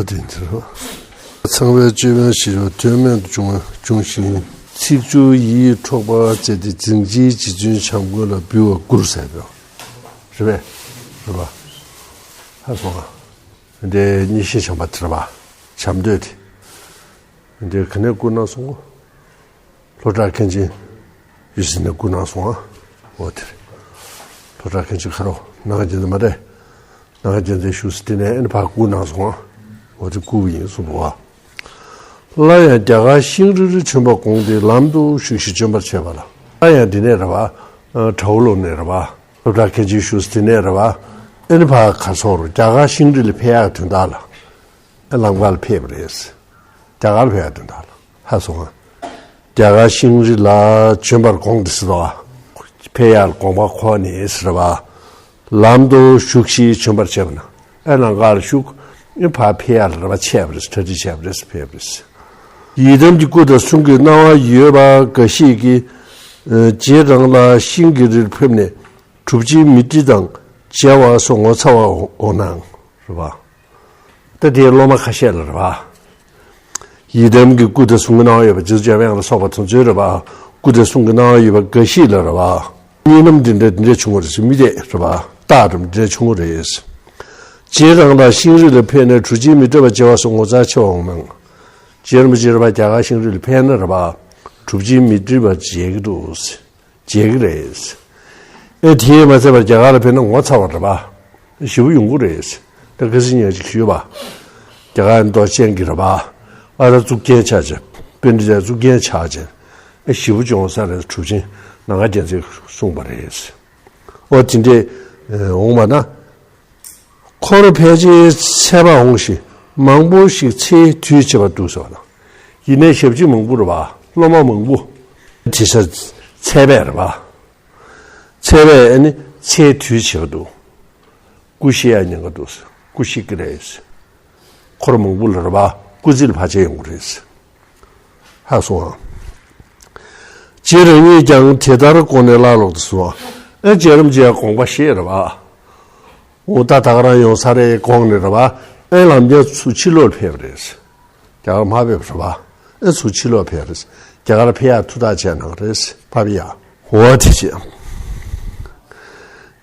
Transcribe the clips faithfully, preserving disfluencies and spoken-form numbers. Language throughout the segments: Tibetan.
དེ་འདི་རོ། ཚངས་པའི་ཅོད་པན་ཞེས་པ་དོན་སྨད་དུ་བྱུང་བ་བྱུང་ཞིང་། ཚིག་བཅུ་ཡིས་འཕྲོག་པ་བྱས་ཏེ་འཛིན་བྱེད་རྗེ་བཙུན་བྱམས་མགོན་ལ་འབུལ་བ་བསྐུར་ཟེར་བའོ། རེད་པས། རེད་པ། ཧ་སོང་ང་། འདི་གཉིས་ཤིང་བྱམས་པ་དེ་རེད་པ། བྱམས་མདོས་དེ། འདི་ག་ནས་བསྐུར་གནང་སོང་གོ། ལྷོ་བྲག་མཁན་ཆེན་ཡུལ་ཟིན་ནས་བསྐུར་གནང་སོང་ཨ། འོ་དེ་རེད། ལྷོ་བྲག་མཁན་ཆེན་ཁ་རོ་ནང་རྒྱལ་མཚན་མ་རེད། ནང་རྒྱལ་མཚན་བཞུགས་སུ་དེ་ནས་ཨེ་ནི་ཕར་བསྐུར་གནང་སོང་ཨ། འོ་དེ་བསྐུར་བ་ཡིན་གསུངས་པ། སླར་ཡང་རྒྱ་གར་ཤིང་རི་ལ་བྱོན་པར་དགོངས་ཏེ་ལམ་དུ་བཞུགས་ཤིང་བྱོན་པར་བྱེད་པ་ལ། སླར་ཡང་འདི་ནས་རེད་པ། བྲག་འོག་ལུང་ནས་རེད་པ། ལྷོ་བྲག་མཁན་ཆེན་བཞུགས་སུ་དེ་ནས་རེད་པ། ཨེ་ནི་ཕར་ག་སོང་རུ་རྒྱ་གར་ཤིང་རི་ལ་ཕེབས་ཡག་དོན་དག་ལ། ཨེ་ལམ་ཁ་ལ་ཕེབས་པ་རེད། རྒྱ་གར་ཕེབས་ཡག་དོན་དག་ལ་ཧ་སོང་ང་། རྒྱ་གར་ཤིང་རི་ལ་བྱོན་པར་དགོངས་ཏེ་ཟེར་དོ། ཕེབས་ཡག་ལ་དགོངས་པ་ཁོ་ནས་ཟེར་བ། ལམ་དུ་བཞུགས་ཤིང་བྱོན་པར་བྱེད་པ་ན། ཨེ་ལམ་ཁ་ལ་བཞུགས། ཨེ་ཕར་ཕེབས་ཡག་ལ་རེད་པ་ཆས་པ་རེད། གྲ་སྒྲིག་བྱས་པ་རེད། ཕེབས་པ་རེད། ཡི་དམ་གྱི་སྐུ་དང་གསུང་གི་གནང་བ་ཡོད་པ་འགའ་ཞིག་གིས། རྗེ་རང་ལ་ཤིང་གི་རིར་ཕེབས་ནས་གྲུབ་ཆེན་མཻ་ཏྲི་དང་མཇལ་བ་སོགས་ངོ་མཚར་བ་འོང་སྣང་རེད་པ། ད་དེའི་སློབ་མ་ཁ་ཤས་ལ་རེད་པ། ཡི་དམ་གྱི་སྐུ་དང་གསུང་གི་གནང་བ་ཡོད་པ་རྗེ་བཙུན་འཇམ་དབྱངས་ལ་སོགས་པ་དེ་ཚོའི་རེད་པ། སྐུ་དང་གསུང་གི་གནང་བ་ཡོད་པ་འགའ་ཞིག་ལ་རེད་པ། གཉིས་ལམ་འདི་འདྲ་འདི་འདྲ་བྱུང་བ་རེད་ཟེར། མི་དེ་རེད་པ། རྟགས་རེད་འདི་འདྲ་བྱུང་བ་རེད། རྗེ་རང་ལ་ཤིང་རི་ལ་ཕེབས་ནས་གྲུབ་ཆེན་མཻ་ཏྲི་པ་མཇལ་བ་སོགས་ངོ་མཚར་ཆེ་བ་འོང་སྣང་། རྗེ་རིན་པོ་ཆེ་རེད་པ་རྒྱ་གར་ཤིང་རི་ལ་ཕེབས་ན་རེད་པ། གྲུབ་ཆེན་མཻ་ཏྲི་པ་མཇལ་གྱི་འདུག་མཇལ་གྱི་རེད། ཨེ་དེས་མ་ཚད་པར་རྒྱ་གར་ལ་ཕེབས་ན་ངོ་མཚར་བ་རེད་པ། ཞེ་པོ་ཡོང་གི་རེད། ད་ཁ་སང་ཉག་ཅིག་ཞུས་པ། རྒྱ་གར་མདོ་ཅན་གྱི་རེད་པ། ཨ་ར་གཙུག་རྒྱན་ཆགས་ཅན། པཎྜི་ཏའི་གཙུག་རྒྱན་ཆགས་ཅན། ཨེ་ཞེ་པོ་བྱུང་ས་རེད། གྲུབ་ཆེན་ནམ་མཁའ་རྒྱལ་མཚན་གསུངས་པ་རེད། ཨོ་དེ་འདྲས་འོང་བ་ན། འཁོར་ཕལ་ཆེར་ཚད་པ་འོང་ཞིང་མང་པོ་ཞིག་ཚེའི་དུས་བྱེད་པར་འདུག་ཟེར་བ་དང་། ཡིན་ནའི་ཞབས་ཕྱི་མང་པོ་རེད་པ། སློབ་མ་མང་པོ། དེ་ས་ཚད་པས་རེད་པ། ཚད་པས་ཨ་ནི་ཚེའི་དུས་བྱེད་པར་འདུག་སྐུ་གཤེགས་ཡག་ཉེན་ཁ་འདུག་སྐུ་གཤེགས་ཀྱི་རེད། འཁོར་མང་པོ་ལ་རེད་པ། སྐུ་ཚེ་ལ་བར་ཆད་ཡོང་གི་རེད། ཧ་སོང་ཨང་། རྗེ་རང་ཉིད་ཀྱང་དེ་ལྟར་དགོངས་ནས་སླར་ལོག་སྟེ་གསུངས་པ། ཨེ་རྗེ་རིན་པོ་ཆེའི་དགོངས་པ་བཞེས་རེད་པ། འོ་ད་ད་ག་རང་ཡོང་ས་རེད་དགོངས་ནས་རེད་པ། ཨེ་ལམ་རྒྱབ་ཚུར་ཕྱི་ལོགས་ཕེབས་པ་རེད། རྒྱ་གར་མ་ཕེབས་རེད་པ། ཨེ་ཚུར་ཕྱི་ལོགས་ཕེབས་རེད། རྒྱ་གར་ཕེབས་ཡག་ཐུགས་ཐག་བཅད་གནང་རེད། ཕ་བི་ཡ། འོ་དེ་བྱས།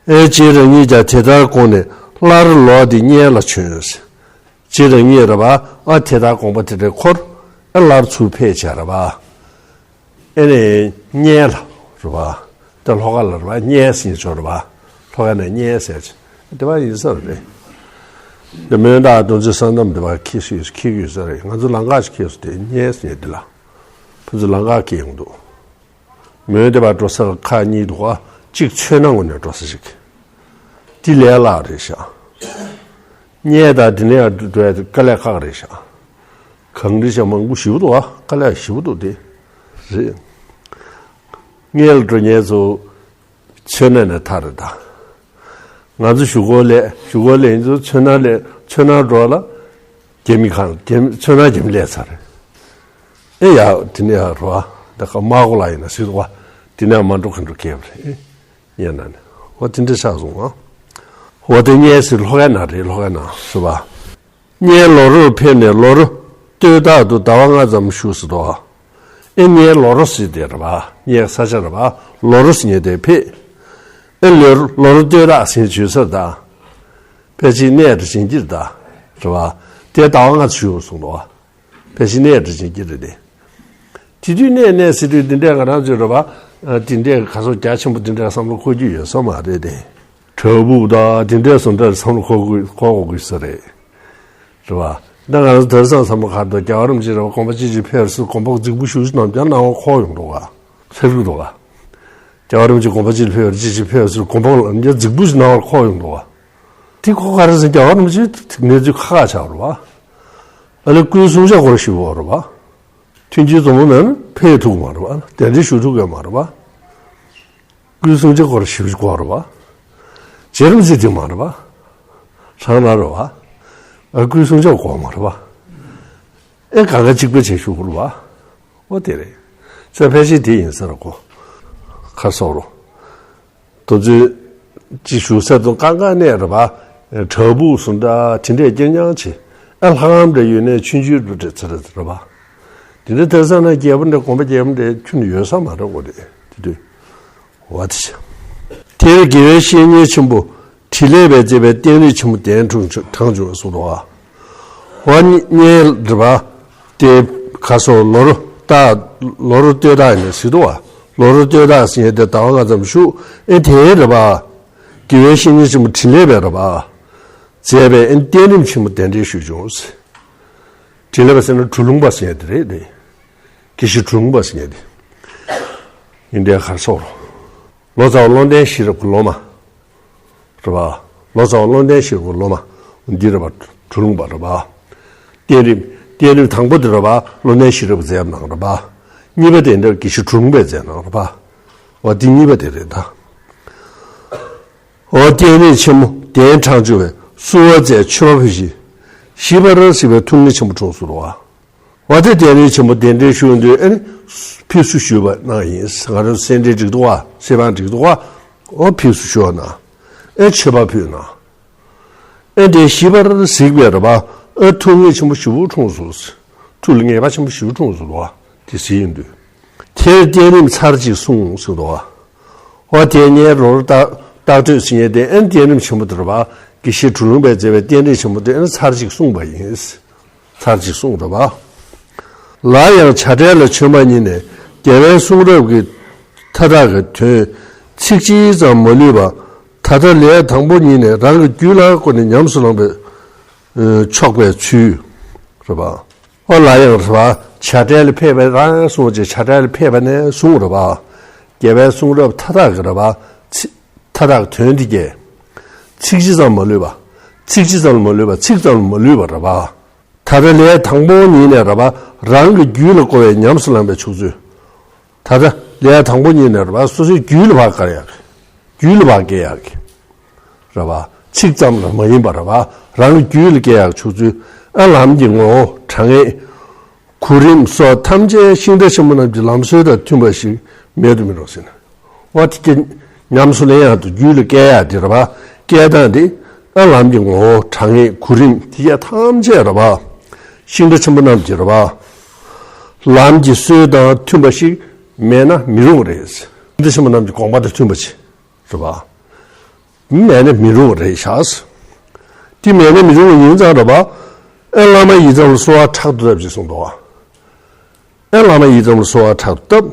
ཨེ་རྗེ་རང་ཉིད་ཀྱང་དེ་ལྟར་དགོངས་ནས་སླར་ལོག་སྟེ་སྔོན་ལ་བྱོན། རྗེ་རང་ཉིད་རེད་པ། ཨ་དེ་ལྟར་དགོངས་པ་དེ་འདྲ་འཁོར། ཨ་སླར་ཚུར་ཕེབས་བྱས་རེད་པ། ཨེ་ནས་སྔོན་ལ་རེད་པ། ད་ལྷོ་ཁ་ལ་རེད་པ། སྔོན་ཟེར་ཆོག་རེད་པ། ལྷོ་ཁ་ནས་སྔོན་ཟེར་ཆོག་དེ་པ་ཡིན་ས་རེད། འདི་མོན་རྟ་དོན་ཚེ་ས་ནམ་དེ་པ་ཁྱེར་སོང་ཡོད་ཁྱེར་གྱི་ཡོད་ས་རེད། ང་ཚོ་ལམ་ཁ་ཞིག་ཁྱེར་སོང་དེ་སྔོན་ཟེར་འདི་ལ། ཕ་ཚོ་ལམ་ཁ་ཁྱེར་ཡོང་འདུག་མོན་དེ་པ་འགྲོ་ས་ཁག་གཉིས་འདུག་ག་གཅིག་མཚོ་སྣ་ངོས་ནས་འགྲོ་ས་ཞིག་དེ་ལས་སླ་རེད་ཤག་སྔོན་དང་དེ་ནས་འགྲོ་ཡ་དེ་དཀའ་ལས་ཁག་རེད་ཤག་གངས་རི་ཤག་མང་པོ་ཞེ་པོ་འདུག་ག་དཀའ་ལས་ཞེ་པོ་འདུག་དེ་རེད། སྔོན་ལ་འགྲོ་མཁན་ཚོ་མཚོ་སྣ་ནས་ཐར་རེད་ད། ང་ཚོ་གཞུག་གུ་ལས་གཞུག་གུ་ལས་ཡིན་ཚོ་མཚོ་སྣ་ལས་མཚོ་སྣ་འགྲོ་ལ་རྒྱ་མི་ཁང་རྒྱ་མི་མཚོ་སྣ་རྒྱ་མི་སླེབས་ཚར་རེད། ཨེ་ཡ་དེ་ནས་ཡ་རོ་ཨ་ད་ཁ་དམག་གོ་ལ་ཡིན་ན་སྲིད་དོ་བ། དེ་ནས་མ་འགྲོ་ག་འགྲོ་སྐྱེས་པ་རེད། ཨེ་ཡ་ན་ནས་འོ་དེ་འདྲ་ཆགས་སོང་ཨ། འོ་དེ་སྔོན་ཟེར་ལྷོ་ཁའི་ནང་རེད། ལྷོ་ཁའི་ནང་སུ་བ། སྔོན་ལོ་རུར་ཕེབས་ནས་ལོ་རུ་སྟོད་ཐག་ཏུ་ཟླ་བ་ལྔ་ཙམ་བཞུགས་སུ་དོ། ཨེ་སྔོན་ལོ་རུ་ཟེར་དེ་རེད་པ། སྔོན་ས་ཆ་རེད་པ། ལོ་རུ་ཟེར་མཁན་དེ་ཕེབས། ཨེ་ལོ་རུ་ལོ་རུ་སྟོད་ཐག་ཟེར་བརྗོད་ས་རེད་ད། ཕལ་ཆེར་གནས་དེར་བྱིན་གྱིས་ད། རེད་པ། དེ་ཟླ་བ་ལྔ་ཙམ་བཞུགས་སོང་དོ། ཕལ་ཆེར་གནས་དེར་བྱིན་གྱིས་རེད་དེ། དེ་དུས་གནས་གནས་ཟེར་དུས་འདི་འདྲའི་ང་རང་ཚོའི་རེད་པ། འདི་འདྲའི་ག་སོ་རྒྱ་ཆེན་པོ་འདི་འདྲའི་བསམ་བློ་འཁོར་རྒྱུ་ཡོད་ས་མ་རེད་དེ། བྲག་ཕུག་དང་འདི་འདྲའི་བཟོ་འདྲ་བསམ་བློ་འཁོར་དགོས་འཁོར་དགོས་ས་རེད། རེད་པ། ད་ང་ཚོ་དེང་སང་བསམ་བློ་ག་རེ་འདུག་རྒྱལ་བ་རིན་པོ་ཆེ་རེད་པ། དགོངས་པ་ཅི་ཞིག་ཕེབས་སུ་དགོངས་པ་རྫིག་པོ་ཞུ་ཞུ་ནམ་རྒྱ་ནང་བ་འཁོར་ཡོང་འདུག་ག་ཚེ་རིག་འདུག་ག་རྒྱལ་བ་རིན་པོ་ཆེ་དགོངས་པ་ཅི་ཕེབས་ཅི་ཞིག་ཕེབས་སུ་དགོངས་པ་ལ་རྒྱ་རྫིག་པོ་ཞིག་ནང་བར་འཁོར་ཡོང་འདུག་ག་དེ་ཁོ་ག་རེ་ཟེར་རྒྱལ་བ་རིན་པོ་ཆེ་གནས་ཚུལ་ཁག་ཁག་ཆགས་རེད་པ། ཨ་ལེ་སྐུའི་བསྲུང་བྱ་སྐོར་ཞིག་འོ་རེད་པ། མཐུན་རྐྱེན་འཛོམས་པོ་མེད་ན་ཕེབས་ཐུབ་ཀྱི་མ་རེད་པ། གདན་འདྲེན་ཞུ་ཐུབ་ཀྱི་མ་རེད་པ། སྐུའི་བསྲུང་བྱ་སྐོར་ཞིག་དགོས་རེད་པ། རྗེ་རིན་པོ་ཆེ་དེ་མ་རེད་པ། ཧྲང་ན་རེད་པ། ཨ་སྐུའི་བསྲུང་བྱ་དགོས་མ་རེད་པ། ཨེ་གང་ག་གཅིག་པ་བྱས་ཞུ་དགོས་རེད་པ། ཨོ་དེ་རེད། ཚེ་ཕལ་ཆེར་དེ་ཡིན་ས་རེད་གོ་ཁ་སོག་རོ། དོ་ཚོད་ཅིག་ཞུ་ས་དང་ཀང་ཀང་གནས་རེད་པ། བྲག་ཕུག་སུ་འདྲ་དེ་འདྲས་སྐྱེལ་མྱང་ཆེ། ཨ་ལྷ་ཁང་འདྲ་ཡོད་ནས་ཆུང་ཆུང་འདྲ་འདྲ་ཚེ་རེད་རེད་པ། དེ་འདྲ་དེ་ས་ན་རྒྱལ་པོ་འདྲ་དགོན་པ་རྒྱལ་པོ་འདྲ་ཁྱོན་ནས་ཡོད་ས་མ་རེད་གོ་རེད་དེ་དུས། འོ་དེ་བྱ། དེར་དགེ་བའི་བཤེས་གཉེན་ཆེན་པོ་ཕྲིན་ལས་པས་མཛད་པའི་རྟེན་རིགས་ཆེན་པོ་གདན་དྲངས་བྱུང་གསུངས་འདུག་བ། འོ་གཉིས་རེད་པ། དེ་ག་སོགས་ལོ་རུ་རྟགས་ལོ་རུ་སྟོད་རྟགས་ནས་ཟེར་འདུག་བ། ལོ་རུ་སྟོད་རྟགས་ཟེར་ཡས་དེ་ཟླ་བ་ལྔ་ཙམ་བཞུགས་ཨེ་དེ་རེད་པ། དགེ་བའི་བཤེས་གཉེན་ཆེན་པོ་ཕྲིན་ལས་པས་རེད་པ། མཛད་པའི་ཨེ་རྟེན་རིགས་ཆེན་པོ་གདན་འདྲེན་ཞུས་བྱུང་། ཕྲིན་ལས་པ་ཟེར་ན་གྲུ་ལུང་པ་ཟེར་ཡས་དེ་རེད་དེ། དགེ་བཤེས་གྲུ་ལུང་པ་ཟེར་ཡས་དེ། ཡིན་དེ་གར་སོགས་རོ། ལོ་ཙཱ་བ་བློ་ལྡན་ཤེས་རབ་ཀྱི་སློབ་མ། རེད་པ། ལོ་ཙཱ་བ་བློ་ལྡན་ཤེས་རབ་ཀྱི་སློབ་མ། འདི་རེད་པ། གྲུ་ལུང་པ་རེད་པ། གཏན་རིམ། གཏན་རིམ་དང་པོ་དེ་རེད་པ། བློ་ལྡན་ཤེས་རབ་མཛད་གནང་རེད་པ། གཉིས་པ་དེ་འདྲ་དགེ་བཤེས་གྲུ་ལུང་པས་མཛད་གནང་རེད་པ། འོ་དེ་གཉིས་པ་དེ་རེད་ད། འོ་རྟེན་རིགས་ཆེན་མོ་གདན་དྲངས་བྱུང་བས་བསུ་བ་མཛད་མཆོད་པ་ཕུལ་ཞིང་། ཞི་བར་གཟིགས་པའི་ཐུགས་མཉེས་ཆེན་པོ་འཁྲུངས་སོ་རེད་པ། འོ་དེ་རྟེན་རིགས་ཆེན་པོ་གདན་འདྲེན་ཞུ་འདོད་ཨེ་ནི་ཕེབས་བསུ་ཞུས་པ་གནང་ཡིན། ང་རང་སེ་འབྲས་འགྲིག་འདུག་བ། སེ་བང་འགྲིག་འདུག་བ། འོ་ཕེབས་བསུ་ཞུ་བ་གནང་། ཨེ་མཆོད་པ་ཕུལ་གནང་། ཨེ་དེ་ཞི་བར་གཟིགས་པའི་རེད་པ། ཨེ་ཐུགས་མཉེས་ཆེན་པོ་ཞེ་པོ་འཁྲུངས་སོ། ཐུགས་ལ་ངེས་པ་ཆེན་པོ་ཞེ་པོ་འཁྲུངས་སོ་བ། དེ་ཟེར་ཡིན་འདུག་དེར་བསྟན་རིམ་ཚར་གཅིག་གསུངས་ཟེར་འདུག་བ། འོ་དེ་ངའི་རོར་རྟགས་རྟགས་ཐོས་ཟེར་མཁན་དེ་ཨེ་བསྟན་རིམ་ཆེན་པོ་དེ་རེད་པ། དགེ་བཤེས་གྲུ་ལུང་པས་མཛད་པའི་བསྟན་རིམ་ཆེན་པོ་དེ་ཨེ་ཚར་གཅིག་གསུངས་པ་ཡིན། ཚར་གཅིག་གསུངས་རེད་པ། ལར་ཡང་བྱ་བྲལ་ལ་བྱོན་པ་ཉིད་ནས་རྒྱལ་བའི་གསུང་རབ་ཀྱི་མཐའ་དག་གི་དོན་ཚིག་གཅིག་ཙམ་མ་ལུས་པ། ད་ལྟ་ལས་དང་པོ་ཉིད་ནས་རང་གི་རྒྱུད་ལ་བཀོད་ནས་ཉམས་སུ་བླངས་པའི་ཆོག་པའི་ཚུལ་རེད་པ། ཨོ་ལ་ཡང་རེད་པ། བྱ་བྲལ་ལ་ཕེབས་པའི་རང་གསུངས་ཀྱི་བྱ་བྲལ་ལ་ཕེབས་པ་ནས་གསུངས་རེད་པ། རྒྱལ་བའི་གསུང་རབ་མཐའ་དག་གི་རེད་པ། ཚིག་མཐའ་དག་དོན་འདི་སྐད། ཚིག་གཅིག་ཙམ་མ་ལུས་པ། ཚིག་ཙམ་ལ་མ་ལུས་པ་ཚིག་ཙམ་ལ་མ་ལུས་པ་རེད་པ། ད་ལྟ་ལས་དང་པོ་ཉིད་ནས་རེད་པ། རང་གི་རྒྱུད་ལ་བཀོད་པའི་ཉམས་སུ་བླངས་པའི་ཆོག་ཚུལ། ད་ལྟ་ལས་དང་པོ་ཉིད་ནས་རེད་པ། སོ་སོའི་རྒྱུད་ལ་ཕར་བཀལ་ཡག་གི་རྒྱུད་ལ་ཕར་བཀལ་ཡག་གི་རེད་པ། ཚིག་ཙམ་ལ་མ་ཡིན་པ་རེད་པ། རང་གི་རྒྱུད་ལ་བཀལ་ཡག་ཆོག་ཚུལ། ཨ་ལམ་གྱི་ངོ་བོ་དྲང་ངེས། གོ་རིམ་སོགས་ཐམས་ཅད་ཤིང་རྟ་ཆེན་པོ་རྣམས་ཀྱི་ལམ་སྲོལ་དང་མཐུན་པ་ཞིག་མེད་དུ་མི་རུང་ཟེར་ན། འོ་དེ་སྐད་ཉམས་སུ་ལེན་ཡག་དང་རྒྱུད་ལ་བཀལ་ཡག་དེ་རེད་པ། བཀལ་སྟངས་དེ་ཨ་ལམ་གྱི་ངོ་བོ་དྲང་ངེས་གོ་རིམ་དེ་ག་ཐམས་ཅད་རེད་པ། ཤིང་རྟ་ཆེན་པོ་རྣམས་ཀྱི་རེད་པ། ལམ་གྱི་སྲོལ་དང་མཐུན་པ་ཞིག་མེད་ན་མི་རུང་བ་རེད། ཤིང་རྟ་ཆེན་པོ་རྣམས་ཀྱི་དགོངས་པ་དང་མཐུན་པ་ཞིག་རེད་པ། མེད་ན་མི་རུང་བ་རེད་ཤག་དེ་མེད་ན་མི་རུང་བ་ཡིན་ཙང་རེད་པ། ཨེ་བླ་མ་ཡི་དམ་ལ་གསོལ་བ་ཕྲག་ཏུ་བཏབ་ཅེས་གསུངས་འདུག་བ། ཨེ་བླ་མ་ཡི་དམ་ལ་གསོལ་བ་ཕྲག་ཏུ་བཏབ།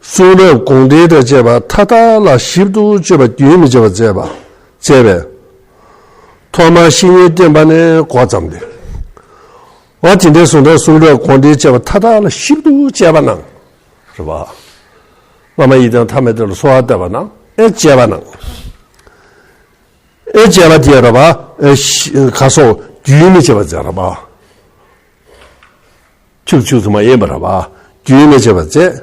གསུང་རབ་དགོངས་འགྲེལ་དང་བཅས་པ་མཐའ་དག་ལ་ཞིབ་ཏུ་དཔྱད་པ་རྒྱུན་མི་འཆད་པར་མཛད་པ། མཛད་པས། ཐོག་མར་བཤེས་གཉེན་བསྟེན་པ་ནས་འགོ་བརྩམས་ཏེ། འོ་དེ་འདྲའི་གསུང་དང་གསུང་རབ་དགོངས་འགྲེལ་བཅས་པ་མཐའ་དག་ལ་ཞིབ་ཏུ་དཔྱད་པ་གནང་། རེད་པ། བླ་མ་ཡི་དམ་ཐ་མལ་དུ་ལ་གསོལ་བ་བཏབ་པ་ན་ཨེ་དཔྱད་པ་གནང་། ཨེ་དཔྱད་པ་དེ་རེད་པ། ཨེ་ཤི་ག་སོགས་རྒྱུན་མི་འཆད་པར་མཛད་རེད་པ། ཁྱུག་ཁྱུག་ཏུ་མ་ཡིན་པ་རེད་པ། རྒྱུན་མི་འཆད་པར་མཛད།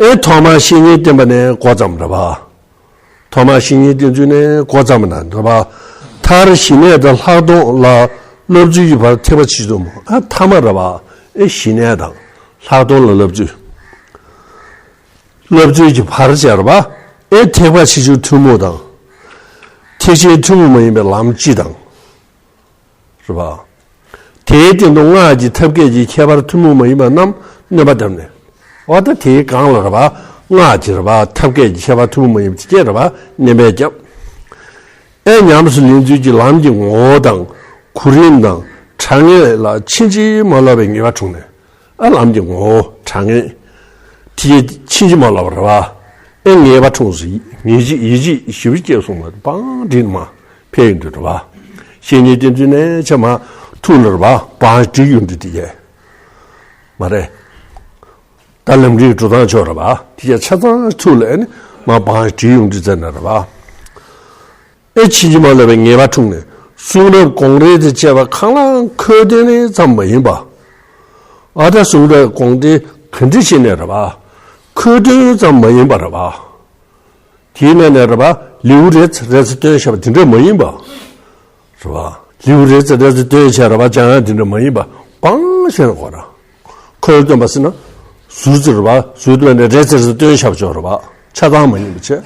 ཨེ་ཐོག་མར་བཤེས་གཉེན་བསྟེན་པ་ནས་འགོ་བརྩམས་རེད་པ། ཐོག་མར་བཤེས་གཉེན་བསྟེན་ཚུལ་ནས་འགོ་བརྩམས་པ་ན་རེད་པ། མཐར་ཞི་གནས་དང་ལྷག་མཐོང་ལ་བསླབ་ཚུལ་གྱི་བར་ཐེག་པ་ཆེ་ཆུང་མོ་ཨ་ཐ་མ་རེད་པ། ཨེ་ཞི་གནས་དང་ལྷག་མཐོང་ལ་བསླབ་ཚུལ། བསླབ་ཚུལ་གྱི་བར་བྱས་རེད་པ། ཨེ་ཐེག་པ་ཆེ་ཆུང་ཐུན་མོང་དང་། ཐེག་ཆེན་ཐུན་མོང་མ་ཡིན་པའི་ལམ་སྤྱི་དང་། རེད་པ། དེའི་སྟེང་དུ་སྔགས་ཀྱི་ཐབས་མཁས་ཀྱི་ཁྱད་པར་ཐུན་མོང་མ་ཡིན་པ་རྣམས་གནོན་པ་བརྡབས་ནས། འོ་ད་དེའི་སྒང་ལ་རེད་པ། སྔགས་ཀྱི་རེད་པ། ཐབས་མཁས་ཀྱི་ཁྱད་པར་ཐུན་མོང་མ་ཡིན་པ་དེ་སྐད་རེད་པ། གནོན་པ་བརྒྱབ། ཨེ་ཉམས་སུ་ལེན་ཚུལ་གྱི་ལམ་གྱི་ངོ་བོ་དང་། གོ་རིམ་དང་། དྲང་ངེས་ལ་ཕྱིན་ཅི་མ་ལོག་པའི་ངེས་པ་འཁྲུངས་ནས། ཨ་ལམ་གྱི་ངོ་བོ་དྲང་ངེས། དེ་ཕྱིན་ཅི་མ་ལོག་པ་རེད་པ། ཨེ་ངེས་པ་འཁྲུངས་སོ། ཡིད་ཆེས་ཡིད་ཆེས་ཞེ་པོ་སྐྱེས་སོང་བ་བང་སྒྲིག་མ་ཕེབས་ཡོང་དུས་རེད་པ། བཤེས་གཉེན་བསྟེན་ཚུལ་ནས་ཆ་མ་ཐུགས་ལ་རེད་པ། བང་སྒྲིག་ཡོང་དུས་དེ་གས་མ་རེད། ད་ལམ་རིམ་འགྲོ་སྟངས་ཆོག་རེད་པ། དེ་གས་ཆ་ཚང་ཐུགས་ལ་ཨེ་ནི་མ་བང་སྒྲིག་ཡོང་དུས་ཙམ་ན་རེད་པ། ཨེ་ཕྱིན་ཅི་མ་ལོག་པའི་ངེས་པ་འཁྲུངས་ནས་གསུང་རབ་དགོངས་འགྲེལ་དང་བཅས་པ་གང་ལའང་ཁོལ་སྟོན་ཙམ་མ་ཡིན་པ། ཨ་ད་གསུང་རབ་དགོངས་འགྲེལ་ག་འདྲ་བྱས་ནས་རེད་པ། ཁོལ་སྟོན་ཙམ་མ་ཡིན་པ་རེད་པ། དེའི་གནས་ནས་རེད་པ། ལེའུ་རེ་ཙམ་རེ་ཙམ་སྟོན་བྱས་པ་དེ་འདྲ་མ་ཡིན་པ། རེད་པ། ལེའུ་རེ་ཙམ་རེ་ཙམ་སྟོན་བྱས་རེད་པ། སྦྱང་ཡག་དེ་འདྲ་མ་ཡིན་པ། སྤང་བྱས་ན་གོ་ར། ཁོལ་སྟོན་པ་ཟེར་ན། ཟུར་ཙམ་རེད་པ། ཟུར་སྟོན་ནས་རེ་ཙམ་རེ་ཙམ་སྟོན་བྱས་པ་ཅིག་རེད་པ། ཆ་ཚང་མ་ཡིན་པ་བྱས།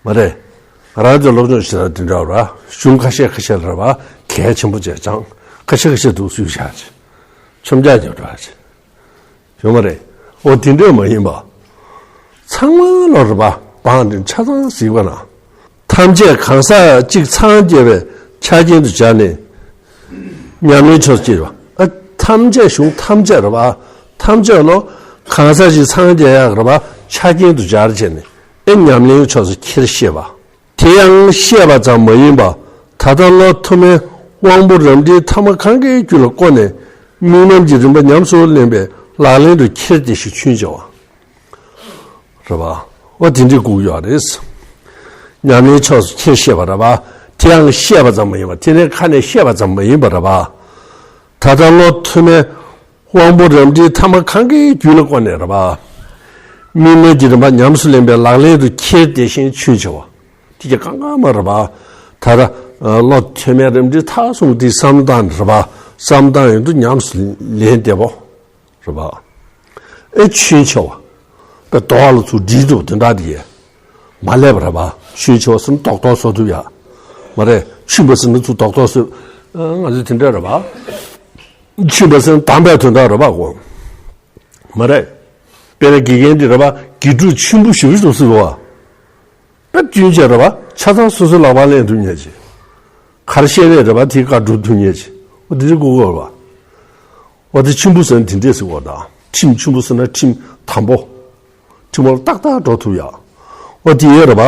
མ་རེད། ང་རང་ཚོ་སློབ་སྦྱོང་བྱེད་ས་དེ་འདྲ་ར། གཞུང་ཁ་ཤས་ཁ་ཤས་ལ་ར་བ་གལ་ཆེན་པོ་བྱས་ཙང་ ཁ་ཤ་ཁ་ཤ་འདུག་སུས་བཞག་ཅིག་ཆོམ་རྒྱག་རྒྱབ་འགྲོ་ཅིག་ཡོད་མ་རེད། འོ་དེ་འདྲས་མ་ཡིན་པ། ཚང་མ་ལོ་རེད་པ། བང་འདི་ཆ་ཚང་གཟིགས་པ་ན། ཐམས་ཅད་གང་ཟག་གཅིག་འཚང་རྒྱ་བའི་ཆ་རྐྱེན་དུ་སྦྱར་ནས། ཉམས་ལེན་ཕྱོགས་སུ་སྐྱེལ་བ། ཨ་ཐམས་ཅད་གཞུང་ཐམས་ཅད་རེད་པ། ཐམས་ཅད་ལོ། གང་ཟག་གཅིག་འཚང་རྒྱ་ཡག་རེད་པ། ཆ་རྐྱེན་དུ་སྦྱར་བྱས་ནས། ཨེ་ཉམས་ལེན་ཕྱོགས་སུ་ཁྱེར་ཤེས་པ། དེ་ཡང་བཤད་པ་ཙམ་མ་ཡིན་པ། ད་ལྟ་བློ་ཐོག་མའི་དབང་པོ་རབ་འབྲིང་ཐ་མ་གང་གཱའི་རྒྱུད་ལ་བཀོད་ནས། དམིགས་རྣམ་གྱི་རིམ་པ་ཉམས་སུ་ལེན་པའི་ལག་ལེན་དུ་ཁྱེར་ཏེ་ཞེས་ཆུན་ཆེ་བ། རེད་པ། འོ་དེ་འདྲའི་སྒུག་ཡོད་རེད། ཉམས་ལེན་ཕྱོགས་སུ་ཁྱེར་ཤེས་པ་རེད་པ། དེ་ཡང་བཤད་པ་ཙམ་མ་ཡིན་པ། དེ་ནས་ཁ་ནས་བཤད་པ་ཙམ་མ་ཡིན་པ་རེད་པ། ད་ལྟ་བློ་ཐོག་མའི་དབང་པོ་རབ་འབྲིང་ཐ་མ་གང་གཱའི་རྒྱུད་ལ་བཀོད་ནས་རེད་པ། དམིགས་རྣམ་གྱི་རིམ་པ་ཉམས་སུ་ལེན་པའི་ལག་ལེན་དུ་ཁྱེར་ཏེ་ཞེས་ཆུན་ཆེ་བ། དེ་ག་གང་ག་མ་རེད་པ། ད་ལྟ་བློ་ཐོག་མའི་རབ་འབྲིང་ཐ་གསུམ་དེ་བསམ་སྟངས་རེད་པ། བསམ་སྟངས་ཡིན་དུས་ཉམས་སུ་ལེན་བདེ་པོ་རེད་པ། ཨེ་ཆུན་ཆེ་བ། པའི་དོག་ལ་ཚུར་འདྲིས་འདུག་དེ་འདྲ་དེ་ཡས། མ་ལས་པ་རེད་པ། ཆུན་ཆེ་བ་ཟེར་ན་རྡོག་རྡོག་བཟོ་ཐུབ་ཡ། མ་རེད། ཆུན་པ་ཟེར་ན་ཚུར་རྡོག་རྡོག་བཟོ། ང་ཚོ་དེ་འདྲ་རེད་པ། ཆུན་པ་ཟེར་ན་དམ་པའི་དོན་དག་རེད་པ་གོ། མ་རེད། དཔེར་ན་དགེ་རྒན་དེ་རེད་པ། དགེ་ཕྲུག་ཆེན་པོ་ཞེ་པོ་ཞིག་འདུག་ཟེར་བ། དཔེ་སྐྱོན་ཆེ་རེད་པ། ཆ་ཚང་སོ་སོའི་ལག་པར་ལེན་ཐུབ་མཁན་ཅིག་ག་རེ་བཤད་པས་རེད་པ། དེའི་བཀའ་སྒྲུབ་ཐུབ་མཁན་ཅིག་འོ་དེ་འདྲའི་སྒུག་དགོས་རེད་པ། འོ་དེ་ཆེན་པོ་ཟེར་ན་དེ་འདྲས་ཟེར་བ་དང་། ཁྲིམས་ཆེན་པོ་ཟེར་ན་ཁྲིམས་དམ་པོ། ཁྲིམས་ལ་ཏག་ཏག་འགྲོ་ཐུབ་ཡ། འོ་དེ་ཡོད་རེད་པ།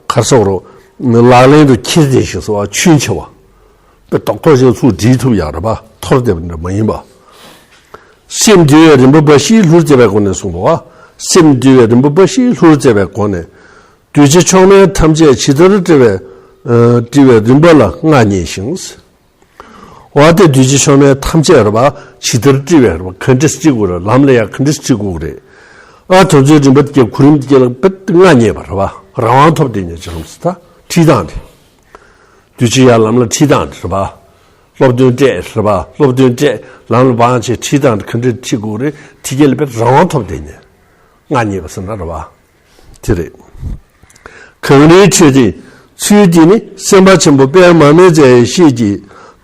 ག་རེ་ཟེར་རོ། ལག་ལེན་དུ་ཁྱེར་ཏེ་ཞེས་ཟེར་བ་ཆུན་ཆེ་བ། དཔེ་རྡོག་རྡོག་ཅིག་ཚུར་འདྲིས་ཐུབ་ཡ་རེད་པ། འཐོར་བསྡད་པ་འདྲ་མ་ཡིན་པ། སེམས་འདུལ་བའི་རིམ་པ་འབའ་ཞིག་ལྷུར་བྱེད་པའི་སྒོ་ནས་གསུངས་པ། སེམས་འདུལ་བའི་རིམ་པ་འབའ་ཞིག་ལྷུར་བྱེད་པའི་སྒོ་ནས། གདུལ་བྱ་མཆོག་དམན་ཐམས་ཅད་ཇི་ལྟར་བཀྲི་བའི། ཨ་བཀྲི་བའི་རིམ་པ་ལ་མངའ་བརྙེས་ཤིང་། འོ་དེ་གདུལ་བྱ་མཆོག་དམན་ཐམས་ཅད་རེད་པ། ཇི་ལྟར་བཀྲི་བའི་རེད་པ། ག་འདྲས་བཀྲི་དགོས་རེད། ལམ་ལ་ཡ་ག་འདྲས་བཀྲི་དགོས་རེད། ཨ་དེ་ཚོའི་རིམ་པ་དེ་གུ་རིམ་དེ་ལ་དཔེ་མངའ་བརྙེས་པ་རེད་པ། རང་དབང་ཐོབ་བསྡད་མཁན་ཅིག་ལམ་སེང་ད་ཁྲིད་སྟངས་དེ། གདུལ་བྱ་ཡར་ལམ་ལ་ཁྲིད་སྟངས་དེ་རེད་པ། སློབ་སྟོན་སྤྲད་རེད་པ། སློབ་སྟོན་སྤྲད་ལམ་ལ་བང་བྱས་ཁྲིད་སྟངས་དེ་ག་འདྲས་ཁྲིད་དགོས་རེད། དེ་གས་ལ་དཔེ་རང་དབང་ཐོབ་བསྡད་མཁན་མངའ་བརྙེས་པ་ཟེར་ན་རེད་པ། དེ་རེད། གངས་རིའི་ཁྲོད་དེ། ཚུལ་འདི་ནི་སེམས་དཔའ་ཆེན་པོ་དཔལ་མར་མེ་མཛད་ཡེ་ཤེས་ཀྱི་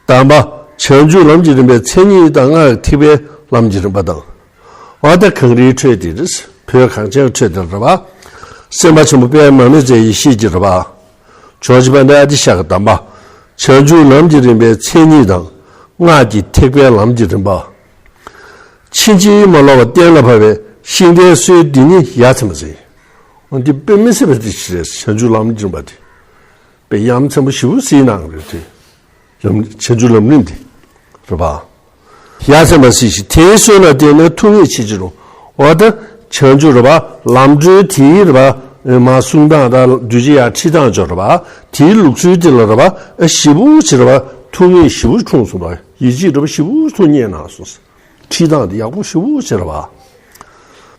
གདམས་པ་བྱང་ཆུབ་ལམ་གྱི་རིམ་པའི་མཚན་ཉིད་དང་སྔགས་ཐེག་པའི་ལམ་གྱི་རིམ་པ་དང་། འོ་ད་གངས་རིའི་ཁྲོད་དེ་རེད། བོད་གངས་ཅན་ཁྲོད་དེ་རེད་པ། སེམས་དཔའ་ཆེན་པོ་དཔལ་མར་མེ་མཛད་ཡེ་ཤེས་ཀྱི་རེད་པ། ཇོ་བོ་རྗེ་དཔལ་ལྡན་ཨ་ཏི་ཤ་གི་གདམས་པ། བྱང་ཆུབ་ལམ་གྱི་རིམ་པའི་མཚན་ཉིད་དང་སྔགས་ཀྱི་ཐེག་པའི་ལམ་གྱི་རིམ་པ། ཕྱིན་ཅི་མ་ལོག་པ་གཏན་ལ་ཕབ་པའི་ཤིང་རྟའི་སྲོལ་འདི་ཉིད་ཡ་མཚན་པ་ཟེར། འོ་འདི་དཔེ་མི་སྲིད་པ་དེ་ཞིག་རེད། བྱང་ཆུབ་ལམ་སྦྱོང་བ་དེ། དཔེ་ཡ་མཚན་པོ་ཞེ་པོ་ཟེར་གནང་རེད་དེ། ལམ་བྱང་ཆུབ་ལམ་རིམ་དེ། རེད་པ། ཡ་མཚན་པ་ཟེར་ཞིང་དེའི་སྲོལ་ལ་བརྟེན་ནས་ཐུགས་ངེས་ཆེ་ཆེར་འོང་། འོ་ད་བྱང་ཆུབ་རེད་པ། ལམ་སྒྲོན་དེའི་རེད་པ། མ་གསུང་སྟངས་དང་གདུལ་བྱ་ཡར་ཁྲིད་སྟངས་ཅིག་རེད་པ། དེའི་ལུགས་སྲོལ་དེ་ལ་རེད་པ། ཞེ་པོ་ཅིག་རེད་པ། ཐུགས་ངེས་ཞེ་པོ་འཁྲུངས་སོང་བ། ཡིད་ཆེས་རེད་པ། ཞེ་པོ་ཐུགས་མཉེས་གནང་སོང་། ཁྲིད་སྟངས་དེ་ཡག་པོ་ཞེ་པོ་ཅིག་རེད་པ།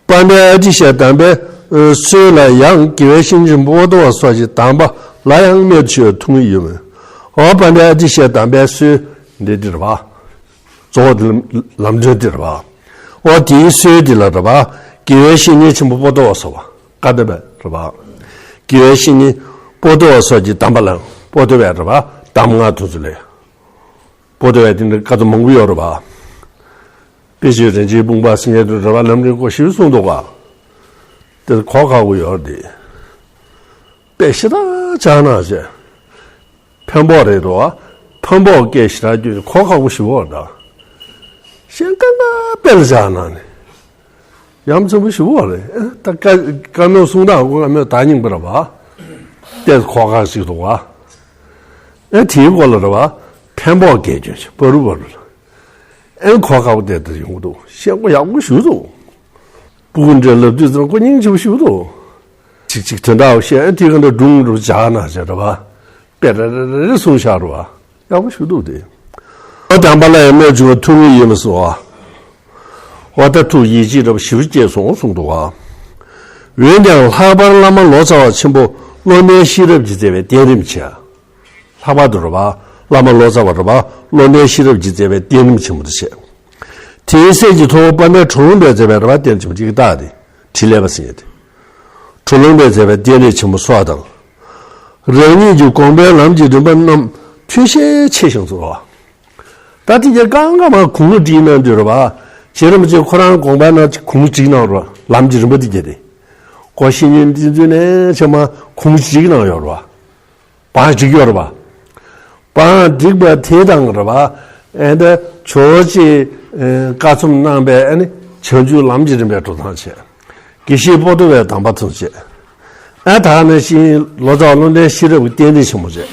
དཔལ་ལྡན་ཨ་ཏི་ཤའི་གདམས་པའི་སྲོལ་ལ་ཡང་དགེ་བའི་བཤེས་གཉེན་པོ་ཏོ་བ་སོགས་ཀྱི་གདམས་པ་ལ་ཡང་རྨད་དུ་བྱུང་བའི་ཐུགས་ངེས་ཡོད་མོད། འོ་དཔལ་ལྡན་ཨ་ཏི་ཤའི་གདམས་པའི་སྲོལ་འདི་འདི་རེད་པ། གཙོ་བོ་འདི་ལམ་སྒྲོན་འདི་རེད་པ། འོ་དེའི་སྲོལ་འདི་ལ་རེད་པ། དགེ་བའི་བཤེས་གཉེན་ཆེན་པོ་པོ་ཏོ་བ་སོགས་པ་བཀའ་གདམས་པ་རེད་པ། དགེ་བའི་བཤེས་གཉེན་པོ་ཏོ་བ་སོགས་ཀྱི་གདམས་པ་ལ་པོ་ཏོ་བས་རེད་པ། གདམས་ངག་དེ་ཚོ་ལས། པོ་ཏོ་བས་དེ་འདྲ་བཀའ་སློབ་མང་པོ་ཡོད་རེད་པ། དཔེ་ཆོས་རིན་ཆེན་སྤུངས་པ་ཟེར་མཁན་དེ་རེད་པ། ལམ་རིམ་སྐོར་ཞིག་གསུངས་འདུག་ག་དེ་གོ་ཁག་པོ་ཡོད་རེད་དེ། དཔེ་ཞེ་དྲག་སྦྱངས་གནང་བྱས། འཕན་པོ་རེད་འདུག་ག་འཕན་པོ་སྐད་ཞེ་དྲག་བརྗོད་གོ་ཁག་པོ་ཞེ་པོ་རེད་ད། གཞན་གང་ག་དཔེ་ལ་སྦྱངས་གནང་ནས། ཡ་མཚན་པོ་ཞེ་པོ་རེད། ཨེ་ད་བཀའ་བཀའ་མོལ་གསུང་སྟངས་ཀུན་བཀའ་མོལ་དག་སྙིང་པོ་རེད་པ། ཏོག་ཙམ་གོ་ཁག་ཅིག་འདུག་ག་ཨེ་དེའི་སྐོར་ལ་རེད་པ། འཕན་པོ་སྐད་བརྗོད་བྱས་པ་རུ་པ་རུ་ལ། ཨེ་གོ་ཁག་པོ་དེ་ལྟར་ཡོང་གི་འདུག་ཤེས་པོ་ཡག་པོ་ཞེ་པོ་འདུག་སྤུ་གུ་འདྲ་ལབ་དུས་ཙམ་ཀུན་སྙིང་རྗེ་པོ་ཞེ་པོ་འདུག་ཅིག་ཅིག་དོན་དག་བཤད། ཨེ་དེ་ག་འདྲ་སྒྲུང་འདྲ་སྦྱངས་གནང་བྱས་རེད་པ། དཔེ་རེ་རེ་རེ་རེ་གསུངས་བཞག་རེད་པ། ཡག་པོ་ཞེ་པོ་འདུག་དེ། ཨ་གདམས་པ་ལ་ཡང་རྨད་བྱུང་བའི་ཐུགས་ངེས་ཡོད་མ་སོང་བ། འོ་ད་ཐུགས་ཡིད་ཆེས་འདྲ་པོ་ཞེ་པོ་སྐྱེས་སོང་གསུངས་འདུག་ག་འོན་ཀྱང་ལྷག་པར་བླ་མ་ལོ་ཙཱ་བ་ཆེན་པོ་བློ་ལྡན་ཤེས་རབ་ཀྱིས་མཛད་པའི་བསྟན་རིམ་ཆེ། ལྷག་པར་དུ་རེད་པ། བླ་མ་ལོ་ཙཱ་བ་རེད་པ། བློ་ལྡན་ཤེས་རབ་ཀྱིས་མཛད་པའི་བསྟན་རིམ་ཆེན་མོ་དེ་བྱས། དེའི་སྲས་ཀྱི་ཐུ་བོ་དཔལ་ལྡན་གྲུབ་རློན་པས་མཛད་པའི་རེད་པ། བསྟན་རིམ་ཆེན་མོ་གཅིག་བཏགས་ཏེ་ཕྲིན་ལས་པ་ཟེར་ཡ་དེ། གྲུབ་རློན་པས་མཛད་པའི་བསྟན་རིམ་ཆེན་མོ་སོགས་དང་། རང་ཉིད་ཀྱི་དགོངས་པའི་ལམ་གྱི་རིམ་པ་རྣམས་ཐུན་ཤས་ཆེ་ཞིང་གཙོ་བོ། ད་དེ་གྱ་གང་ག་མ་གུང་ལ་བསྒྲིགས་གནང་དུས་རེད་པ། རྗེ་རིན་པོ་ཆེ་ཁོ་རང་དགོངས་པ་ན་གུང་བསྒྲིགས་གནང་རོགས། ལམ་གྱི་རིམ་པ་དེ་གྱ་དེ། གོ་ཤེས་ཉོན་དེ་ཚོ་ནས་ཆ་མ་གུང་བསྒྲིགས་གནང་ཡོད་རེད་པ། བང་བསྒྲིགས་ཡོད་རེད་པ། བང་བསྒྲིགས་པ་དེ་དང་རེད་པ། ཨེ་འདྲ་ཇོ་བོ་རྗེས་བཀའ་ཚོམས་གནང་པའི་ཨ་ནི་བྱང་ཆུབ་ལམ་གྱི་རིམ་པའི་འགྲོ་སྟངས་བྱས། དགེ་བཤེས་པོ་ཏོ་བའི་གདམས་པ་ཐོན་བྱས། ཨ་ད་ནི་ཤིང་ལོ་ཙཱ་བ་ལུང་བསྟན་ཤེས་རབ་ཀྱི་རྟེན་འབྲེལ་ཆེན་མོ་བྱས།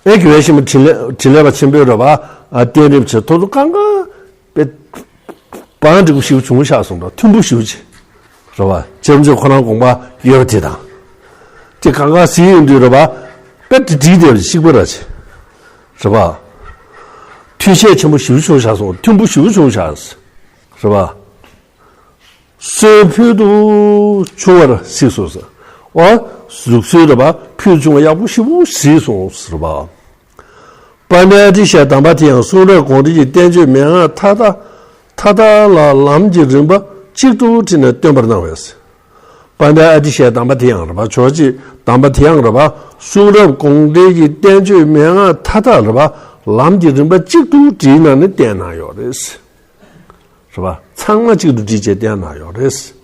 ཨེ་དགེ་བའི་བཤེས་མ་འཕྲིན་ལས་འཕྲིན་ལས་པ་ཆེན་པོའི་རེད་པ། ཨ་རྟེན་འབྲེལ་བྱས། ཐོག་ཐོག་གང་ག་པའི་བང་སྒྲིག་པོ་ཞིག་བྱུང་ཤག་གསུངས་འདུག་མཐུན་པོ་ཞིག་བྱས། རེད་པ། རྗེ་རིན་པོ་ཆེ་ཁོ་རང་དགོངས་པ་ཡོད་པ་དེ་དང་། དེ་གང་ག་གཟིགས་ཡོང་དུས་རེད་པ། དཔེ་དེ་བསྒྲིགས་བསྡད་པ་གཅིག་པ་ར་ཆེ། རེད་པ། མཐུན་ཤས་ཆེན་པོ་ཞིག་བྱུང་ཤག་གསུངས། མཐུན་པོ་ཞིག་བྱུང་ཤག་རེད་པ། སྲོལ་ཕུལ་དུ་བྱུང་བར་གཟིགས་སོ་ཟེར། འོ། ལུགས་སྲོལ་རེད་པ། ཕུལ་བྱུང་བ་ཡག་པོ་ཞིག་པོ་གཟིགས་སོང་ཟེར་བ། པཎྜི་ཏ་ཞེས་གདམས་པ་དེ་ཡང་གསུང་རབ་དགོངས་འགྲེལ་གྱི་བསྟན་བཅོས་མན་ངག་མཐའ་དག་མཐའ་དག་ལ་ལམ་གྱི་རིམ་པ་གཅིག་ཏུ་དྲིལ་ནས་སྟོན་པར་གནང་བས། པཎྜི་ཏ་ཞེས་གདམས་པ་དེ་ཡང་རེད་པ། ཇོ་བོ་རྗེས་གདམས་པ་དེ་ཡང་རེད་པ། གསུང་རབ་དགོངས་འགྲེལ་གྱི་བསྟན་བཅོས་མན་ངག་མཐའ་དག་རེད་པ། ལམ་གྱི་རིམ་པ་གཅིག་ཏུ་དྲིལ་ནས་ནི་བསྟན་གནང་ཡོད་རེད། རེད་པ། ཚང་མ་གཅིག་ཏུ་དྲིལ་བྱས་བསྟན་གནང་ཡོད་རེད།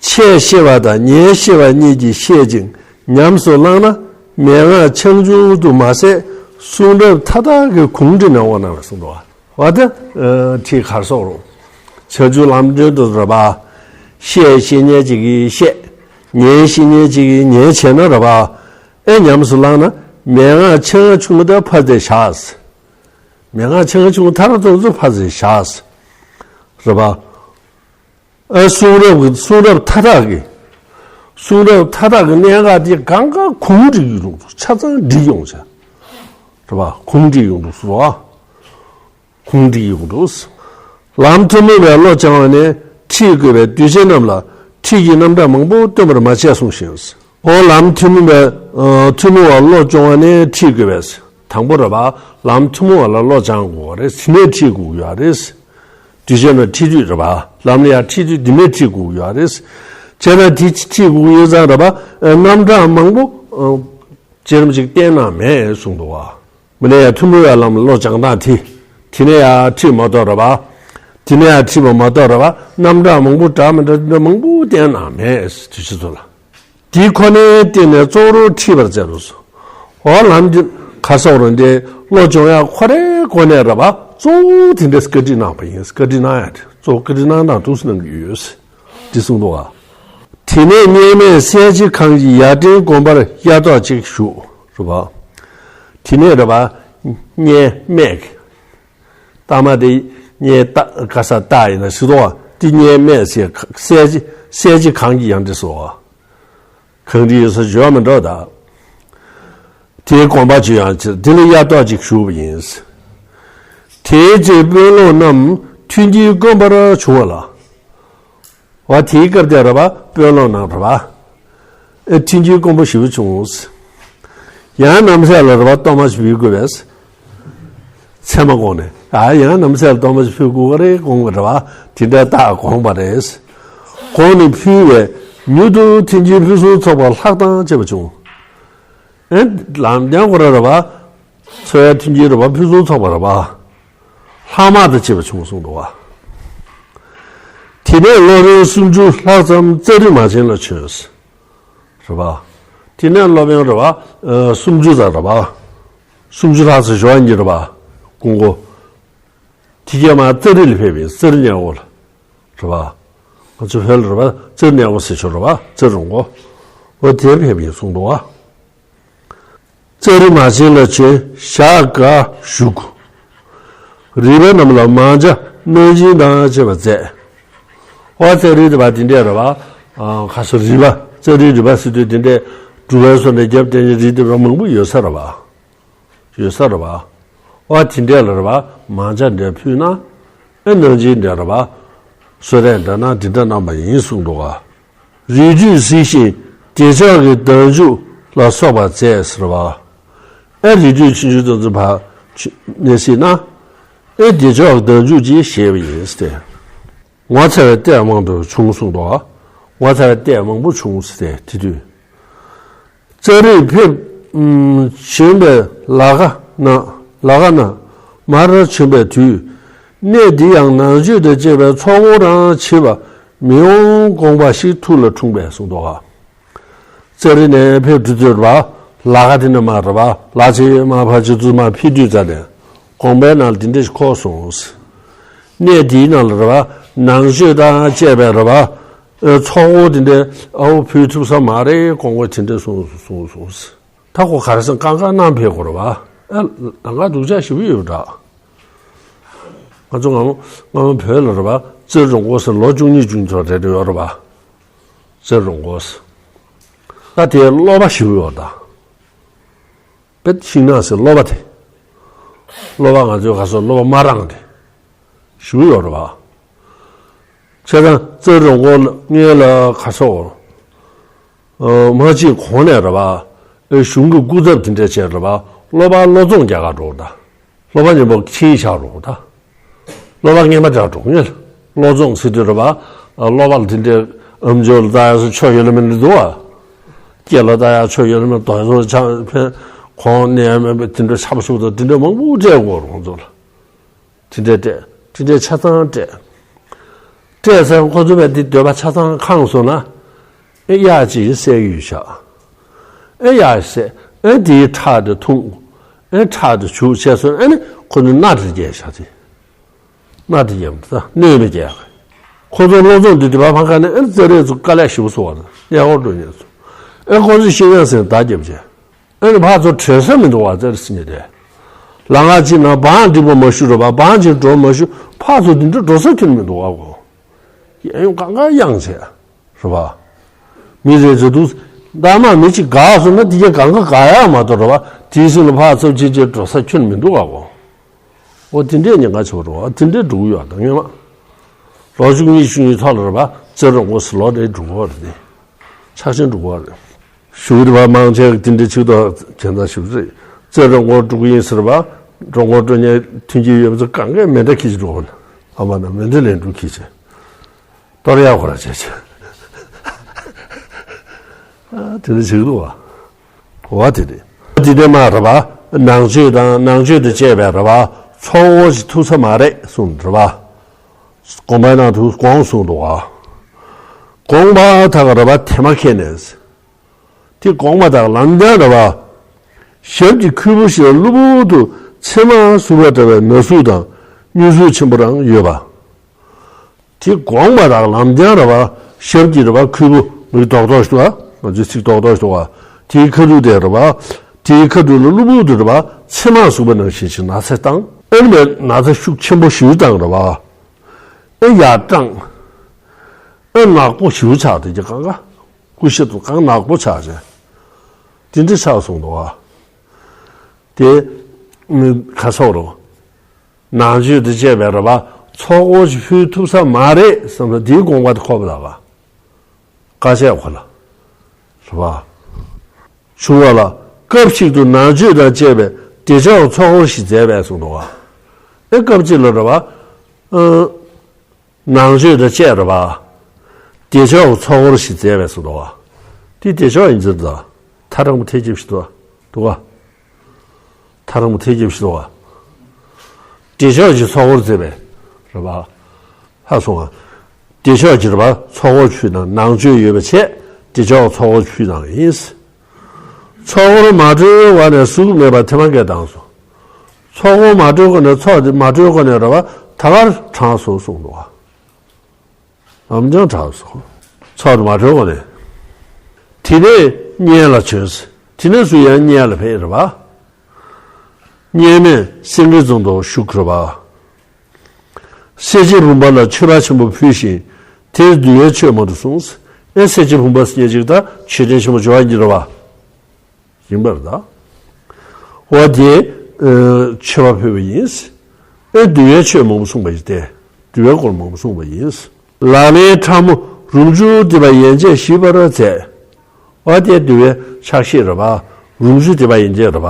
ཆེས་ཤེས་པ་དང་ཉེས་ཤེས་པ་གཉིས་ཀྱིས་ཤེས་ཅིང་ཉམས་སུ་བླངས་ན། མན་ངག་ཆང་ཆུང་དུ་མ་ཟད་གསུང་རབ་མཐའ་དག་གི་གུང་བསྒྲིགས་ནས་དབང་གནང་བའི་གསུང་འདུག་བ། འོ་ད་ཁྲིད་གར་སོགས་རུ། བྱང་ཆུབ་ལམ་སྒྲོན་དུ་རེད་པ། ཤེས་ཤེས་མཁན་ཅིག་གིས་ཤེས། ཉན་ཤེས་མཁན་ཅིག་གིས་ཉན་བྱས་ན་རེད་པ། ཨེ་ཉམས་སུ་བླངས་ན། མན་ངག་ཆེ་ཆུང་དག་ཕར་ཙམ་བཞག་མན་ངག་ཆེ་ཆུང་མཐར་ཐུག་ཚུར་ཕར་ཙམ་བཞག་རེད་པ། ཨེ་གསུང་རབ་ཀྱི་གསུང་རབ་མཐའ་དག་གི། གསུང་རབ་མཐའ་དག་གི་གནད་འགག་དེ་གང་ག་གུང་བསྒྲིགས་ཡོང་འདུག་ཆ་ཚང་བསྒྲིགས་ཡོང་བྱ། རེད་པ། གུང་བསྒྲིགས་ཡོང་འདུག་སོ། གུང་བསྒྲིགས་ཡོང་འདུག་ལམ་ཐུན་མོང་བའི་བློ་སྦྱང་བ་ནི་ཁྲིད་དགོས་པས་གདུལ་བྱ་རྣམས་ལ་ཁྲིད་ཀྱི་རྣམ་གྲངས་མང་པོ་སྟོན་པར་མ་བྱས་གསུངས་ཤིང་། འོ་ལམ་ཐུན་མོང་བའི་ཨ་ཐུན་མོང་བ་བློ་སྦྱོང་བ་ནི་ཁྲིད་དགོས་པས། དང་པོ་རེད་པ། ལམ་ཐུན་མོང་བ་ལ་བློ་སྦྱང་དགོས་པ་རེད། དེ་ནས་ཁྲིད་དགོས་ཀྱི་ཡོད་རེད། གདུལ་བྱ་རྣམས་ཁྲིད་དུས་རེད་པ། ལམ་ལ་ཡར་ཁྲིད་དུས་འདི་ནས་ཁྲིད་དགོས་ཀྱི་ཡོད་རེད། བྱས་ན་དེ་ཁྲིད་དགོས་ཀྱི་ཡོད་ཙང་རེད་པ། རྣམ་གྲངས་མང་པོ་ཅི་རིམ་ཅིག་བསྟན་གནང་མེད་གསུངས་འདུག་བ། མི་ནས་ཡང་ཐུན་མོང་བའི་ལམ་བློ་སྦྱང་སྟངས་དེ། དེ་ནས་ཡང་ཁྲིད་མ་གཏོགས་རེད་པ། དེ་ནས་ཡང་ཁྲིད་པ་མ་གཏོགས་རེད་པ། རྣམ་གྲངས་མང་པོ་འདྲ་མི་འདྲ་མང་པོ་བསྟན་གནང་མེད་དུས་ཚོད་ཚོ་ལ། དེ་ཁོ་ནའི་སྟེང་ནས་གཙོ་བོར་ཁྲིད་པར་མཛད་དོ། འོ་ལམ་གྱི་ཁ་སོགས་རུ་འདི་བློ་སྦྱོང་ཡག་ཁོ་རའི་སྒོ་ནས་རེད་པ། གཙོ་བོ་དེ་འདྲས་བཀའ་ཁྲིད་གནང་བ་ཡིན། བཀའ་ཁྲིད་གནང་ཡག་དེ་གཙོ་བོ་བཀའ་ཁྲིད་གནང་སྟངས་འདུག་སེ་གནང་གི་ཡོད། འདི་གསུངས་འདུག་བ། དེ་ནས་སྙེ་མས་སད་ཅི་གང་གི་ཡར་འདྲེན་དགོན་པར་དབྱར་ཐོག་ཅིག་བཞུགས་རེད་པ། དེ་ནས་རེད་པ། སྙེ་སྨད་ཀྱི། ལྟག་མ་དེ་སྙེ་ལྟག་ག་ས་ལྟག་ཡིན་ན་ཟེར་དོ། དེ་སྙེ་སྨད་ཟེར། སད་ཅི་སད་ཅི་གང་གི་ཡར་འདྲེན་སོ། གངས་རི་ཡོད་ས་འཇོག་མི་འགྲོ་ད། དེའི་དགོངས་པ་ཅི་ཡང་ཕྱིར་དེ་ལ་དབྱར་ཐོག་ཅིག་བཞུགས་པ་ཡིན། དེའི་ཚེ་དཔོན་སློབ་རྣམས་མཐུན་རྐྱེན་དཀོན་པར་བྱུང་བ་ལ། བ་དེའི་སྐབས་དེར་རེད་པ། དཔོན་སློབ་རྣམས་རེད་པ། ཨེ་མཐུན་རྐྱེན་དཀོན་པོ་ཞེ་པོ་བྱུང་། ཡང་ནམ་ཟས་ལ་རེད་པ། གཏོར་མ་ཞིག་ཕུལ་དགོས་པས། ཚད་མ་དགོངས་ནས། ཨ་ཡང་ནམ་ཟས་ལ་གཏོར་མ་ཞིག་ཕུལ་དགོས་པ་རེད་དགོངས་པ་རེད་པ། དེ་འདྲ་རྟགས་དགོངས་པ་རེད། དགོངས་ནས་ཕུལ་བས་མྱུར་དུ་མཐུན་རྐྱེན་ཕུན་སུམ་ཚོགས་པ་ལྷག་དང་བཅས་པ་བྱུང་། ཨེ་ལམ་སྦྱང་དགོས་རེད་པ། འཚོ་བའི་མཐུན་རྐྱེན་རེད་པ། ཕུན་སུམ་ཚོགས་པ་རེད་པ། ལྷག་མ་དང་བཅས་པ་བྱུང་གསུངས་འདུག་བ། དེ་ནས་སློབ་དཔོན་སུམ་ཅུ་ལྷག་ཙམ་ཙཱ་རི་མ་ཆེན་ལ་བྱོན། རེད་པ། དེ་ནས་སློབ་དཔོན་རེད་པ། ཨ་སུམ་ཅུ་ཙམ་རེད་པ། སུམ་ཅུ་ལྷག་ཙམ་ཞུ་བ་ཡིན་རེད་པ། སྐུ་ངོ། དེ་གས་མར་ཙཱ་རི་ལ་ཕེབས་པ་ཡིན། ཙཱ་རི་མཉན་པོ་ལ། རེད་པ། ང་ཚོ་བོད་ལ་རེད་པ། ཙཱ་རི་མཉན་པོ་ཟེར་ཆོག་རེད་པ། ཙཱ་རི་རོང་པོ། འོ་དེར་ཕེབས་པ་ཡིན་གསུངས་འདུག་བ། ཙཱ་རི་མ་ཆེན་ལ་བྱོན། ཞག་འགའ་བཞུགས། རིག་པ་རྣམས་ལ་མང་ཇ་གནང་སྦྱིན་དང་བཅས་པ་མཛད། འོ་ཙཱ་རི་དེ་བ་དེ་འདྲས་རེད་པ། ཨ་ཁ་སོ་རིག་པ། ཙཱ་རི་རིག་པ་ཟེར་དུས་དེ་འདྲས་སྒྲུབ་པའི་སོ་ནས་རྒྱབ་བསྟན་རིག་དེ་བ་མང་པོ་ཡོད་ས་རེད་པ། ཡོད་ས་རེད་པ། འོ་དེ་འདྲས་ལ་རེད་པ། མང་ཇ་འདྲ་ཕུལ་ན། ཨེ་གནང་སྦྱིན་འདྲ་རེད་པ། གསོལ་རས་འདྲ་གནང་། དེ་འདྲ་གནང་བ་ཡིན་གསུངས་འདུག་ག་རིགས་རྒྱུད་གཟིགས་ཤིང་བདེ་མཆོག་གི་བདག་འཇུག་ལ་སོགས་པ་མཛད་ཟེར་བ། ཨེ་རིགས་རྒྱུད་ཆུང་ཆུང་ཙམ་ཙམ་ཕར་ཆུ་གནས་སྲིད་ན། ཨེ་བདེ་མཆོག་གི་བདག་འཇུག་ཅིག་བཞེས་པ་ཡིན་ཏེ། ངོ་མཚར་བའི་ལྟས་མང་དུ་བྱུང་གསུངས་འདུག་ངོ་མཚར་བའི་ལྟས་མང་པོ་བྱུང་ཟེར་ཏེ་དེ་དུས། ཙཱ་རི་ཕེབས་ཨུམ་བྱོན་པའི་ལ་ཁ་ན་ལ་ཁ་ན་ མར་བྱོན་པའི་དུས། གནས་འདི་ཡང་ནང་ཆོས་དང་བཅས་པའི་ཚོགས་འཁོར་རང་མཆིས་པ་མི་འོང་དགོངས་པ་ཞིག་ཐུགས་ལ་འཁྲུངས་པས་གསུངས་འདུག་ག། ཙཱ་རི་ནས་ཕེབས་དུས་ཚོད་རེད་པ། ལ་ཁ་དེ་འདྲ་མ་རེད་པ། ལ་ཆེ་མ་ཕ་ཆེ་ཚུལ་མ་ཕི་དུས་ཙ་ནས་དགོངས་པའི་ནང་ལ་དེ་འདྲ་ཞིག་འཁོར་སོང་། གནས་དེའི་ནང་ལ་རེད་པ། ནང་ཆོས་དང་བཅས་པའི་རེད་པ། ཚོགས་འཁོར་དེ་འདྲ་ཨའུ་ཕུལ་ཐུབ་ས་མ་རེད་དགོངས་པ་དེ་འདྲ་གསུངས་སོང་། ད་ཁོ་ག་རེ་ཟེར་ན་གང་ག་གནང་ཕེབས་དགོས་རེད་པ། ཨ་ལ་ང་སྡུག་ཅག་ཞེ་པོ་ཡོད་འདྲ། ང་ཚོ་སྔ་མོ་སྔ་མོ་བོད་ལ་རེད་པ། རྩེ་རོང་སྐོར་ཟེར་ལོ་བཅུ་གཉིས་བཅུ་གཉིས་ཚོ་རེ་རེ་ཡོད་རེད་པ། རྩེ་རོང་སྐོར་ཟེར། ད་དེ་གློ་བ་ཞེ་པོ་ཡོད་ད། དཔེ་ཤིང་ནགས་ཟེར་གློ་བ་དེ། གློ་བ་ང་ཚོའི་ག་སོ་གློ་བ་མ་རང་དེ། ཞེ་པོ་ཡོད་རེད་པ། བྱས་ཙང་རྩེ་རོང་སྐོར་སྔོན་ལ་ག་སོ། ཨ་མ་གཅིག་གོང་ནས་རེད་པ། ཨེ་གཞུང་གི་སྐུ་ཚབ་དེ་འདྲ་བྱས་རེད་པ། གློ་བ་བློ་བཟང་རྒྱ་གར་འགྲོ་ད། གློ་བ་མཉམ་པོ་ཕྱིན་བཞག་རོགས་ད། གློ་བ་ངན་པ་འདྲ་འགྲོ་ངེས། བློ་བཟང་ཟེར་དུས་རེད་པ། གློ་བ་ལ་དེ་འདྲའི་ཨམ་ཅོག་ལ་ལྟ་ཡག་སོ་ཆོ་ཡོད་ལ་མེད་ལ་འདུག་བ། སྐེ་ལ་ལྟ་ཡག་ཆོ་ཡོད་ལ་མེད་རྡོ་སོ་ཆ་ཕན་གོང་ནས་མེད་པའི་དེ་འདྲ་ཆ་པ་ཞུགས་དང་དེ་འདྲ་མང་པོ་སྤྲད་དགོས་རེད་ཁོང་ཚོ་ལ། དེ་འདྲ་སྤྲད། དེ་འདྲ་ཆ་ཚང་སྤྲད། སྤྲད་ཚར་ཁོ་ཚོ་བས་དེ་འདོད་པ་ཆ་ཚང་ཁེངས་སོང་ན། ཨེ་གཡག་ཅིག་བསད་ཡོད་ཤག་ཨེ་གཡག་བསད། ཨེ་དེའི་ཁྲག་དེ་འཐུང་། ཨེ་ཁྲག་དེ་བྱུག་བྱས་སོང་ཨེ་ནི་ཁོ་ཚོས་མནའ་དེ་བསྐྱལ་ཤག་དེ། མནའ་དེ་བསྐྱལ་མི་ད་གནོད་མི་བསྐྱལ། ཁོ་ཚོ་བློ་བཟང་དེ་དེ་བ་ཕ་ཁ་ནས་ཨེ་ཙེ་རེ་ཚོ་དཀའ་ལས་ཞེ་པོ་བཟོ་བ་དང་གཡག་འཁོར་འགྲོ་ཉེན་ཚོ། ཨེ་ཁོ་ཚོས་ཤི་ཉེན་ཟེར་ནས་བརྡ་བརྒྱབ་བྱས། ཨ་ནི་ཕར་ཚུར་བྲོས་ས་མི་འདུག་བ་ཙེར་སི་ཉི་དེ། ལ་ང་ཅིག་ན་བང་འགྲིག་པ་མ་ཞུ་རོ་བ་བང་ཅིག་འགྲོ་མ་ཞུ་ཕར་ཚུར་དེ་འདྲ་འགྲོ་ས་ཁྱོན་མི་འདུག་བ་གོ། ཡང་ཡང་གང་ག་གཡང་བྱས་རོ་བ། མི་རེ་ཚོ་འདུག་ད་མ་མི་གཅིག་དགའ་སོང་ན་དེ་ག་གང་ག་དགའ་ཡག་མ་གཏོགས་རོ་བ་དེའི་སྲིད་ལ་ཕར་ཚུར་ཅིག་ཅིག་འགྲོ་ས་ཁྱོན་མི་འདུག་བ་གོ། འོ་དེ་འདྲས་ཉེན་ཁ་ཆེ་བ་རོ་བ་དེ་འདྲས་འགྲོ་གི་ཡོད་ད་ངེས་མ། ལོ་བཅུ་གཉིས་བཅུ་གཉིས་ཐོག་ལ་རོ་བ་ཙེ་རོ་ངོ་སི་ལོ་རེ་འགྲོ་གི་རེད་དེ། ཆག་ཆེན་འགྲོ་གི་རེད། ཞུ་གི་རེད་བ། མང་ཆེ་གི་དེ་འདྲའི་ཆིག་ཐོག་གྱེན་ཐག་ཞུ་གི་རེད། རྩེ་རོང་སྐོར་འགྲོ་གི་ཡིན་ཟེར་བ། རོང་སྐོར་འགྲོ་མཁན་མཐུན་རྐྱེན་ཡོད་པ་ཚོ་གང་གས་མེ་མདའ་འཁྱེར་གྱི་འགྲོ་གི་ན། ཨ་མ་ན་མེ་མདའ་ལན་འགྲུལ་འཁྱེར་བྱས། གཏོར་ཡག་ཁོ་ར་བྱས་བྱས། ཨ་དེ་འདྲ་བྱེད་ཀྱི་འདུག་བ། འོ་དེ་རེད། དེ་འདྲ་མ་རེད་བ། ནང་ཆོས་དང་ནང་ཆོས་དང་བཅས་པའི་རེད་བ། ཚོགས་འཁོར་ཞིག་ཐུབ་ས་མ་རེད་གསུངས་རེད་བ། དགོངས་པ་ནང་དུ་དགོངས་གསུངས་འདུག་བ། དགོངས་པ་དག་རེད་བ་དེ་མ་ཁེལ་ནས། དེ་དགོངས་པ་དག་ལམ་སྟོན་རེད་བ། ཞབས་ཀྱི་ཁུད་པོ་ཞིག་ལ་གློ་བུར་དུ་མཚེ་མ་ཟུག་པ་འདྲ་བའི་ན་ཟུག་དང་སྙུན་ཟུག་ཆེན་པོ་རང་ཡོད་པ། དེ་དགོངས་པ་དག་ལམ་སྟོན་རེད་བ། ཞབས་ཀྱི་རེད་བ་ཁུད་པོ་མིག་རྡོག་རྡོག་ཞིག་འདུག་བ། ང་ཚོའི་ཚིག་རྡོག་རྡོག་ཞིག་འདུག་བ། དེའི་ཁ་ཐུག་དེ་རེད་བ། དེའི་ཁ་ཐུག་ལ་གློ་བུར་དུ་རེད་བ་མཚེ་མ་ཟུག་པ་ནང་བཞིན་ཞིག་ན་ཚ་བཏང་། ཨེ་ནི་ན་ཚ་ཤུགས་ཆེན་པོ་ཞིག་བཏང་རེད་བ། ཨེ་ཡར་བཏང་། ཨེ་ནག་པོ་ཞིག་ཆགས་དེ་ཀྱི་གང་ག་སྐུ་ཤ་དུ་གང་ནག་པོ་ཆགས་བྱས། དེ་འདྲ་ཆགས་སོང་འདུག་བ། དེ་མི་ཁ་སོག་རོ། ནང་ཆོས་དང་བཅས་པའི་རེད་བ། ཚོགས་འཁོར་ཞིག་ཕུལ་ཐུབ་ས་མ་རེད་བསམ་ན་དེའི་དགོངས་པ་དེ་ཁོ་བ་ལ་བ། བཀའ་བཤད་ཁོ་ལ། རེད་བ། བྱུང་བ་ལ་སྐབས་ཤིག་ཏུ་ནང་ཆོས་དང་བཅས་པའི་བདེ་མཆོག་ཚོགས་འཁོར་ཞིག་མཛད་པས་གསུངས་འདུག་བ། ཨེ་སྐབས་གཅིག་ལ་རེད་བ། ཨ། ནང་ཆོས་དང་བཅས་རེད་བ། བདེ་མཆོག་ཚོགས་འཁོར་ཞིག་མཛད་པས་གསུངས་འདུག་བ། དེ་བདེ་མཆོག་ཡིན་ཚུལ་དང་ཐ་རང་པོ་ཐེ་ཅིབ་ཞིག་འདུག་བ། འདུག་བ། ཐ་རང་པོ་ཐེ་ཅིབ་ཞིག་འདུག་བ། བདེ་མཆོག་གི་ཚོགས་འཁོར་མཛད་པས་རེད་བ། ཧ་སོང་བ། བདེ་མཆོག་གི་རེད་བ་ཚོགས་འཁོར་ཕུལ་ན་ནང་ཆོས་ཡོད་པ་བྱས་བདེ་མཆོག་ཚོགས་འཁོར་ཕུལ་ནང་ཡིན། ཚོགས་འཁོར་མ་གྲོལ་བ་ནས་གཟུགས་མེད་པ་ཐེངས་མ་བརྒྱད་བཏང་སོང་། ཚོགས་འཁོར་མ་གྲོལ་གོང་ནས་ཚོགས་དེ་མ་གྲོལ་གོང་ནས་རེད་བ་ད་གར་གྲངས་སོ་གསུངས་འདུག་བ། ལམ་སྦྱང་དྲག་སོང་། ཚོགས་དེ་མ་གྲོལ་གོང་ནས། དེ་ནས་སྔོན་ལ་བྱོན། དེ་ནས་སུ་ཡང་སྔོན་ལ་ཕེབས་རེད་བ། སྔོན་མེད་སེང་གེ་རྫོང་དུ་བཞུགས་རེད་བ། སེར་བྱེས་བུམ་པ་ལ་མཆོད་པ་ཆེན་པོ་ཕུལ་ཞིང་དེར་འདུལ་བའི་ཆོས་མང་དུ་གསུངས། ཨེ་སེར་བྱེས་བུམ་པ་སྙན་ཅིག་དང་མཆོད་རྟེན་ཆེན་པོ་འབྱོར་བ་གཉིས་རེད་བ། ཡིན་པར་གདའ། འོ་དེ། མཆོད་པ་ཕུལ་བ་ཡིན། ཨེ་འདུལ་བའི་ཆོས་མང་པོ་གསུངས་པ་ཡིན་ཏེ། འདུལ་བའི་སྐོར་མང་པོ་གསུངས་པ་ཡིན། ལག་ལེན་ཕྲ་མོ་རུམ་བཅུ་སྡེ་པ་ཡན་ཆད་ཞིབ་པར་མཛད། འོ་དེ་འདུལ་བའི་ཕྱག་བཞེས་རེད་བ། རུམ་བཅུ་སྡེ་པ་ཡན་ཆད་རེད་བ།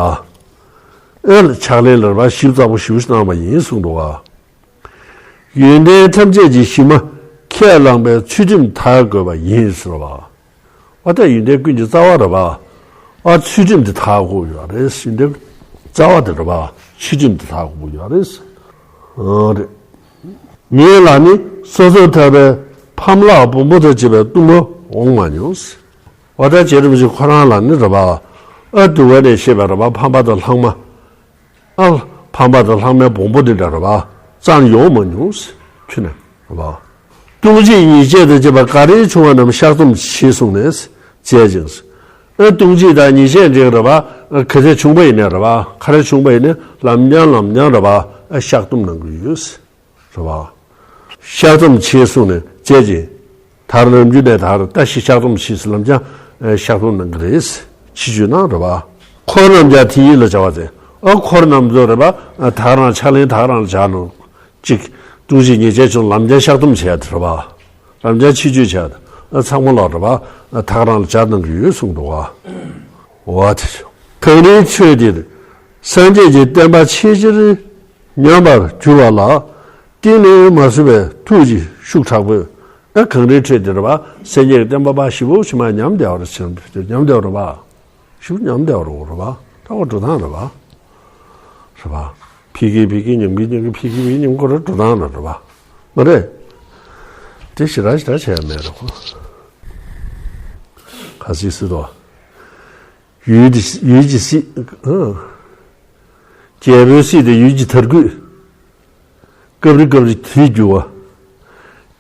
ཨེ་ཕྱག་ལེན་ལ་རེད་བ་ཞིབ་ཚགས་པོ་ཞིབ་གནང་བ་ཡིན་གསུངས་འདུག་བ། ཡོན་ཏན་ཐམས་ཅད་ཀྱི་གཞི་མ་ཁས་བླངས་པའི་ཚུལ་ཁྲིམས་དར་དགོས་པ་ཡིན་ཟེར་བ། ཨ་ད་ཡོན་ཏན་ཀུན་གྱི་རྩ་བ་རེད་བ། ཨ་ཚུལ་ཁྲིམས་དེ་དར་དགོས་ཡོད་རེད། ཡོན་ཏན་རྩ་བ་དེ་རེད་བ། ཆོས་ཁྲིམས་དེ་ལྷག་དགོས་ཡོད་རེད། ཨ་རེད། ངེད་ལ་ནི་སོ་སོར་ཐར་པའི་ཕམ་ལགས་བོང་བུ་དང་བཅས་པའི་གཏུམ་པོ་འོང་མ་མྱོང་། འོ་ད་རྗེ་རིན་པོ་ཆེ་ཁོ་རང་ལ་ནི་རེད་པ། ཨ་དུ་བ་ནས་བཤད་པའི་རེད་པ། ཕམ་པ་དང་ལྷག་མ། ཨ་ཕམ་པ་དང་ལྷག་མའི་བོང་བུ་འདི་འདྲ་རེད་པ། རྩ་ནས་ཡོང་མ་མྱོང་། ཁྱོད་ནས་རེད་པ། ལྟུང་བྱེད་ཉེས་བྱས་དང་བཅས་པ་ག་རེ་བྱུང་བ་རྣམས་བཤགས་སྡོམ་བྱེད་གསུངས་ནས་མཛད་ཅིང་། ཨ་ལྟུང་བྱེད་དང་ཉེས་བྱས་འདི་རེད་པ། ག་ཚད་བྱུང་པ་ཡིན་ནའི་རེད་པ། ག་རེ་བྱུང་པ་ཡིན་ནའི་ལམ་རྐྱང་ལམ་རྐྱང་རེད་པ། ཨ་བཤགས་སྡོམ་གནང་གི་ཡོད། རེད་པ། བཤགས་སྡོམ་བྱེད་གསུངས་ནས་མཛད་ཅིང་། ད་ནམ་རྒྱུན་ནས་ད་ལྟ་ཞིག་བཤགས་སྡོམ་བྱེད་ཟེར་ལམ་རྐྱང་བཤགས་སྡོམ་གནང་གི་རེད། ཕྱི་བཅོས་གནང་རེད་པ། འཁོར་རྣམས་ཀྱང་དེ་ཉིད་ལ་བྱ་བ་མཛད། ཨ་འཁོར་རྣམས་ཚོ་རེད་པ། ད་ག་རང་ཕྱག་ལེན་ད་ག་རང་ལ་བྱ་ནོ། གཅིག་ལྟུང་བྱེད་ཉེས་བྱས་བྱུང་ལམ་རྐྱང་བཤགས་སྡོམ་བྱས་ཏེ་རེད་པ། ལམ་རྐྱང་ཕྱི་བཅོས་བྱས་ཏེ་ཚང་མ་ལ་རེད་པ། ད་ག་རང་ལ་བྱ་གནང་གི་ཡོད་གསུངས་འདུག་པ། འོ་དེ། གངས་རིའི་ཁྲོད་འདིར་སངས་རྒྱས་ཀྱི་བསྟན་པ་ཆེས་ཆེར་ཉམས་པར་གྱུར་པ་ལ། གཏིང་ནས་མ་བཟོད་པའི་ཐུགས་ཀྱི་ཤུགས་དྲག་པོས། ཨ་གངས་རིའི་ཁྲོད་འདིར་རེད་པ། སངས་རྒྱས་ཀྱི་བསྟན་པ་པ་ཞེ་པོ་ཅིག་མར་ཉམས་བསྡད་པ་རེད། ཕྱིར་ཉམས་བསྡད་པ་རེད་པ། ཞེ་པོ་ཉམས་བསྡད་པ་རེད་པ། ད་འོ་འགྲོ་སྟངས་རེད་པ། རེད་པ། ཕི་གི་ཕི་གི་ཉམས་གི་ཉམས་གི་ཕི་གི་ཕི་གི་ཉམས་གི་རེད། འགྲོ་སྟངས་རེད་པ། མ་རེད། དེ་ཞེ་དྲག་ཞེ་དྲག་བྱས་ཡ་མེད་རེད་ཁོ། ག་ཟིག་སྲིད་དོ། ཡུལ་གྱི་ཡུལ་གྱི་སྲིད། ཨ། རྒྱལ་པོའི་སྲིད་དེ་ཡུལ་གྱི་དར་རྒུད། སྐབས་རེ་སྐབས་རེ་དུས་འགྱུར་བ།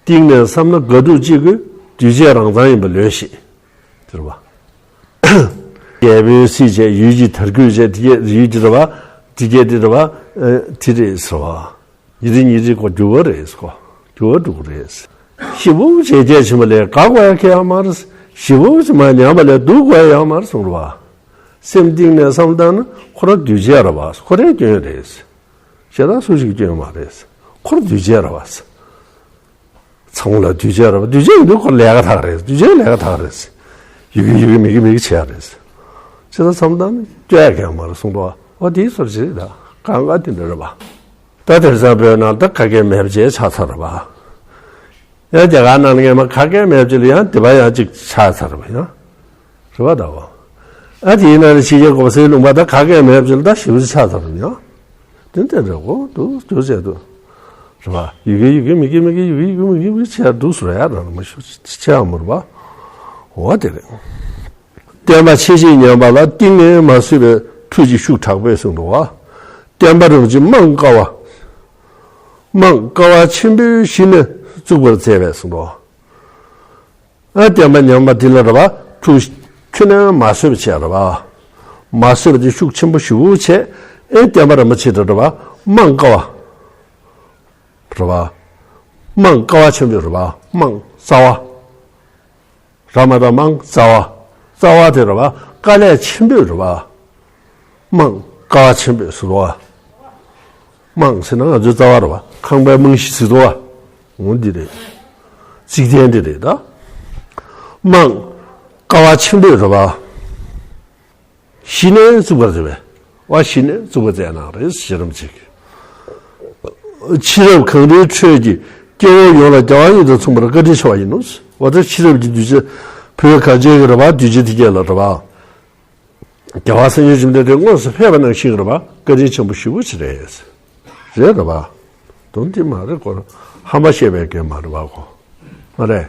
གཏིང་ནས་བསམ་ན་དགའ་སྡུག་གཅིག་གི་དུས་བྱས་རང་མཚང་ཡིན་པ་ལོས་ཤེས། དེ་རེད་པ། རྒྱལ་པོའི་སྲིད་བྱས་ཡུལ་གྱི་དར་རྒུད་བྱས་དེ་གས་ཡུལ་གྱི་རེད་པ། དེ་གས་དེ་རེད་པ། ཨ། དེ་རེད་ཟེར་བ། ཡི་རེ་ཉི་རེ་ཀོ་འགྱུར་བ་རེད་ཀོ། འགྱུར་བ་འགྲོ་གི་རེད། ཞེ་པོ་ཅིག་རྒྱལ་ཆེན་པོ་ལས་དགའ་དགོས་ཡ་གང་ཡང་མ་རེད། ཞེ་པོ་ཅིག་མར་ཉམས་པ་ལས་སྡུག་དགོས་ཡ་ཡང་མ་རེད་གསུངས་རེད་པ། སེམས་གཏིང་ནས་བསམ་བཏང་ན་ཁོ་རང་འདུས་བྱས་རེད་པ། ཁོ་རའི་སྐྱོན་རེད། གཞན་དག་སུ་ཞིག་གི་སྐྱོན་མ་རེད། ཁོ་རང་འདུས་བྱས་རེད་པ། ཚང་མ་ལ་འདུས་བྱས་རེད་པ། འདུས་བྱས་ཡིན་དུས་ཁོ་ལས་ཀ་དག་རེད། འདུས་བྱས་ལས་ཀ་དག་རེད། ཡི་གེ་ཡི་གེ་མི་གེ་མི་གེ་བྱས་རེད། ཅི་ལྟར་བསམ་བཏང་ན་སྐྱོ་ཡ་གང་མ་རེད་གསུངས་འདུག་པ། འོ་དེའི་སོར་ཅིག་རེད་ད། གང་ག་དེ་འདྲ་རེད་པ། ད་དེང་སང་བོད་ནང་ད་ག་གེ་མེད་པ་ཅིག་ཆགས་ཚར་རེད་པ། ཡང་རྒྱ་གར་ནང་ནས་སྔས་མ་ག་གེ་མེད་པ་ཅིག་ལ་ཡང་དེ་པ་ཡང་ཅིག་ཆགས་ཚར་རེད་པ་ཡང་། རེད་པ་ད་བ། ཨ་དེའི་ནང་ནས་ཕྱི་རྒྱལ་གོང་སའི་ལུང་པ་ད་ག་གེ་མེད་པ་ཅིག་ལ་ད་ཞེ་པོ་ཅིག་ཆགས་ཚར་རེད་ཡང་། དེ་འདྲ་རེད་གོ་འདུག་འདུག་བྱས་འདུག་རེད་པ། ཡི་གེ་ཡི་གེ་མི་གེ་མི་གེ་ཡི་གེ་ཡི་གེ་མི་གེ་མི་གེ་བྱས་འདུག་ཟེར་ཡ་རང་མ་ཤོད་ཆེ་ཡ་མོ་རེད་པ། འོ་དེ་རེད། བསྟན་པ་ཆེས་ཆེར་ཉམས་པ་ལ། གཏིང་ནས་མ་བཟོད་པའི་ཐུགས་ཀྱི་ཤུགས་དྲག་པོས་གསུངས་འདུག་པ། བསྟན་པ་རིན་པོ་ཆེ་རྨང་ཀ་བ། རྨང་ཀ་བ་ཆེན་པོས་གཞི་ནས་བཙུགས་པར་མཛད་པས་གསུངས་འདུག་པ། ཨ་བསྟན་པ་ཉམས་པ་འདི་ལ་རེད་པ། ཐུགས་ཁྱོན་ནས་མ་བཟོད་པ་བྱས་རེད་པ། མ་བཟོད་པ་དེ་ཤུགས་ཆེན་པོ་ཞེ་པོ་བྱས། ཨེ་བསྟན་པ་རིན་པོ་ཆེ་དེ་རེད་པ། རྨང་ཀ་བ་རེད་པ། རྨང་ཀ་བ་ཆེན་པོ་རེད་པ། རྨང་རྩ་བ། ར་མ་ད་རྨང་རྩ་བ། རྩ་བ་དེ་རེད་པ། དཀའ་ལས་ཆེན་པོ་རེད་པ། རྨང་ཀ་བ་ཆེན་པོས་ཟེར་བ། རྨང་ཟེར་ན་ང་ཚོའི་རྩ་བ་རེད་པ། ཁང་པའི་རྨང་གཞི་ཟེར་བ། འོ་འདི་རེད། རྩིག་གདན་འདི་རེད་ད། རྨང་ཀ་བ་ཆེན་པོས་རེད་པ། གཞི་ནས་བཙུགས་པར་མཛད་པས། བ་གཞི་ནས་བཙུགས་པ་མཛད་གནང་རེད་ཟེར་རམ་ཅིག་ཕྱི་རབས་གངས་རིའི་ཁྲོད་ཀྱི་སྐྱེ་བོ་ཡོངས་ལ་རྒྱལ་བ་ཡིད་དུ་མཚུངས་པར་བཀའ་དྲིན་ཆེ་བ་ཡིན་ནོ། འོ་ད་ཕྱི་རབས་ཀྱི་གདུལ་བྱ་བོད་གངས་ཅན་གྱི་རེད་པ། གདུལ་བྱ་དེ་གས་ལ་རེད་པ། རྒྱལ་བ་སངས་རྒྱས་བཅོམ་ལྡན་འདས་དངོས་སུ་ཕེབས་པ་ནང་བཞིན་རེད་པ། བཀའ་དྲིན་ཆེན་པོ་ཞེ་པོ་ཅིག་རེད། རེད་རེད་པ། དོན་དེ་མ་རེད་ཁོ་རང་ཧམ་པ་བཤད་པའི་སྐད་མ་རེད་པ་ཁོ། མ་རེད།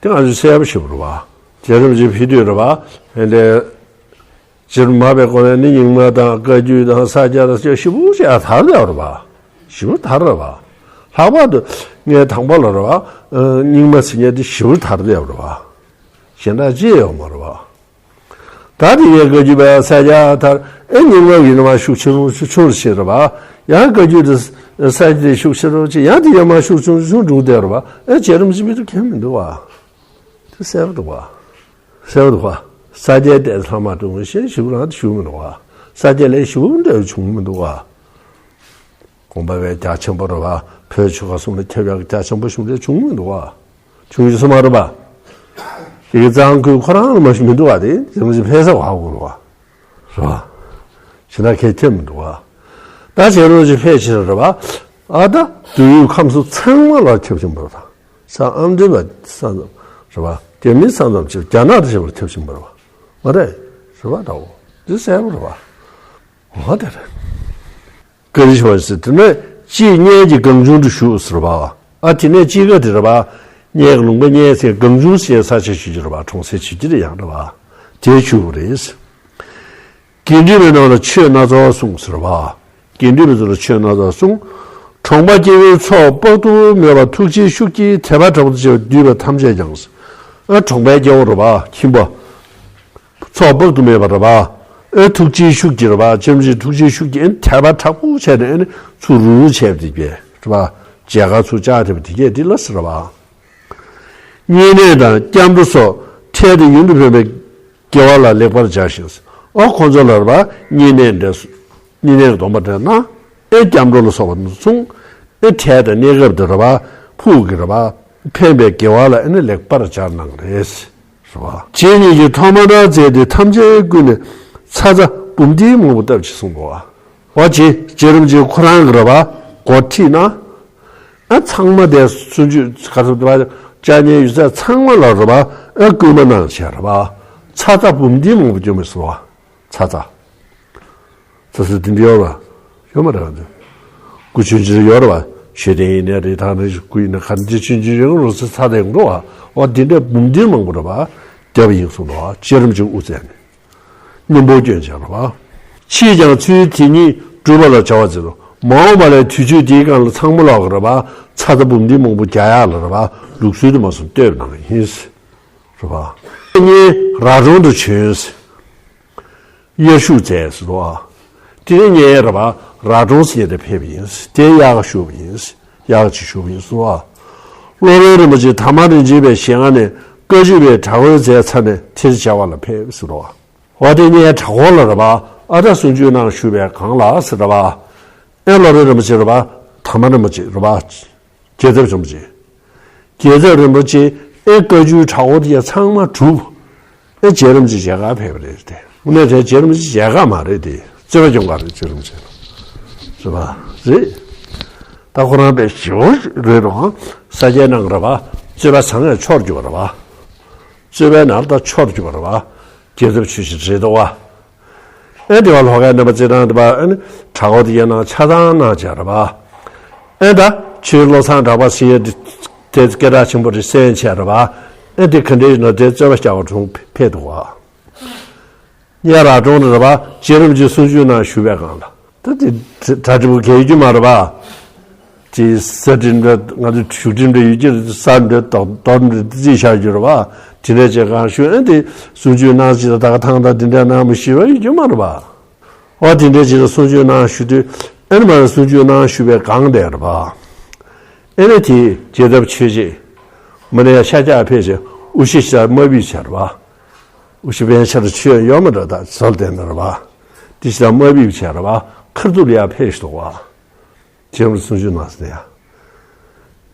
དེ་ང་ཚོས་གསལ་པོ་ཞེ་པོ་རེད་པ། རྗེ་རིན་པོ་ཆེ་ཕེབས་དུས་རེད་པ། ཨེ་འདྲའི་རྗེ་རིན་པོ་ཆེ་མ་ཕེབས་གོང་ནས་ནི་རྙིང་མ་དང་བཀའ་བརྒྱུད་དང་ས་སྐྱ་དང་ཞེ་པོ་ཅིག་ཨ་དར་བསྡད་པ་རེད་པ། ཞེ་པོ་དར་རེད་པ། ལྷག་པར་དུ་ངས་དང་པོ་ལ་རེད་པ། ཨ་རྙིང་མ་ཟེར་མཁན་དེ་ཞེ་པོ་དར་བསྡད་པ་རེད་པ། གཞན་དག་ཅི་ཡང་ཡོད་མ་རེད་པ། ད་དེ་ཡང་བཀའ་བརྒྱུད་པ་ས་སྐྱ་དར། ཨེ་རྙིང་མ་ཡིན་ན་མར་ཤུགས་ཆེ་རུ་ཆུང་རུ་ཕྱིན་རེད་པ། ཡང་བཀའ་བརྒྱུད་དེ་ས་སྐྱ་དེ་ཤུགས་ཆེ་རུ་ཕྱིན། ཡང་དེ་ཡང་མར་ཤུགས་ཆུང་ཆུང་འགྲོ་བསྡད་རེད་པ། ཨེ་རྗེ་རིན་པོ་ཆེ་ཕེབས་དུས་ཁྱོན་མི་འདུག་པ། དེ་གསལ་པོ་འདུག་པ། གསལ་པོ་འདུག་པ། ས་སྐྱའི་ལྟས་ལྷག་མ་གྲོང་ཞེས་ཞུ་རང་དུ་ཞུ་མི་འདུག་པ། ས་སྐྱ་ལས་ཞུ་འདྲ་བྱུང་མི་འདུག་པ། དགོངས་པ་བའི་རྒྱ་ཆེན་པོ་རེད་པ། བོད་ཆོལ་ཁ་གསུམ་ལ་ཁྱབ་པའི་རྒྱ་ཆེན་པོ་ཞུ་འདྲ་བྱུང་མི་འདུག་པ། བྱུང་ཡོད་ས་མ་རེད་པ། དེ་གི་གཙང་ཁུལ་ཁོ་རང་ལ་མ་ཞུ་མི་འདུག་པ། དེ་རྗེ་རིན་པོ་ཆེ་ཕེབས་ས་ག་གོ་རེད་པ། རེད་པ། ཕྱི་ནང་ཁས་ཁྱབ་མི་འདུག་པ། ད་རྗེ་རིན་པོ་ཆེ་ཕེབས་ཕྱིན་རེད་པ། ཨ་ད་དུས་ཡུན་ཁམས་གསུམ་ཚང་མ་ལ་ཁྱབ་བཞིན་པ་རེད་པ། ས་ཨ་མདོའི་བ་ས་མཚམས་རེད་པ། རྒྱ་མིའི་ས་མཚམས་ཆེ་རྒྱ་ནག་ཏུ་ཆེ་བར་ཁྱབ་བཞིན་པ་རེད་པ། མ་རེད། རེད་པ། ད་འོ་འདི་གསལ་པོ་རེད་པ། འོ་དེ་རེད། ག་རེ་ཞུ་བ་ཟེར་དེ་ནས་ཅིས་གཉན་གྱི་གང་བྱུང་དུ་ཞུགས་ཟེར་བ། ཨ་དེ་ནས་ཅིས་ཀ་དེ་རེད་པ། གཉན་གྱི་ལུང་པ་གཉན་ཟེར་གང་བྱུང་ཟེར་ས་ཆ་ཞུ་རྒྱུ་རེད་པ། གྲོང་གསེབ་ཞུ་རྒྱུ་རེད་ཡང་རེད་པ། དེ་ཞུ་དགོས་རེད། དགེ་འདུན་པའི་ནང་ལ་ཆོས་སྣ་ཚོགས་གསུངས་ཟེར་བ། དགེ་འདུན་པའི་ཚོ་ལ་ཆོས་སྣ་ཚོགས་གསུངས། གྲོང་པ་སྐྱེ་བོའི་ཚོགས་དཔག་ཏུ་མེད་པ་ཐུགས་རྗེའི་ཤུགས་ཀྱིས་དད་པ་དྲག་པོ་དང་བཅས་པ་འདུས་པ་ཐམས་ཅད་ཀྱང་། ཨ་གྲོང་པའི་སྐྱེ་བོ་རེད་པ། ཁྱིམ་པ། ཚོགས་དཔག་ཏུ་མེད་པ་རེད་པ། ཨེ་ཐུགས་རྗེའི་ཤུགས་ཀྱིས་རེད་པ། ཁྱིམ་གྱི་ཐུགས་རྗེའི་ཤུགས་ཀྱིས་ཨེ་དད་པ་དྲག་པོ་བྱས་ནས་ཨེ་ཚུར་རུ་རུ་བྱས་པ་དེ་གས་རེད་པ། མཇལ་ཁ་ཚུར་བཅར་ཐུབ་པ་དེ་གས་འདི་ལ་ཟེར་བ། བསྙེན་གནས་དང་སྐྱབས་འགྲོ་སོགས་འཕྲལ་དུ་ཡུན་དུ་བོན་པའི་དགེ་བ་ལ་ལེགས་པར་སྦྱར་ཞིང་། ཨོ་ཁོང་ཚོ་ལ་རེད་པ། བསྙེན་གནས་འདྲ་བསྙེན་གནས་ཀྱི་སྡོམ་པ་འདྲ་ན་ཨེ་སྐྱབས་འགྲོ་ལ་སོགས་པ་ཚུ་ཨེ་འཕྲལ་དུ་གནས་སྐབས་དུ་རེད་པ། ཕུགས་ཀྱི་རེད་པ། ཕན་པའི་དགེ་བ་ལ་ཨེ་ནི་ལེགས་པར་སྦྱར་གནང་གི་རེད། རེད་པ། རྗེ་ཉིད་ཀྱིས་ཐོག་མར་མཛད་དེ་ཐམས་ཅད་ཀུན་ནས་ཚ་ཚ་འབུམ་སྡེའི་མང་པོ་བཏབ་ཅིང་གསུངས་པ། འོ་རྗེ་རྗེ་རིན་པོ་ཆེ་ཁོ་རང་གི་རེད་པ། འགོ་ཁྲིད་ན། ཨ་ཚང་མ་དེ་སུན་ཆུ་ག་ཚོད་དེ་བ་ཅག་ཉེ་ཡོད་ཚད་ཚང་མ་ལ་རེད་པ། ཨ་སྐུལ་མ་གནང་བྱས་རེད་པ། ཚ་ཚ་འབུམ་སྡེའི་མང་པོ་བསྐྱོན་པ་སོ། ཚ་ཚ། ཚ་ཚ་འདི་འདྲ་ཡོད་ར། ཡོད་མ་རེད་པ། སྐུ་ཆུང་ཆུང་ཡོད་རེད་པ། ཤོད་དེ་ཡིན་ནའི་རེད། ཐང་རེ་སྐུ་ཡིན་ན་ག་འདྲ་ཆུང་ཆུང་ཡོད་རུང་ཚ་ཚ་དེ་འགྲོ་བ། འོ་འདི་འདྲ་འབུམ་སྡེའི་མང་པོ་རེད་པ། བསྡེབས་ཡིན་གསུངས་པ། རྗེ་རིན་པོ་ཆེ་དབུ་མཛད་ནས། སྙིང་པོ་སྐྱོན་བྱས་པ། ཕྱིས་ཀྱང་ཚུལ་དེ་ཉིད་བསྒྲུབ་པ་ལ་བྱ་བ་མཛད་དོ། མ་འོངས་པ་ལ་དུས་ཚོད་དེའི་སྒང་ལ་ཚང་མ་ལོག་གི་རེད་པ། ཚ་ཚ་འབུམ་སྡེའི་མང་པོ་རྒྱག་ཡག་ལ་རེད་པ། ལུགས་སྲོལ་དུ་མ་སོང་བསྟོད་གནང་ཡིན། རེད་པ། གཉིས་ར་གྲོང་དུ་བྱོན། དབྱར་བཞུགས་མཛད་ཟེར་བ། དེ་ནས་ངས་རེད་པ། ར་གྲོང་ཟེར་དེ་ཕེབས་པ་ཡིན། དེ་དབྱར་ཁ་བཞུགས་པ་ཡིན། དབྱར་ཁ་ཅིག་བཞུགས་པ་ཡིན་ཟེར་བ། སློབ་དཔོན་རིན་པོ་ཆེ་དར་མ་རིན་ཆེན་པའི་ཞལ་སྔ་ནས་བཀའ་བརྒྱུད་པའི་གྲྭ་སྐོར་མཛད་ཚར་ནས་དེར་མཇལ་བ་ལ་ཕེབས་ཟེར་བ། འོ་དེ་ངས་གྲྭ་སྐོར་ལ་རེད་པ། ཨ་ད་གསུང་ཆོས་གནང་བཞུགས་པའི་སྒང་ལ་ཟེར་རེད་པ། ཨེ་སློབ་དཔོན་རིན་པོ་ཆེ་རེད་པ། དར་མ་རིན་པོ་ཆེ་རེད་པ། རྒྱལ་ཚབ་རིན་པོ་ཆེ། རྒྱལ་ཚབ་རིན་པོ་ཆེ་ཨེ་བཀའ་བརྒྱུད་གྲྭ་སྐོར་དེ་ཚང་མ་གྲུབ། ཨེ་རྗེ་རིན་པོ་ཆེ་མཇལ་ཁ་ཕེབས་པ་རེད་དེ། དངོས་གནས་དེ་རྗེ་རིན་པོ་ཆེ་མཇལ་ཁ་མ་རེད་དེ། རྩོད་པ་སྐྱོང་ག་རེད་རྗེ་རིན་པོ་ཆེ་ལ། རེད་པ། རེད། ད་ཁོ་རང་དཔེ་ཞེ་པོ་རེད་རུང་ས་སྐྱའི་ནང་གི་རེད་པ། རྩོད་པ་ཚང་ཡང་འཆོར་རྒྱུ་བ་རེད་པ། རྩོད་པའི་ནང་ལ་ད་འཆོར་རྒྱུ་བ་རེད་པ། རྒྱལ་ཚབ་ཆོས་ཀྱི་རེད་དོ་བ། ཨེ་དེ་བ་ལྷོ་ཁའི་རྣམ་པ་ཚེ་དང་དེ་བ་ཨེ་ནི་གྲྭ་སྐོར་དེ་ཡ་ནང་ཆ་ཚང་གནང་བྱས་རེད་པ། ཨེ་ད་ཆོས་བློ་བཟང་གྲགས་པ་ཟེར་ཡས་དེ་དེ་སྐད་གྲགས་ཆེན་པོ་རེད་ཟེར་བྱས་རེད་པ། ཨེ་དེ་ག་འདྲའི་ཡིན་ནོ་དེ་རྩོད་པ་རྒྱག་པ་དྲུང་ཕེབས་འདུག་བ། ངས་ར་གྲོང་རེད་པ། རྗེ་རིན་པོ་ཆེ་གསུང་ཆོས་གནང་བཞུགས་པའི་སྒང་ལ། ད་དེ་གྲ་སྒྲིག་པོ་གལ་ཡོད་རྒྱུ་མ་རེད་པ། དེ་ས་སྒྲིག་འདྲ་ང་ཚོ་བཞུགས་སྒྲིག་འདྲ་ཡོད་ཀྱི་རེད། ས་འདྲ་རྡོ་རྡོ་འདྲ་རྩིས་བཞག་རྒྱུ་རེད་པ། དེ་འདྲ་བྱས་གང་ཞུ་ཨེ་དེ་གསུང་ཆོས་གནང་ཅི་ད་ད་ག་ཐང་ད་དེ་འདྲ་གནང་མི་ཤེས་པ་ཡོད་རྒྱུ་མ་རེད་པ། འོ་དེ་འདྲ་ཅི་ད་གསུང་ཆོས་གནང་ཞུ་དུས་ཨེ་ནི་མ་གསུང་ཆོས་གནང་ཞུ་བའི་སྒང་དེ་རེད་པ། ཨེ་ནི་དེ་རྒྱལ་ཚབ་ཆོས་རྗེ་མ་ནས་ཡ་ཤ་རྒྱག་ཕེབས་བྱས་དབུ་ཞྭ་ཞིག་དམའ་བིར་བྱས་རེད་པ། དབུ་ཞྭ་པན་ཤར་ཆོས་ཡོད་མ་འགྲོ་ད་ཟོལ་བསྟན་ནི་རེད་པ། དེ་ཞིག་དམའ་བིར་བྱས་རེད་པ། ཁ་ཐུག་ལ་ཡ་ཕེབས་ཤིག་འདུག་བ། རྗེ་རིན་པོ་ཆེ་གསུང་ཆོས་གནང་ཟེར་ཡ།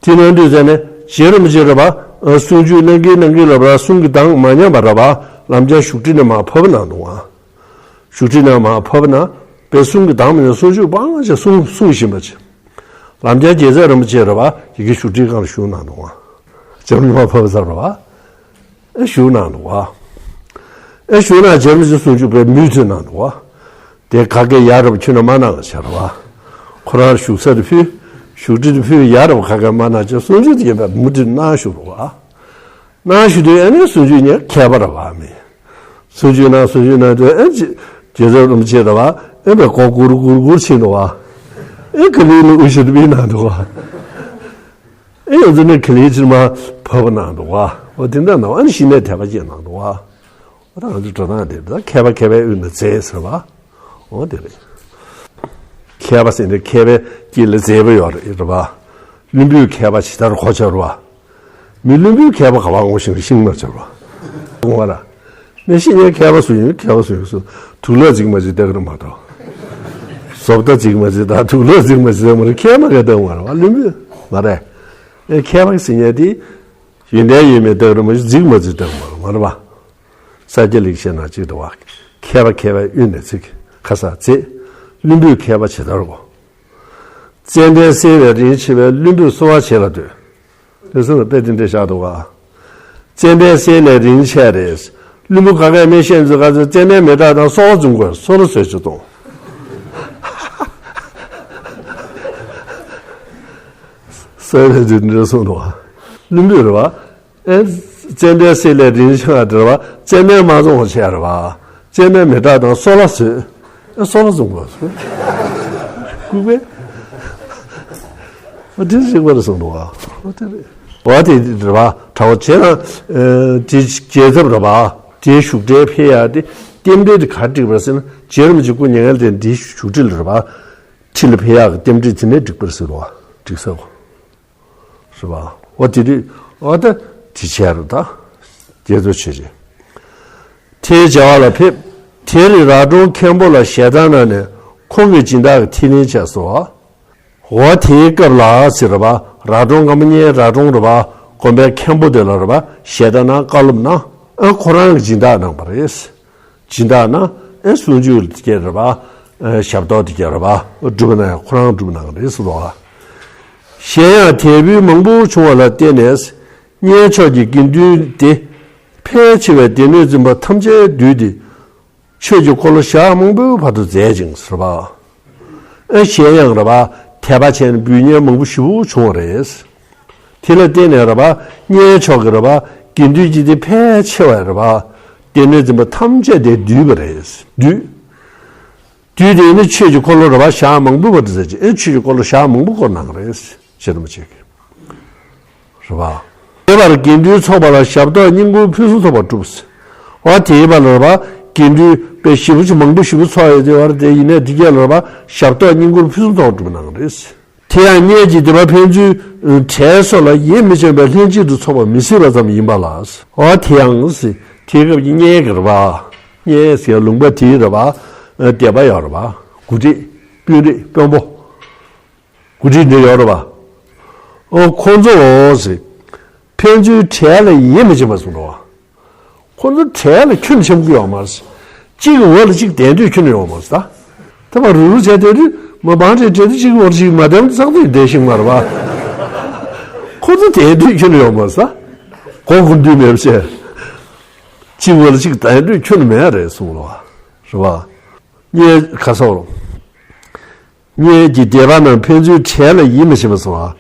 དེ་ནས་འདུག་ཟེར་ནས་རྗེ་རིན་པོ་ཆེ་རེད་པ། གསུང་ཆོས་གནང་གིན་གནང་གིན་ལབ་ར་གསུང་གི་གདངས་མ་ཉམས་པ་རེད་པ། ལམ་རྒྱ་བཞུགས་ཁྲི་ནས་མར་ཕབ་གནང་འདུག་བ། བཞུགས་ཁྲི་ནས་མར་ཕབ་ན་པའི་གསུང་གི་གདངས་མ་ཉམས། གསུང་ཆོས་སྤང་བྱས་གསུང་གསུང་བཞིན་པ་ཅིག་ལམ་རྒྱ་རྒྱལ་ཚབ་རིན་པོ་ཆེ་རེད་པ། ཡི་གེ་བཞུགས་ཁྲིའི་སྒང་ལ་བཞུགས་གནང་འདུག་བ། རྗེ་རིན་པོ་ཆེ་མར་ཕབ་ཚར་རེད་པ། ཨེ་བཞུགས་གནང་འདུག་བ། ཨེ་བཞུགས་ན་རྗེ་རིན་པོ་ཆེ་གསུང་ཆོས་པའི་མུ་མཐུད་གནང་འདུག་བ། དེ་ག་གེ་ཡ་རབས་ཁྱོད་ན་མ་གནང་བྱ་ར་བ། ཁོ་རང་བཞུགས་ས་དེ་ཕུལ། བཞུགས་ཁྲི་དེ་ཕུལ་ཡ་རབས་ག་གེ་མ་གནང་བྱ་གསུང་ཆོས་དེ་ཡིན་པ་མུ་མཐུད་གནང་བཞུགས་འདུག་བ། གནང་བཞུགས་དུས་ཨེ་ནི་གསུང་ཆོས་ཉན་མཁས་པ་ར་བ་མི། གསུང་ཆོས་གནང་གསུང་ཆོས་གནང་དུས་ཨེ་རྗེ་རྗེ་ཚབ་རིན་པོ་ཆེ་ར་བ་ཨེ་བས་གོ་གུར་གུར་གུར་ཕྱིན་འདུག་བ། ཨེ་ག་ལེ་ནི་དབུ་ཞྭ་དེ་བི་གནང་འདུག་བ། ཨེ་ཡོད་ཚོ་ནི་ག་ལེ་ཕྱིར་མ་བབས་གནང་འདུག་བ། འོ་དེ་འདྲ་གནང་བ་ཨ་ནི་གཞི་ནས་དད་པ་སྐྱེས་གནང་འདུག་བ། འོ་ད་ང་ཚོའི་འགྲོ་སྟངས་དེ་འདྲ་མཁས་པ་མཁས་པའི་དབུས་ན་མཛེས་ཟེར་བ། འོ་དེ་རེད། མཁས་པ་ཟེར་ནས་མཁས་པའི་དཀྱིལ་ལ་མཛེས་པོ་ཡོད་རེད་རེད་བ། བླུན་པོས་མཁས་པ་ཇི་ལྟར་གོ་ཆོད་བ། མི་བླུན་པོས་མཁས་པ་ག་པར་ངོ་ཤེས་ཤིང་མ་ཆོད་བ། ངོ་བ་ར། མི་ཤེས་ཉན་མཁས་པ་སུ་ཡིན་མཁས་པ་སུ་ཡིན་སུ་དུག་ལོག་འཛིག་མ་འཛིག་ལྟ་གི་རེད་མ་གཏོགས། བཟོ་ལྟ་འཛིག་མ་འཛིག་དང་དུག་ལོག་འཛིག་མ་འཛིག་མ་རེད། མཁས་པ་ག་ལྟ་མ་རེད་བ། བླུན་པོས་མ་རེད། ཨེ་མཁས་པ་ཟེར་ཉན་དེ། ཡོན་ཏན་ཡོད་མེད་ལྟ་གི་རེད་མ་གཏོགས་འཛིག་མ་འཛིག་ལྟ་གི་མ་རེད་མ་རེད་བ། ས་སྐྱ་ལེགས་བཤད་ནང་གཅིག་འདུག་བ། མཁས་པ་མཁས་པའི་དབུས་ནས་ཚིག་ཁ་ས་མཛེས། བླུན་པོས་མཁས་པ་ཇི་ལྟར་གོ། ཙན་དན་གསེར་ལས་རིན་ཆེ་བས་བླུན་པོས་གསོལ་བ་བྱེད་ལ་འདོད། དེ་སོང་དཔེ་དེ་འདྲ་བཞག་འདུག་བ། ཙན་དན་གསེར་ལས་རིན་ཆེ་རེད། བླུན་པོ་ག་གས་མི་ཤེས་ཚོད་ག་ཚོད་ཙན་དན་མེ་སྟག་དང་སོལ་བ་འཛུམ་དགོས་སོལ་བ་བཟོས་ཆུ་གཏོང་། སེ་ལས་དེ་འདྲ་གསུངས་འདུག་བ། བླུན་པོས་རེད་བ། ཨེ། ཙན་དན་སེ་ལས་རིན་ཆེན་ལ་དེར་བ། ཙན་དན་མ་བཙོང་བ་བྱས་རེད་བ། ཙན་དན་མེ་སྲེག་དང་སོལ་བ་བཟོས། ཨེ། སོལ་བ་བཙོང་བ་བཟོས། ལྐུགས་པས། ཨ། དེ་རིགས་པ་རེད་གསུངས་འདུག་བ། ཨ། དེ་རེད། བ་དེ་རེད་བ། གྲྭ་བ་བྱས་ན། ཨེ། དེ་རྒྱལ་ཚབ་རེད་བ། དེའི་བཞུགས་གྲལ་ཕེབས་ཡག་དེ་རྟེན་འབྲེལ་དེ་ག་འགྲིག་པ་ཟེར་ན། རྗེ་རིན་པོ་ཆེ་སྐུ་མྱ་ངན་ལས་འདས་དེའི་བཞུགས་ཁྲི་ལ་རེད་བ། ཁྲི་ལ་ཕེབས་ཡག་གི་རྟེན་འབྲེལ་དེ་ནས་འགྲིག་པ་རེད་ཟེར་བ། འགྲིག་ས་བ། རེད་བ། འོ་དེ་དུས་འོ་ད་དེ་བྱས་རེད་ད། རྒྱལ་ཚབ་ཆོས་རྗེ། དེའི་མཇལ་བ་ལ་ཕེབས། དེར་ར་གྲོང་མཁན་པོ་ལ་ཞལ་ཏ་གནང་ནས་ཁོང་གིས་སྦྱིན་བདག་གི་ཐིག་ལེ་བྱས་སོ། འོ་དེའི་སྐབས་ལ་ཟེར་རེད་བ། ར་གྲོང་ཀ་མ་ཉེ་ར་གྲོང་རེད་བ། དགོན་པའི་མཁན་པོ་དེ་ལ་རེད་བ། ཞལ་ཏ་གནང་བཀའ་སློབ་གནང་། ཨ། ཁོ་རང་གིས་སྦྱིན་བདག་གནང་བ་རེད། སྦྱིན་བདག་ན། ཨེ། གསུང་ཆོས་དེ་གས་རེད་བ། ཨེ། ཞབས་ཏོག་དེ་གས་རེད་བ། སྒྲུབ་ན་ཡང་ཁོ་རང་སྒྲུབ་གནང་རེད་ཟེར་བ། གཞན་ཡང་དད་འབུལ་མང་པོ་བྱུང་བ་ལ་བརྟེན་ནས། གཉེན་མཆོག་གི་དགེ་འདུན་དེ་ཕལ་ཆེ་བས་སྡེ་སྣོད་འཛིན་པ་ཐམས་ཅད་བསྡུས་ཏེ། ཆོས་ཀྱི་འཁོར་ལོ་ཞག་མང་པོའི་བར་དུ་མཛད་ཅིང་ཟེར་བ། ཨེ། གཞན་ཡང་རེད་བ། དད་པ་བྱས་ནས་འབུལ་མཁན་མང་པོ་ཞེ་པོ་བྱུང་བ་རེད། དེ་ལ་བརྟེན་ནས་རེད་བ། གཉེན་མཆོག་གི་རེད་བ། དགེ་འདུན་གྱི་སྡེ་ཕལ་ཆེ་བ་རེད་བ། སྡེ་སྣོད་འཛིན་པ་ཐམས་ཅད་དེ་བསྡུས་པ་རེད། བསྡུས། བསྡུས་དེ་ནི་ཆོས་ཀྱི་འཁོར་ལོ་རེད་བ། ཞག་མང་པོའི་བར་དུ་མཛད་ཅིང་། ཨེ། ཆོས་ཀྱི་འཁོར་ལོ་ཞག་མང་པོ་བསྐོར་གནང་རེད། རྗེ་རིན་པོ་ཆེ་གིས། རེད་བ། དེ་བར་དགེ་འདུན་ཚོགས་པ་ལ་ཞབས་ཏོག་བསྙེན་བཀུར་ཕུན་སུམ་ཚོགས་པ་བསྒྲུབས། འོ་དེའི་བར་ལ་རེད་བ། དགེ་འདུན་དཔེ་ཞེ་པོ་ཅིག་མང་པོ་ཞེ་པོ་ཚོགས་ཡོད་དེ་བར་དེ་ཡིན་ནས་དེ་གས་ལ་རེད་བ། ཞབས་ཏོག་བསྙེན་བཀུར་ཕུན་སུམ་ཚོགས་པ་བསྒྲུབས་གནང་རེད། དེ་ཡང་གཉེན་གྱི་སྡེ་པ་ཕན་ཚུན་གྲལ་སོགས་ལ་ཡིད་མི་ཆེས་པའི་ལྷན་ཅིག་ཏུ་ཚོགས་པ་མི་སྲིད་པ་ཙམ་ཡིན་པ་ལ། འོ་དེ་ཡང་ཟེར། དེའི་སྐབས་ཀྱི་གཉེན་གྱི་རེད་བ། གཉེན་ཟེར་ལུང་པ་དེའི་རེད་བ། སྡེ་པ་ཡོད་རེད་བ། འགོ་ཁྲིད། དཔོན་རིགས། དཔོན་པོ། འགོ་ཁྲིད་འདི་ཡོད་རེད་བ། ཨོ་ཁོང་ཚོ་འོ་ཟེར། ཕན་ཚུན་གྲལ་ལ་ཡིད་མི་ཆེས་པ་གསུངས་འདུག་བ། ཁོང་ཚོ་གྲལ་ལ་ཁྱོན་ཆེན་པོ་ཡོད་མ་རེད། གཅིག་གི་འོག་ལ་གཅིག་བསྡད་འདོད་ཁྱོན་ཡོད་མ་རེད་ད། ད་མ་རུ་རུ་བྱས་བསྡད་དུས་མ་བང་རེ་བྲེས་དུས་གཅིག་གི་འོག་ལ་གཅིག་མ་བསྡད་ཙང་དེ་བསྡད་ཤིང་མ་རེད་བ། ཁོང་ཚོ་བསྡད་འདོད་ཁྱོན་ཡོད་མ་རེད་ད། མགོ་སྒུར་འདོད་མེད་པ་བྱས། གཅིག་འོག་ལ་གཅིག་བསྡད་འདོད་ཁྱོན་མེད་རེད་གསུངས་ལ། རེད་བ། གཉེན་ག་སོགས། གཉེན་གྱི་སྡེ་པ་རྣམས་ཕན་ཚུན་གྲལ་ལ་ཡིད་མི་ཆེས་པ་སོང་བ།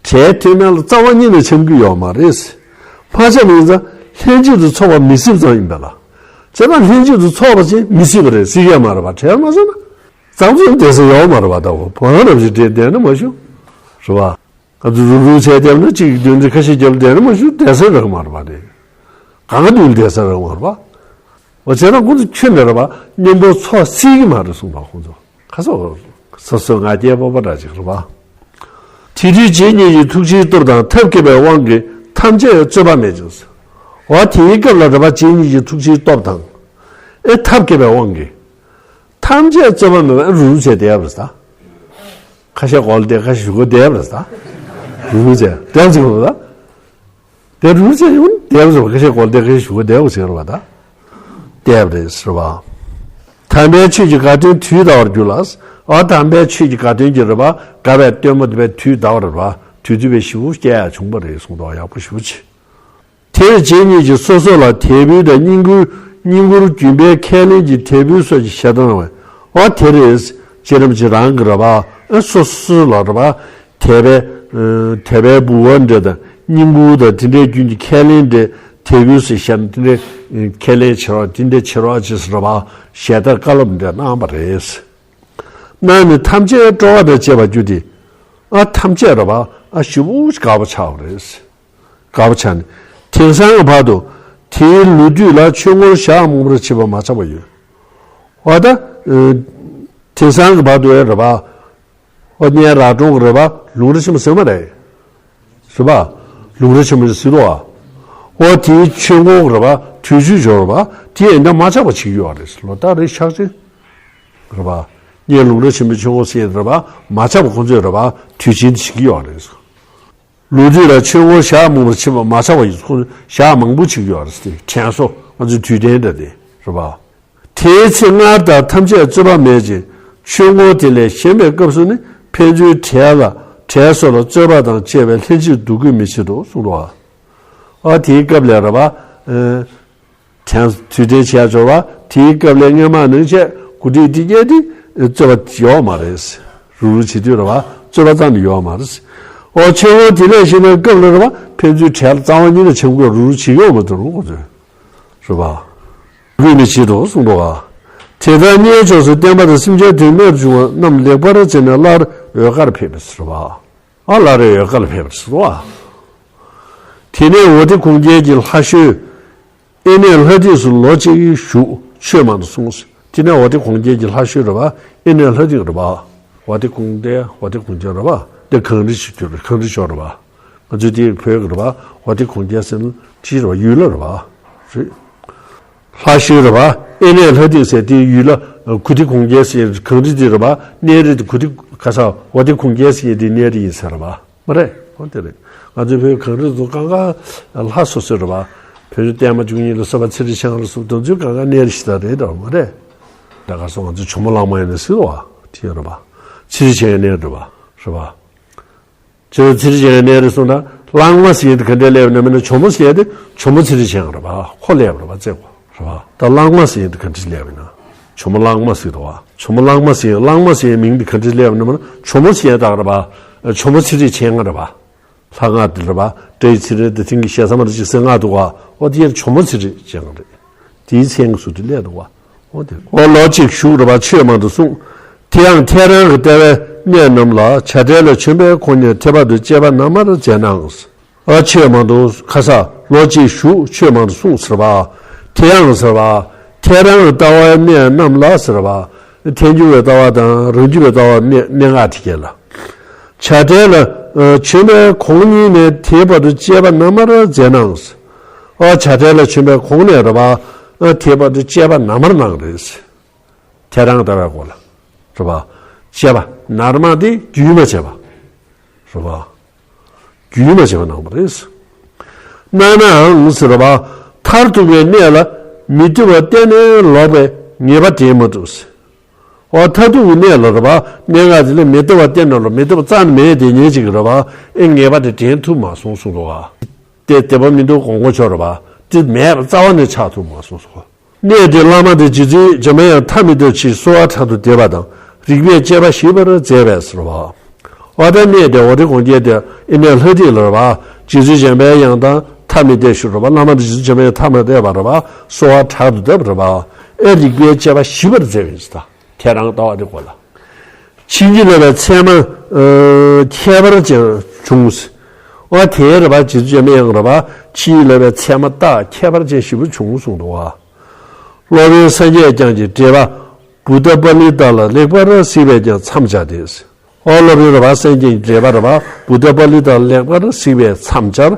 གྲལ་མཐུད་མཁན་ལ་རྩ་བ་ཉིད་ནས་འཆམ་གྱི་ཡོད་མ་རེད། མ་འཆམ་ཡིན་ཙང་ལྷན་ཅིག་ཏུ་ཚོགས་པ་མི་སྲིད་པ་ཙམ་ཡིན་པས་ལ། བྱས་ཙང་ལྷན་ཅིག་ཏུ་ཚོགས་པ་ཅིག་མི་སྲིད་པ་རེད། སྲིད་ཡོད་མ་རེད་པ། གྲལ་མ་ཚོགས་ན། གཙང་ཚོད་བསྡད་ས་ཡོད་མ་རེད་པ། ད་འོ་བོ་ང་རང་བཞིན་བསྡད་བསྡད་ན་མ་ཞུ། རེད་པ། ང་ཚོ་རུབ་རུབ་བྱས་བསྡད་ན་གཅིག་བདུན་ཚིགས་ཁ་ཤས་བརྒྱབ་བསྡད་ན་མ་ཞུ་བསྡད་ས་རག་མ་རེད་པ། དེ་གང་ག་དུས་བསྡད་ས་རག་མ་རེད་པ། འོ་བྱས་ན་ཁོང་ཚོ་ཁྱོན་ནས་རེད་པ། མཉམ་པོ་ཚོགས་སྲིད་ཀྱི་མ་རེད་གསུངས་པ། ཁོང་ཚོ་ཁ་སོ་སོ་སོ་ང་རྒྱལ་སྤོབས་པ་འདྲ་ཅིག་རེད་པ། དེ་དུས་རྗེ་ཉིད་ཀྱི་ཐུགས་རྗེའི་སྟོབས་དང་ཐབས་མཁས་པའི་དབང་གིས་ཐམས་ཅད་རྩོད་པ་མེད་ཅིང་། འོ་དེའི་སྐབས་ལ་རེད་པ། རྗེ་ཉིད་ཀྱི་ཐུགས་རྗེའི་སྟོབས་དང་། ཨེ་ཐབས་མཁས་པའི་དབང་གིས། ཐམས་ཅད་རྩོད་པ་མེད་པར་རུབ་རུབ་བྱས་བསྡད་པ་རེད་ད། ཁ་ཤས་སྒོ་ལ་བསྡད། ཁ་ཤས་གཞུག་གུ་བསྡད་པ་རེད་ད། རུབ་རུབ་བྱས་བསྡད་ཅིག་རེད་ད། དེ་རུ་ཚེ་ཡོང་བསྡད་པ་ཟེར་བ། ཁ་ཤས་སྒོ་བསྡད། ཁ་ཤས་གཞུག་གུ་བསྡད་པ་ཟེར་བ་ད། བསྡད་པ་རེད་ཟེར་བ། དམ་པའི་ཆོས་ཀྱི་དགའ་སྟོན་དུས་འདའ་བར་འགྱུར་ལ། འོ་དམ་པའི་ཆོས་ཀྱི་དགའ་སྟོན་གྱི་རེད་པ། དགའ་བའི་སྟོན་མོ་དེ་བས་དུས་འདའ་བར་རེད་པ། དུས་ཚོད་བས་ཞེ་པོ་སྐྱེལ་ཡག་བྱུང་བ་རེད་གསུངས་འདུག་ཡག་པོ་ཞེ་པོ་བྱས། དེར་རྗེ་ཉིད་ཀྱིས་སོ་སོ་ལ་དད་འབུལ་དང་བསྙེན་བཀུར། བསྙེན་བཀུར་རྒྱུན་པའི་ཁས་ལེན་གྱི་དད་འབུལ་སོགས་ཀྱི་ཞལ་ཏ་གནང་བས། འོ་དེ་རེད། རྗེ་རིན་པོ་ཆེ་རང་གི་རེད་པ། ཨ་སོ་སོ་ལ་རེད་པ། དད་པའི། ཨ་དད་པའི་འབུལ་བ་འདྲ་དང་བསྙེན་བཀུར་དང་དེ་འདྲའི་རྒྱུན་གྱི་ཁས་ལེན་འདྲ། དད་འབུལ་ཟེར་བཞག་ན་དེ་འདྲའི་ཁས་ལེན་བྱེད་རོགས། དེ་འདྲ་བྱེད་རོགས་ཅེས་རེད་པ། ཞལ་ཏ་བཀའ་སློབ་འདྲ་གནང་བ་རེད། གནང་ནས་ཐམས་ཅད་སྤྲོ་བ་དང་བཅས་པར་གྱུར་ཏེ། ཨ་ཐམས་ཅད་རེད་པ། ཨ་ཞེ་པོ་དགའ་པོ་ཆགས་པ་རེད། དགའ་པོ་ཆགས་ནས་དེང་སང་གི་བར་དུ་དེའི་ལོ་དུས་ལ་ཆོས་འཁོར་ཞག་མང་པོར་ཕྱིན་པ་མ་ཆགས་པ་ཡོད། འོ་ད། ཨ་དེང་སང་གི་བར་དུ་ཡང་རེད་པ། འོ་གཉལ་ར་གྲོང་གི་རེད་པ། ལུང་རི་ཆེན་མོ་ཟེར་མ་རེད། རེད་པ། ལུང་རི་ཆེན་མོ་ཟེར་རོ། འོ་དེའི་ཆོས་འཁོར་གི་རེད་པ། དུས་ཆེན་འབྱོར་བ་དེ་ཡིན་ན་མ་ཆགས་པ་བྱེད་ཀྱི་ཡོད་རེད། ལོ་ལྟར་རེ་ཆགས་ཆེན། རེད་པ། གཉལ་ལུང་རི་ཆེན་མོའི་ཆོས་འཁོར་ཟེར་རེད་པ། མ་ཆགས་པ་ཁོང་ཚོས་རེད་པ། དུས་ཆེན་དེ་བྱེད་ཀྱི་ཡོད་རེད། ལོ་དུས་ལ་ཆོས་འཁོར་ཞག་མང་པོར་ཕྱིན་པ་མ་ཆགས་པ་ཡིན། ཁོང་ཞག་མང་པོ་བྱེད་ཀྱི་ཡོད་རེད་དེ། དྲན་གསོ། ང་ཚོའི་དུས་དྲན་འདྲ་དེ་རེད་པ། དེའི་ཚེ་སྔར་དང་ཐམས་ཅད་རྩོད་པ་མེད་ཅིང་། ཆོས་འཁོར་དེ་ལས་གཞན་པའི་སྐབས་སུ་ནི་ཕན་ཚུན་གྲལ་ལ་གྲལ་སོགས་ལ་རྩོད་པ་དང་བཅས་པའི་ལྷན་ཅིག་འདུ་དགོས་མི་བྱེད་དོ་གསུངས་ལོ། ཨ་དེའི་སྐབས་ལས་རེད་པ། ཨ་དྲན་དུས་དྲན་བྱས་འབྱོར་བ་དེའི་སྐབས་ལས་སྔོན་མ་ནང་བཞིན་འགོ་ཁྲིད་དེ་གས་དེ་རྩོད་པ་ཡོད་མ་རེད། རུ་རུ་བྱེད་དུས་རེད་པ། རྩོད་པ་རྩ་ནས་ཡོད་མ་རེད། འོ་ཆོས་སྐོར་དེ་ལས་ཤེས་པའི་སྐབས་ལ་རེད་བ། ཕན་ཚུན་བྲལ་རྩ་བ་ཉིད་ནས་ཆེན་པོ་རུ་རུ་བྱེད་ཡོང་མི་འདུག་རུང་ཁོ་ཚོས་རེད་བ། དགོས་ནི་བྱེད་དོ་གསུངས་འདུག་ག་དེ་ལྟར་གནས་ཕྱོགས་སུ་བསྟན་པ་དང་སེམས་ཅན་དོན་གཉེར་བྱུང་བ་རྣམས་ལེགས་པར་མཛད་ནས་སླར་འོལ་ཁར་ཕེབས་པས་ཟེར་བ། ཨ་སླར་འོལ་ཁར་ཕེབས་པས་ཟེར་བ། དེ་ནས་འོ་དེ་གུང་རྒྱལ་གྱི་ལྷ་བཤོས་ཨེ་ནས་ལྷ་སྡིངས་སུ་ལོ་གཅིག་བཞུགས་ཆོས་མང་དུ་གསུངས། དེ་ནས་འོ་དེ་གུང་རྒྱལ་གྱི་ལྷ་བཤོས་རེད་བ། ཨེ་ནས་ལྷ་སྡིངས་རེད་བ། འོ་དེ་གུང་རྒྱལ་འོ་དེ་གུང་རྒྱལ་རེད་བ། དེ་གངས་རི་ཞིག་དུ་རེད། གངས་རི་ཞོག་རེད་བ། ང་ཚོས་དེ་བོད་ཀྱི་རེད་བ། འོ་དེ་གུང་རྒྱལ་ཟེར་ན་ཁྲིད་རེད་བ། ཡུལ་ལ་རེད་བ། རེད། ལྷ་བཤོས་རེད་བ། ཨེ་ནས་ལྷ་སྡིངས་ཟེར་དེའི་ཡུལ་ལ་གུ་དེ་གུང་རྒྱལ་ཟེར་གངས་རི་དེ་རེད་བ། གནས་རི་དེ་གུ་དེ་ག་ས་འོ་དེ་གུང་རྒྱལ་ཟེར་དེ་གནས་རི་ཡིན་ཟེར་བ། མ་རེད། འོ་དེ་རེད། ང་ཚོའི་བོད་གངས་རི་ཚོ་གང་ག་ལྷ་སོ་སོའི་རེད་བ། བོད་ཀྱི་བརྟན་མ་བཅུ་གཉིས་ལ་སོགས་པ་ཚེ་རིང་ཆེན་ལ་སོགས་དེ་ཚོའི་གང་ག་གནས་རི་ཞིག་ད་རེད་དོ། མ་རེད། ད་ག་སོ་ང་ཚོ་ཇོ་མོ་གླང་མ་ཡིན་ན་ཟེར་བ་དེ་རེད་བ། ཚེ་རིང་ཆེན་གནས་རེད་བ། རེད་བ། ཁྱེད་རང་ཚེ་རིང་ཆེན་གནས་རེད་གསུངས་ན་གླང་མ་ཟེར་ཡས་དེ་ག་འདྲས་སླེབས་ན་མིན་ན་ཇོ་མོ་ཟེར་ཡས་དེ་ཇོ་མོ་ཚེ་རིང་ཆེན་རེད་བ། ཁོ་སླེབས་རེད་བ་ཙེ་གོ། རེད་བ། ད་གླང་མ་ཟེར་ཡས་དེ་ག་འདྲས་སླེབས་ཡིན་ན། ཇོ་མོ་གླང་མ་ཟེར་འདུག་བ། ཇོ་མོ་གླང་མ་ཟེར་གླང་མ་ཟེར་མིང་འདི་ག་འདྲས་སླེབས་ན་མ་ན་ཇོ་མོ་ཟེར་དག་རེད་བ། ཇོ་མོ་ཚེ་རིང་ཆེན་ང་རེད་བ། ལྷ་སྔགས་འདི་རེད་བ། སྐྲ་ཡི་ཚེ་རིང་འདི་དེང་གི་ཞེ་ས་མ་རེད་ཅིག་ཟེར་སྔགས་འདུག་བ། འོ་དེ་ཡར་ཇོ་མོ་ཚེ་རིང་ཆེན་ང་རེད། དེའི་མཚན་གྱི་ཟུར་དུ་སླེབས་འདུག་བ། འོ་དེ་འོ་ལོ་གཅིག་བཞུགས་རེད་བ། ཆོས་མང་དུ་གསུངས། དེ་ཡང་ཐེད་རང་གི་ལྟེ་བའི་གནས་རྣམས་ལ་བྱ་བྲལ་ལ་བྱོན་པའི་ཁོང་ཉིད་ཐེག་པ་འདི་སྤྱད་པ་ན་མར་མཛད་གནང་། ཨ་ཆོས་མང་དུ་ཁ་ས་ལོ་གཅིག་བཞུགས་ཆོས་མང་དུ་གསུངས་ཟེར་བ། དེ་ཡང་ཟེར་བ། ཐེད་རང་གི་ལྟེ་བའི་གནས་རྣམས་ལ་ཟེར་བ། ཐལ་འགྱུར་བའི་ལྟེ་བ་དང་རང་རྒྱུད་པའི་ལྟེ་བ་གནས་གནས་ལྔ་དེ་གས་ལ། བྱ་བྲལ་ལ་བྱོན་པའི་ཁོང་ཉིད་ནས་ཐེག་པ་འདི་སྤྱད་པ་ན་མར་མཛད་གནང་། ཨ་བྱ་བྲལ་ལ་བྱོན་པའི་ཁོང་ནས་རེད་བ། ཨ་ཐེག་པ་འདི་སྤྱད་པ་ན་མར་གནང་རེད། ཐལ་རང་ལྟ་བའི་སྐོར་ལ། རེད་བ། བྱས་པ་ནར་མ་དེ་རྒྱུན་མ་བྱས་པ། རེད་བ། རྒྱུན་མ་བྱས་པ་གནང་བ་རེད། གནང་ནའང་ཟེར་བ། མཐར་ཐུག་པའི་གནས་ལ་མི་བདེ་བ་གཏན་ནས་ལོག་པའི་ངེས་པ་དྲན་མ་ཐུབ། འོ་མཐར་ཐུག་གི་གནས་ལ་རེད་བ། གནས་ངག་དེ་ལ་མི་བདེ་བ་གཏན་ནས་ལོག་མི་བདེ་བ་རྩ་ནས་མེད་དེ་ཉིད་ཅིག་རེད་བ། ཨེ་ངེས་པ་དེ་དྲན་ཐུབ་མ་སོང་གསུངས་འདུག་བ། དེ་བདེ་བ་མི་འདུག་དགོངས་པ་ཆོག་རེད་བ། དེ་མེད་པ་རྩ་བ་ནས་ཆགས་ཐུབ་མ་སོང་གསུངས། གནས་དེ་བླ་མ་དེ་རྗེ་བཙུན་འཇམ་དབྱངས་ཐ་མི་དད་ཕྱིར་གསོལ་བ་དྲག་ཏུ་འདེབས་པ་དང་རིག་པའི་དཔྱད་པ་ཞིབ་པར་མཛད་པས་ཟེར་བ། འོ་ད་གནས་དེ་འོ་དེ་གུང་རྒྱལ་དེ་ཨེ་ནས་ལྷ་སྡིངས་ལ་རེད་བ། རྗེ་བཙུན་འཇམ་དཔལ་དབྱངས་དང་ཐ་མི་དད་ཞུ་རེད་བ། བླ་མ་དེ་རྗེ་བཙུན་འཇམ་དབྱངས་ཐ་མི་དད་པ་རེད་བ། གསོལ་བ་དྲག་ཏུ་འདེབས་པ་རེད་བ། ཨེ་རིག་པའི་དཔྱད་པ་ཞིབ་པར་མཛད་པས་ཟེར་ད། ཐལ་རང་ལྟ་བ་དེ་གོ་ལ། ཕྱིན་ཅི་ལོག་པའི་ཚད་མ་ཨ་ཁྱད་པར་ཅན་བྱུང་། འོ་དེའི་རེད་བ། རྗེ་བཙུན་འཇམ་དབྱངས་རེད་བ། ཕྱིན་ཅི་ལོག་པའི་ཚད་མ་རྟགས་ཁྱད་པར་ཅན་ཞིབ་པོ་བྱུང་གསུངས་འདུག་བ། སློབ་དཔོན་སངས་རྒྱས་བསྐྱངས་ཀྱི་འགྲེལ་པ་བུདྡྷ་པཱ་ལི་ཏ་ལ་ལེགས་པར་གཟིགས་པས་ཀྱང་མཚམས་སྦྱར་ཏེ། འོ་སློབ་དཔོན་རེད་བ། སངས་རྒྱས་ཀྱི་འགྲེལ་པ་རེད་བ། བུདྡྷ་པཱ་ལི་ཏ་ལ་ལེགས་པར་གཟིགས་པས་མཚམས་སྦྱར།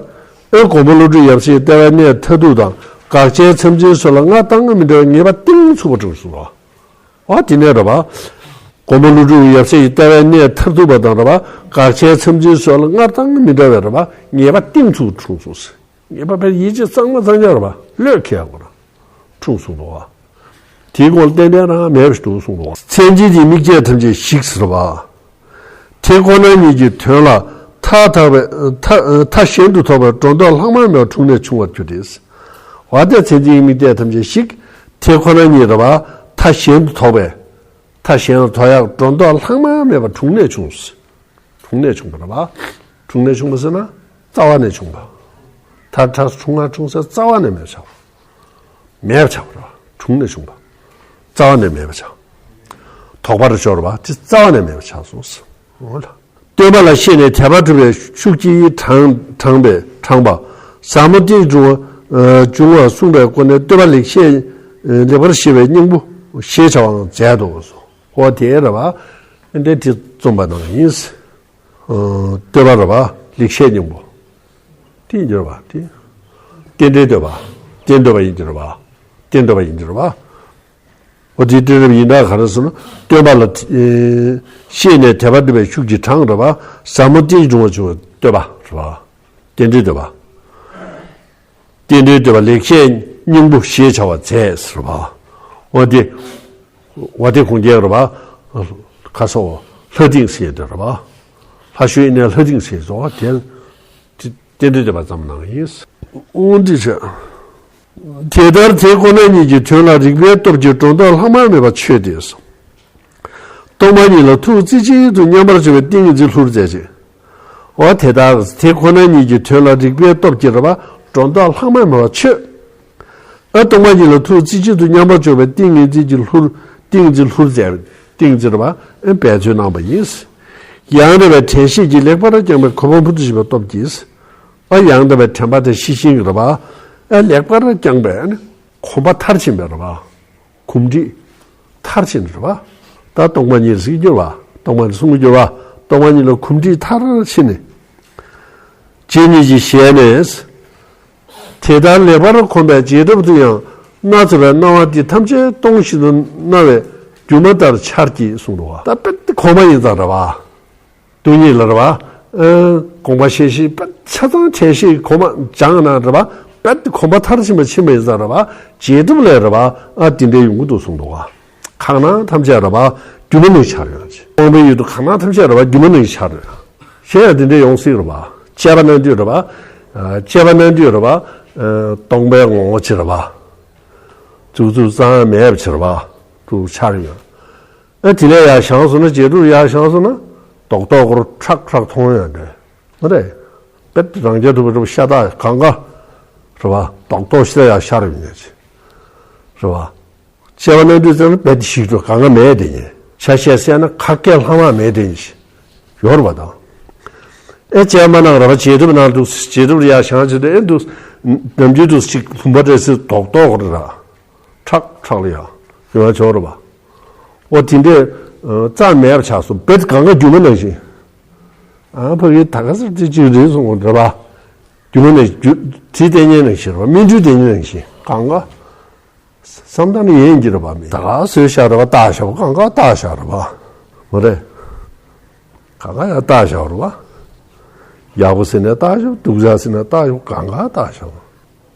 ཨེ་མགོན་པོ་ཀླུ་སྒྲུབ་ཡབ་སྲས་ལྟེ་བའི་གནས་མཐར་ཐུག་དང་དགག་བྱའི་མཚམས་འཛིན་སོགས་ལ་སྔར་དང་མི་འདྲ་བའི་ངེས་པ་གཏིང་ཚུགས་པ་བྱུང་གསུངས་འདུག་བ། འོ་དེ་ནས་རེད་བ། མགོན་པོ་ཀླུ་སྒྲུབ་ཡབ་སྲས་ཀྱི་ལྟེ་བའི་གནས་མཐར་ཐུག་པ་དང་རེད་བ། དགག་བྱའི་མཚམས་འཛིན་སོགས་ལ་སྔར་དང་མི་འདྲ་བའི་རེད་བ། ངེས་པ་གཏིང་ཚུགས་འཁྲུངས་སོང་ཟེར། ངེས་པ་དཔེ་ཡིད་ཆེས་གཙང་མ་གཙང་རྐྱང་རེད་བ། བློས་འཁེལ་ཡག་པོ་ར་འཁྲུངས་སོང་འདུག་བ། དེའི་སྐོར་ཏན་ཏན་རང་མེད་པ་ཞིག་འདུག་གསུངས་འདུག་བ། མཚན་ཅན་གྱི་མིག་བརྒྱད་ཐམས་ཅད་ཞིག་ཟེར་བ། དེ་ཁོ་ན་ཉིད་ཀྱི་དོན་ལ་མཐའ་དག་པའི་མཐའ་མཐའ་གཞན་དུ་དོགས་པའི་སྒྲོ་འདོགས་ལྷག་མ་མེད་པར་འཁྲུངས་ནས་བྱུང་བར་གྱུར་ཏེ། འོ་དེ་མཚན་ཅན་གྱི་མིག་བརྒྱད་ཐམས་ཅད་ཞིག། དེ་ཁོ་ན་ཉིད་རེད་བ། མཐའ་གཞན་དུ་དོགས་པའི། མཐའ་གཞན་ལ་དོགས་ཡག་སྒྲོ་འདོགས་ལྷག་མ་མེད་པར་འཁྲུངས་ནས་བྱུང་། འཁྲུངས་ནས་བྱུང་བ་རེད་བ། འཁྲུངས་ནས་བྱུང་བ་ཟེར་ན་རྩ་བ་ནས་བྱུང་བ། མཐར་ཐག་འཁྲུངས་ང་འཁྲུངས་ས་རྩ་བ་ནས་མེད་པ་ཆགས་པ། མེད་པ་ཆགས་པ་རེད་བ། འཁྲུངས་ནས་བྱུང་བ། རྩ་བ་ནས་མེད་པ་ཆགས། དོགས་པ་རེ་ཤོར་བ་དེ་རྩ་བ་ནས་མེད་པ་ཆགས་སོང་ཟེར། འོ་ལ། སྟོན་པ་ལ་ཤེས་ནས་དད་པ་གྲུབ་པའི་ཤུགས་ཀྱིས་དྲངས་དྲངས་པའི་དྲངས་པ། ཟབ་མོ་རྟེན་འབྱུང་བ་འབྱུང་བ་གསུངས་པའི་སྒོ་ནས་སྟོན་པ་ལེགས་བཤད་ལེགས་པར་ཤེས་པའི་སྙིང་པོ་ཞེས་བྱ་བའང་མཛད་དོ། འོ་དེ་རེད་བ། འདི་དེ་རྩོམ་པ་ནང་ཡིན། སྟོན་པ་རེད་བ། ལེགས་བཤད་སྙིང་པོ། དེ་ཡིན་གྱི་རེད་བ། དེ། རྟེན་འབྲེལ་བསྟོད་པ། རྟེན་འབྲེལ་བསྟོད་པ་ཡིན་གྱི་རེད་བ། རྟེན་འབྲེལ་བསྟོད་པ་ཡིན་གྱི་རེད་བ། འོ་དེའི་རྟེན་འབྲེལ་བསྟོད་པ་ཡིན་ན་ག་རེ་ཟེར་ན། སྟོན་པ་ལ་ཨེ་ཤེས་ནས་དད་པ་གྲུབ་པའི་ཤུགས་ཀྱིས་དྲངས་རེད་བ། ཟབ་མོ་རྟེན་འབྱུང་བ་བྱུང་བའི་བསྟོད་པ་རེད་བ། རྟེན་འབྲེལ་བསྟོད་པ། རྟེན་འབྲེལ་བསྟོད་པ་ལེགས་བཤད་སྙིང་པོ་ཞེས་བྱ་བ་མཛད་ཟེར་བ། འོ་དེ། འོ་དེ་གུང་རྒྱལ་རེད་བ། ཁ་སོ། ལྷ་སྡིངས་ཟེར་དེ་རེད་བ། ལྷ་བཤོས་ཨེ་ནས་ལྷ་སྡིངས་ཟེར་སོ་དེ། རྟེན་འབྲེལ་བསྟོད་པ་ཙམ་ནང་ཡིན། འོ་འདི་བྱས། དེ་ལྟར་དེ་ཁོ་ན་ཉིད་ཀྱི་དོན་ལ་རིགས་པའི་སྟོབས་ཀྱིས་སྒྲོ་འདོགས་ལྷག་མ་མེད་པར་ཆོད་དེ། སྟོང་པ་ཉིད་ལ་ཐུགས་རྩེ་གཅིག་ཏུ་མཉམ་པར་སྦྱོར་བའི་ཏིང་ངེ་འཛིན་ལྷུར་མཛད་ཅིང་། འོ་དེ་ལྟར་དེ་ཁོ་ན་ཉིད་ཀྱི་དོན་ལ་རིགས་པའི་སྟོབས་ཀྱིས་རེད་པ། སྒྲོ་འདོགས་ལྷག་མ་མེད་པར་ཆོད། ཨ་སྟོང་པ་ཉིད་ལ་ཐུགས་རྩེ་གཅིག་ཏུ་མཉམ་པར་འཇོག་པའི་ཏིང་ངེ་འཛིན་གྱི་ལྷུར་ཏིང་འཛིན་ལྷུར་མཛད་པའི་ཏིང་འཛིན་རེད་པ། ཨ་འབད་རྩོལ་གནང་བ་ཡིན། ཡང་རེ་བའི་དྲན་ཤེས་ཀྱིས་ལེགས་པར་བསྐྱངས་པའི་གོ་འཕང་མུ་མཐུད་བཞེས་པའི་སྟོབས་ཀྱིས། ཨ་ཡང་དག་པའི་དྲན་པ་དེ་ཤེས་བཞིན་རེད་པ། ཨ་ལེགས་པར་བསྐྱངས་པའི་ཨ་ནི་གོམས་པ་མཐར་ཕྱིན་པའི་རེད་པ། གོམས་འདྲིས་མཐར་ཕྱིན་རེད་པ། ད་སྟོང་པ་ཉིད་ཟེར་གྱི་ཡོད་པ། སྟོང་པ་ཉིད་གསུང་གི་ཡོད་པ། སྟོང་པ་ཉིད་ལ་གོམས་འདྲིས་མཐར་ཕྱིན་ནས། རྗེ་ཉིད་ཀྱི་ཞལ་ནས། དེ་ལྟར་ལེགས་པར་གོམས་པའི་རྗེས་འགྲུབ་ཏུ་ཡང་སྣ་ཚོགས་པའི་སྣང་བ་འདི་ཐམས་ཅད་སྟོང་ཞིང་དུ་སྣང་བའི་སྒྱུ་མ་ལྟར་འཆར་གྱིས་གསུངས་འདུག་བ། ད་དཔེ་དེ་གོམས་པ་ཡིན་ཙང་རེད་པ། སྟོང་ཉིད་ལ་རེད་པ། ཨ་དགོངས་པ་བཞེས་ཤིང་དཔེ་ཆ་ཚང་དྲན་ཤེས་གོམས་པ་སྦྱངས་ན་རེད་པ། དཔེ་དེ་གོམས་པ་མཐར་ཕྱིན་པ་ཕྱིན་པ་ཡིན་ཙང་རེད་པ། རྗེས་འགྲུབ་ལ་རེད་པ། ཨ་དེ་འདྲའི་ཡོང་གི་འདུག་གསུངས་འདུག་བ། གང་སྣང་ཐམས་ཅད་རེད་པ། སྒྱུ་མ་ནང་འཆར་ཡོང་ཅིག་སྟོང་པའི་ཡུལ་དུ་གང་སྣང་ཐམས་ཅད་རེད་པ། སྒྱུ་མ་ནང་འཆར་ཡོང་། གཞན་ཡང་དེ་འདྲ་ཡོང་སྲིད་རེད་པ། དཔྱད་པ་གནང་དུས་རེད་པ། ཨ་དཔྱད་པ་གནང་དུས་རེད་པ། ཨ་སྟོང་པའི་ངོ་བོ་ཅིག་རེད་པ། རྫུ་འཕྲུལ་གཙང་མ་མེད་པ་ཅིག་རེད་པ། དུ་འཆར་ཡོང་། ཨ་དེ་ལས་ཡར་བཞེངས་སོང་ན། རྗེས་འགྲུབ་ཡར་བཞེངས་སོང་ན། རྡོག་རྡོག་སྐོར་ཁྲག་ཁྲག་མཐོང་ཡོང་འདྲ། མ་རེད། དཔེ་རང་རྐྱ་ཐུབ་པ་རེད་པ། ཤ་སྟག་གང་ག་རེད་པ། རྡོག་རྡོག་ཤི་ད་ཡར་ཤར་ཡོང་ངེས་ཅིག་རེད་པ། དཔྱད་པ་གནང་དུས་ཙམ་ལ་དཔེ་དེ་ཞིག་འགྲོ་གང་ག་མེད་དེ་ཉིད། ཆ་ཤས་བསལ་ན་ཁ་སྐད་ལྷག་མ་མེད་དེ་ཉིད་ཡོད་རེད་པ་དང་། ཨེ་དཔྱད་པ་གནང་རེད་པ། རྗེས་འགྲུབ་གནང་འདུག་རྗེས་འགྲུབ་ལ་ཡར་བཞེངས་བྱས་ཏེ། ཨེ་འདུག་ནམ་རྒྱུན་དུ་ཞིག་ལྷུང་པ་འདྲ་སེ་རྡོག་རྡོག་རེད་ར། ཁྲག་ཁྲག་ལ་ཡར་ཡོང་བ་ཆོག་རེད་པ། འོ་དེ་འདྲས་ཨ་རྩ་མེད་པ་ཆགས་སོང་། དཔེ་གང་ག་སྒྱུ་མ་ནང་བཞིན། ཨ་ཕ་གི་ད་ག་ཟེར་དེ་ཅིག་རེད་གསུངས་རེད་པ། སྒྱུ་མ་ནང་བཞིན། སྒྱུ་དེ་ལྟས་ངན་ནང་བཞིན་རེད་པ། སྨིན་གྲོལ་དེ་ཉིད་ནང་བཞིན་གང་ག་བསམ་བཏང་ནས་ཡིན་གྱི་རེད་པ། མི་ད་ག་བཟོས་བཞག་རེད་པ། བཏགས་བཞག་པ་གང་ག་བཏགས་བཞག་རེད་པ། མ་རེད། གང་ག་ཡར་བཏགས་བཞག་རེད་པ། ཡག་པོ་ཟེར་ནས་བཏགས་བཞག་སྡུག་ཅག་ཟེར་ནས་བཏགས་བཞག་གང་ག་བཏགས་བཞག་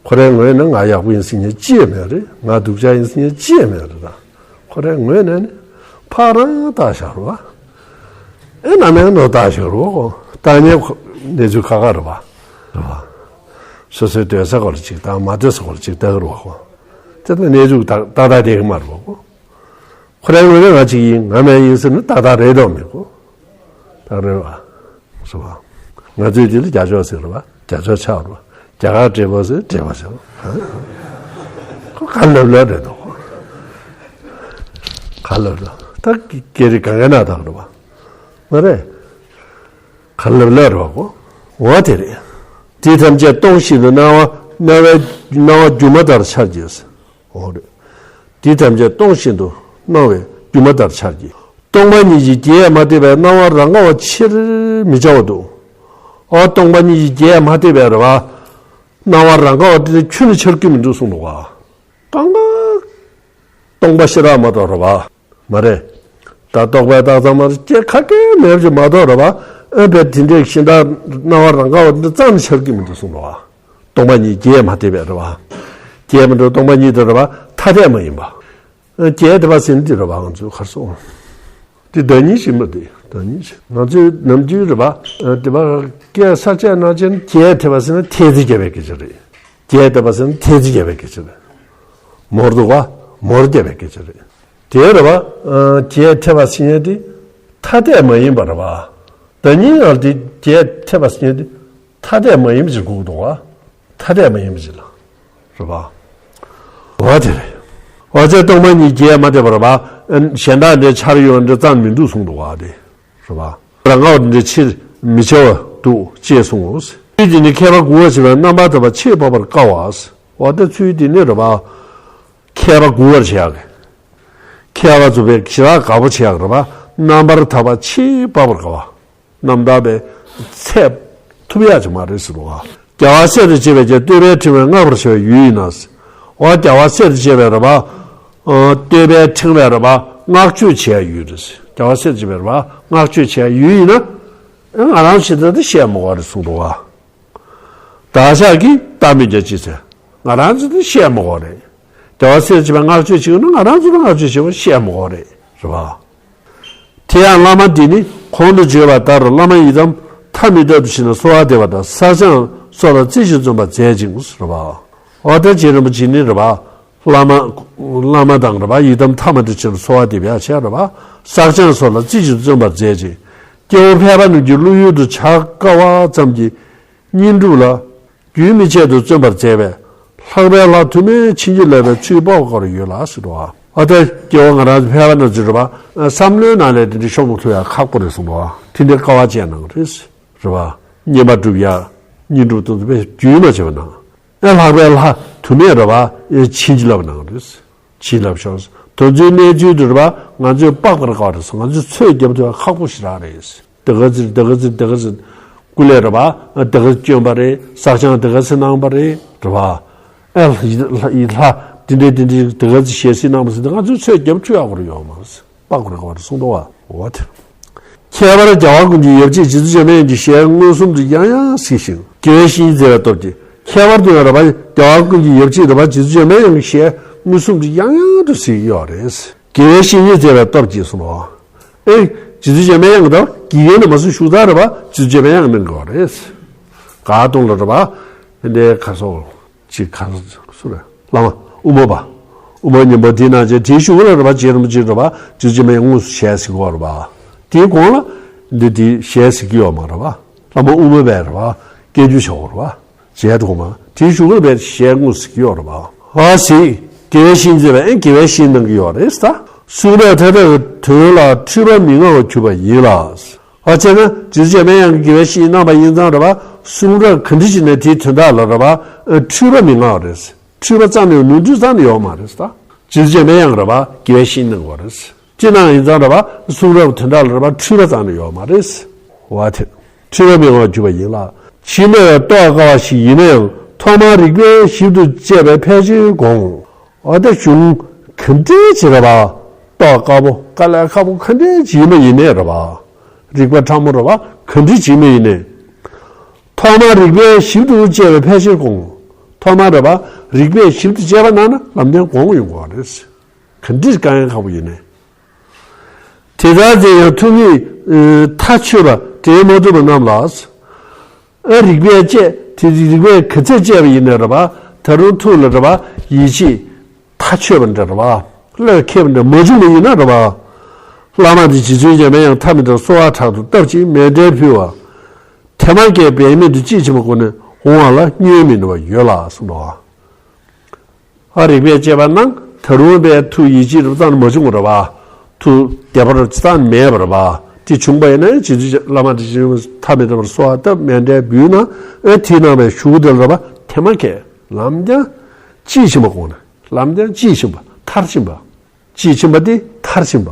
ཁོ་རའི་ངོས་ནས་ང་ཡག་པོ་ཡིན་ཟེར་མཁན་ཅི་ཡང་མེད་རེད། ང་སྡུག་ཅག་ཡིན་ཟེར་མཁན་ཅི་ཡང་མེད་རེད་ད། ཁོ་རའི་ངོས་ནས་ནི་ཕར་རང་བཏགས་བཞག་རེད་པ། ཨེ་ནམ་ཡང་ནོར་བཏགས་བཞག་རེད་པ། ཁོ་བཏགས་མཁན་ཁོ་གནས་ཚུལ་ཁག་ཁག་རེད་པ། རེད་པ། སོ་སོའི་སྡོད་ས་སྐོར་ཅིག་དང་མ་སྡོད་ས་སྐོར་ཅིག་བཏགས་རེད་པ། ཁོ་དེ་ལ་གནས་ཚུལ་ཏག་ཏག་བསྡད་ཀྱི་མ་རེད་པ། ཁོ། ཁོ་རའི་ངོས་ནས་ང་གཅིག་ཡིན། ང་མ་ཡིན་ཟེར་ན་ཏག་ཏག་རེད་དོ་མེད་གོ། ཏག་རེད་པ། སོ་པ། ང་ཚོའི་དེ་ལ་རྒྱ་ཕྱོགས་ཟེར་རེད་པ། རྒྱ་ཕྱོགས་ཆགས་རེད་པ། རྒྱ་གར་བགྲེས་པོ་ཟེར་བགྲེས་པོ་ཟེར། ཁོ་ག་ལབ་ལབ་རེད་དོ། ག་ལབ་ལབ། ད་སྐད་རིགས་གང་ག་ན་དག་རེད་པ། མ་རེད། ག་ལབ་ལབ་རེད་པ་གོ། འོ་དེ་རེད། དེ་ཐམས་ཅད་སྟོང་ཞིང་དུ་སྣང་བ་སྣང་བའི་སྣང་བ་སྒྱུ་མ་ལྟར་འཆར་གྱི། འོ་རེད། འདི་ཐམས་ཅད་སྟོང་ཞིང་དུ་སྣང་བའི་སྒྱུ་མ་ལྟར་འཆར་གྱི། སྟོང་པ་ཉིད་ཀྱི་རྒྱས་མ་བསྡུས་པའི་སྣང་བ་རང་ག་བ་ཕྱིར་མི་བྱ་བར་འདུག་ཨོ་སྟོང་པ་ཉིད་ཀྱི་རྒྱས་མ་བསྡུས་པའི་རེད་པ། སྣང་བ་རང་ག་བ་དེ་ནི་ཁྱོན་ནས་འཆར་གྱི་མི་འདུག་གསུངས་འདུག་ག་གང་ག་སྟོང་པ་ཤེས་རབ་མ་གཏོགས་རེད་པ། མ་རེད། ད་རྟོག་པས་བཏགས་ཙམ་མ་རེད། སྐྱེ་ཁ་སྐད་མེད་པ་ཅིག་མ་གཏོགས་རེད་པ། ཨེ་བས་དེ་འདྲའི་ཤིང་རྟ་སྣང་བ་རང་ག་བ་འདི་རྩ་ནས་འཆར་གྱི་མི་འདུག་གསུངས་འདུག་ག་སྟོང་པ་ཉིད་རྒྱས་མ་བསྡུས་པའི་རེད་པ། རྒྱས་མ་འགྲོ་སྟོང་པ་ཉིད་དེ་རེད་པ། ཐ་དད་མ་ཡིན་པ། རྒྱས་བསྡུས་པ་ཟེར་འདི་རེད་པ། ང་ཚོས་ག་རེ་ཟེར། འདི་བདག་ཉིད་ཅིག་མ་རེད། བདག་ཉིད་ཅིག་ང་ཚོས་ནམ་རྒྱུན་རེད་པ། དེ་པ་སྐད་གསར་བཅད་ནང་བཞིན་རྒྱས་བསྡུས་པ་ཟེར་ན་ཐེ་ཚོམ་རྒྱས་པའི་སྐད་ཆ་རེད། རྒྱས་བསྡུས་པ་ཟེར་ན་ཐེ་ཚོམ་རྒྱས་པའི་སྐད་ཆ་རེད། མོར་འདུག་པ། མོར་རྒྱས་པའི་སྐད་ཆ་རེད། དེ་རེད་པ། རྒྱས་བསྡུས་པ་ཟེར་མཁན་དེ་ཐ་དད་མ་ཡིན་པ་རེད་པ། བདག་ཉིད་ངང་དེ་རྒྱས་བསྡུས་པ་ཟེར་མཁན་དེ་ཐ་དད་མ་ཡིན་པ་ཅིག་དགོས་འདུག་པ། ཐ་དད་མ་ཡིན་པ་ཅིག་ལ། རེད་པ། འོ་དེ་རེད། འོ་ཙེ་སྟོང་པ་ཉིད་རྒྱས་མ་བསྡུས་པ་རེད་པ། གཞན་དག་འདྲའི་འཆར་ཡོང་འདྲ་རྩ་མི་འདུག་གསུངས་འདུག་པ་དེ། རེད་པ། རང་ངོ་འདྲ་ཕྱིར་མི་བྱ་བར་འདུག་ཅེས་གསུངས། ཚུལ་འདི་ནི་མཁས་པ་མགུ་བར་བྱེད་པའི་རྣམ་པར་ཐར་པ་ཕྱིར་འབབ་པར་དཀའ་བ། འོ་དེ་ཚུལ་འདི་ནི་རེད་པ། མཁས་པ་མགུ་བར་བྱེད་ཡག་གི། མཁས་པ་ཚོ་བས་ཞེ་དྲག་དགའ་པོ་བྱེད་ཡག་རེད་པ། རྣམ་པར་ཐར་པ་ཕྱིར་འབབ་པར་དཀའ་བ། རྣམ་ཐར་པའི་ཚད་ཐུབ་ཡག་ཅིག་མ་རེད་ཟེར་བ། རྒྱལ་བ་སྲས་དང་བཅས་པའི་རྗེས་བསྟོད་པའི་ཕྲེང་བས་བསྔགས་པར་བྱ་བའི་ཡུལ་ཡིན་ན། འོ་རྒྱལ་བ་སྲས་དང་བཅས་པའི་རེད་པ། ཨ་བསྟོད་པའི་ཕྲེང་བས་རེད་པ། བསྔགས་བརྗོད་བྱ་བའི་ཡུལ་རེད། རྒྱལ་བ་སྲས་དང་བཅས་པའི་རེད་པ། བསྔགས་བརྗོད་བྱ་བའི་ཡུལ་ཡིན་ན། ཨ་ང་རང་ཇི་ལྟར་དུ་བཤད་མི་དགོས་རེད་གསུངས་འདུག་པ། བདག་ཅག་གིས་རྟག་མི་འགྱུར་ཅེས་ཟེར། ང་རང་ཚོ་དེ་བཤད་མི་དགོས་རེད། རྒྱལ་བ་སྲས་བཅས་པའི་བསྔགས་བརྗོད་བྱེད་ཀྱི་ཡོད་ན་ང་རང་ཚོ་དེ་བསྔགས་བརྗོད་བྱེད་པ་བཤད་མི་དགོས་རེད། རེད་པ། དེ་ཡང་བླ་མ་འདི་ནི་གོང་དུ་བརྗོད་པ་ལྟར་བླ་མ་ཡི་དམ་ཐ་མི་དད་དུ་ཕྱིན་ནས་གསོལ་བ་འདེབས་པ་དང་བསགས་སྦྱང་སོགས་ལ་རྩེ་གཅིག་ཏུ་བརྩོན་པར་མཛད་ཅིང་། རེད་པ། འོ་ད་རྗེ་རིན་པོ་ཆེ་ནི་རེད་པ། བླ་མ། བླ་མ་དང་རེད་པ། ཡི་དམ་ཐ་མ་དད་དུ་ཕྱིན་ནས་གསོལ་བ་འདེབས་ཡག་བྱས་རེད་པ། བསགས་སྦྱང་སོགས་ལ་རྩེ་གཅིག་ཏུ་བརྩོན་པར་མཛད་ཅིང་། སྐྱེ་བོ་ཕལ་པ་རྣམས་ཀྱི་བློ་ཡུལ་དུ་བྱ་དཀའ་བ་ཙམ་གྱི་བསྙེན་སྒྲུབ་ལ་རྒྱུན་མི་འཆད་དུ་བརྩོན་པར་མཛད་པས་ལྷག་པའི་ལྷ་དུ་མས་བྱིན་གྱིས་བརླབས་པའི་ཚུལ་དཔག་པར་ཡོད་ལ་ཟེར་བ། ཨ་ད་སྐྱེ་བོ་ང་རང་ཕལ་པ་རྣམས་ཀྱི་རེད་པ། བསམ་བློའི་ནང་ལས་དེ་འདྲའི་ཤོང་མ་ཐུབ་ཡ་ཁག་པོ་རེད་གསུངས་པ། དེ་འདྲའི་དཀའ་བ་སྤྱད་གནང་རེད། རེད་པ། བསྙེན་པ་སྒྲུབ་ཡ། བསྙེན་སྒྲུབ་དང་དེ་རྒྱུན་མ་ཆད་པ་གནང་། ཨེ་ལྷག་པའི་ལྷ་དུ་མས་རེད་པ། ཨེ་བྱིན་གྱིས་བརླབས་གནང་རེད། བྱིན་རླབས་ཤོར། དོན་ཚུལ་གནས་ཚུལ་དུ་རེད་པ། ང་ཚོས་དཔག་པར་དཀའ་བ་རེད། ང་ཚོས་ཚོད་རྒྱབ་ཐུབ་པ་ཁག་པོ་ཞེ་དྲག་རེད། དེ་ག་ཚོད་དེ་ག་ཚོད་དེ་ག་ཚོད་སྐུ་ལས་རེད་པ། དེ་ག་ཚོད་བསྐྱོན་པ་རེད། བསགས་སྦྱང་དེ་ག་ཚོད་གནང་བ་རེད། རེད་པ། ཨེ་ལྷ་ཡི་ལྷ་ཡི་ལྷ་དེ་འདྲའི་དེ་འདྲའི་དེ་ག་ཚོད་ཞལ་གཟིགས་གནང་བ་ཟེར་དུས་ང་ཚོས་ཚོད་རྒྱབ་ཐུབ་ཡག་པོ་རེད་ཡོད་མ་རེད། དཔག་པར་དཀའ་བ་རེད་གསུངས་འདུག་བ། འོ་དེ། ཁྱད་པར་རྒྱལ་བ་ཀུན་གྱི་ཡབ་གཅིག་རྗེ་བཙུན་འཇམ་དབྱངས་ཀྱི་ཞལ་མངོན་སུམ་དུ་ཡང་ཡང་གཟིགས་ཤིང་དགེ་བའི་བཤེས་གཉེན་མཛད་པའི་སྟོབས་ཀྱིས། ཁྱད་པར་དུ་ཡང་རེད་པ། རྒྱལ་བ་ཀུན་གྱི་ཡབ་གཅིག་རེད་པ། རྗེ་བཙུན་འཇམ་དབྱངས་ཀྱི་ཞལ་མངོན་སུམ་དུ་ཡང་ཡང་དུ་གཟིགས་ཡོད་རེད། དགེ་བའི་བཤེས་གཉེན་མཛད་པའི་སྟོབས་ཀྱིས་གསུངས་པ། ཨེ། རྗེ་བཙུན་འཇམ་དབྱངས་དང་དགེ་བའི་ནི་མ་སུ་ཞུགས་ད་རེད་པ། རྗེ་བཙུན་འཇམ་དབྱངས་གནང་དགོས་རེད། ག་སྟོང་ལ་རེད་པ། འདི་ཁ་སོ། ཅིག་ག་སུ་རེད། བླ་མ་དབུ་མ་པ། དབུ་མ་སྙིང་པོ་འདི་ན་ཅེ་དེའི་གཞུག་ལ་རེད་པ། རྗེ་རིན་པོ་ཆེ་རེད་པ། རྗེ་བཙུན་མའི་དངོས་སུ་ཞལ་གཟིགས་ཀྱི་ཡོད་རེད་པ། དེའི་གོང་ལ་འདི་དེའི་ཞལ་གཟིགས་ཀྱི་ཡོད་མ་རེད་པ། བླ་མ་དབུ་མ་པས་རེད་པ། སྐད་སྒྱུར་བྱ་བ་རེད་པ། རྗེ་དེ་གོང་མ་དེའི་གཞུག་ལ་པའི་ཞལ་དངོས་གཟིགས་ཀྱི་ཡོད་རེད་པ། ཨ་ཟིག་དགེ་བའི་བཤེས་གཉེན་མཛད་པས་ཨེ་དགེ་བའི་བཤེས་གནང་གི་ཡོད་རེད་ད། གསུང་རབ་མཐའ་དག་གི་དོན་ལ་འཁྲུལ་པ་མི་མངའ་བར་གྱུར་པ་ཡིན་ལ། ཨ་བྱས་ན་རྗེ་བཙུན་འཇམ་དབྱངས་ཀྱིས་དགེ་བའི་བཤེས་གནང་བ་ཡིན་ཙང་རེད་པ། གསུང་རབ་ག་འདྲ་ཞིག་ནས་དེའི་དོན་དག་ལ་རེད་པ། འཁྲུལ་པ་མི་མངའ་བ་རེད། འཁྲུལ་པ་རྩ་ནས་ནོར་འཁྲུལ་རྩ་ནས་ཡོད་མ་རེད་ད། རྗེ་བཙུན་འཇམ་དབྱངས་རེད་པ། དགེ་བའི་བཤེས་གནང་བ་རེད། ཅི་གནང་ཡིན་ཙང་རེད་པ། གསུང་རབ་དོན་དག་ལ་རེད་པ། འཁྲུལ་པ་རྩ་ནས་ཡོད་མ་རེད། བ་དེ། འཁྲུལ་པ་མི་མངའ་བར་གྱུར་པ་ཡིན་ལ། ཕྱི་སྣོད་རྟོགས་དཀའ་བ་ཞིག་ཡིན་ན་ཡང་ཐོག་མར་རིགས་པས་ཞིབ་ཏུ་དཔྱད་པས་ཕལ་ཆེར་དགོངས། འོ་ད་གཞུང་ག་འདྲ་ཅིག་རེད་པ། རྟོགས་དཀའ་པོ་དཀའ་ལས་ཁག་པོ་ག་འདྲ་ཅིག་ཡིན་པ་ཡིན་ནའི་རེད་པ། རིགས་པ་ཕྲ་མོ་རེད་པ། ག་འདྲ་ཅིག་ཡིན་པ་ཡིན་ནའི། ཐོག་མར་རིགས་པས་ཞིབ་ཏུ་དཔྱད་པས་ཕལ་ཆེར་དགོངས། ཐོག་མར་རེད་པ། རིགས་པས་ཞིབ་ཏུ་དཔྱད་པ་གནང་ན་ལམ་སང་དགོངས་ཡོང་གི་རེད། ག་འདྲ་དཀའ་ངལ་ཁག་པོ་ཡིན་ནའི། དེ་ལྟར་དེ་ཡང་ཐུགས་ཉིད་མཐར་ཆོད་པ་དྲན་མ་ཐུབ་པ་རྣམས་ལ། ཨ་རིགས་པས་དཔྱད་དེ་རིགས་པས་ག་ཚད་དཔྱད་པ་ཡིན་ནའི་རེད་པ། ད་རུང་ཐུགས་ལ་རེད་པ། ཡིད་ཆེས་མཐར་ཆོད་པ་འདྲ་རེད་པ། བློས་འཁེལ་བ་འདྲ་མ་བྱུང་བ་ཡིན་ན་རེད་པ། བླ་མ་དེ་རྗེ་བཙུན་འཇམ་པའི་དབྱངས་ཐ་མི་དང་གསོལ་བ་དྲག་ཏུ་བཏབ་ཅིང་མཎྜལ་ཕུལ་བ། ཐེངས་མ་སྐྱེས་འབད་མེད་དུ་དཔྱིས་ཕྱིན་པ་སྒོ་ནས་འོང་བ་ལ་བསྙོན་མི་ནུས་པ་ཡོད་ལ་གསུངས་པ། ཨ་རིགས་པས་དཔྱད་པ་གནང་། ད་རུང་པའི་ཐུགས་ཡིད་ཆེས་རུ་བཏང་མ་བྱུང་བ་རེད་པ། ཐུགས་བདེ་བར་བཏང་མེད་པ་རེད་པ། དེ་བྱུང་བ་ཡིན་ན་རྗེ་བཙུན་བླ་མ་དེ་བཞིན་ཐ་མི་དང་བར་གསོལ་བ་བཏབ་མཎྜལ་འབུལ་ན། ཨེ་དེའི་ནང་པའི་གཞུག་དེ་ལ་རེད་པ། ཐེངས་མ་སྐྱེས་ལམ་སང་དཔྱིས་ཕྱིན་པ་དགོངས་ནས་ལམ་སང་དཔྱིས་ཕྱིན་པ་མཐར་ཕྱིན་པ། དཔྱིས་ཕྱིན་པ་དེ་མཐར་ཕྱིན་པ།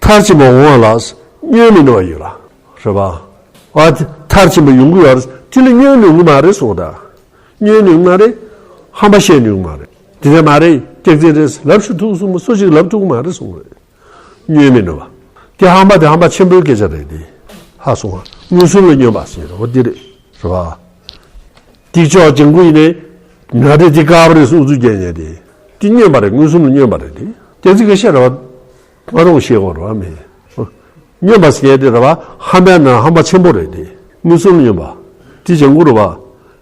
མཐར་ཕྱིན་པ་འོང་བ་ལ་བསྙོན་མི་ནུས་པ་ཡོད་ལ། རེད་པ། ཨ་དེ་མཐར་ཕྱིན་པ་ཡོང་གི་ཡོད་རེད། དེ་ལ་བསྙོན་ནུས་ཀྱི་མ་རེད་གསུངས་ད། བསྙོན་ནུས་ཀྱི་མ་རེད། ཧམ་པ་བཤད་ནུས་ཀྱི་མ་རེད། དེ་འདྲ་མ་རེད། སྐྱག་རྫུན་རེད། ལབ་ཤོད་ཐུག་གསུངས་པ་སུ་གཅིག་ལབ་ཐུབ་ཀྱི་མ་རེད་གསུངས་རེད། བསྙོན་མི་ནུས་པ། དེ་ཧམ་པ་དེ་ཧམ་པ་ཆེན་པོའི་སྐད་ཆ་རེད་དེ། ཧ་སོང་བ། མངོན་སུམ་ལ་བསྙོན་པ་ཟེར་རེད་པ། འདི་རེད། རེད་པ། དེ་ཕྱོགས་ཅན་ཀུན་ནས་ང་རེ་དེ་དཀར་པོ་རེད་གསུངས་ཚུལ་རྒྱག་མཁན་དེ། དེ་བསྙོན་པ་རེད། མངོན་སུམ་ལ་བསྙོན་པ་རེད་དེ། སྐྱག་རྫུན་སྐད་ཆ་རེད་པ། ང་རང་ཤེས་དགོས་རེད་པ་མེད། བསྙོན་པ་ཟེར་མཁན་དེ་རེད་པ། ཧམ་པའི་ནང་ཧམ་པ་ཆེན་པོ་རེད་དེ། མངོན་སུམ་ལ་བསྙོན་པ། དེ་ཅན་ཀུན་རེད་པ།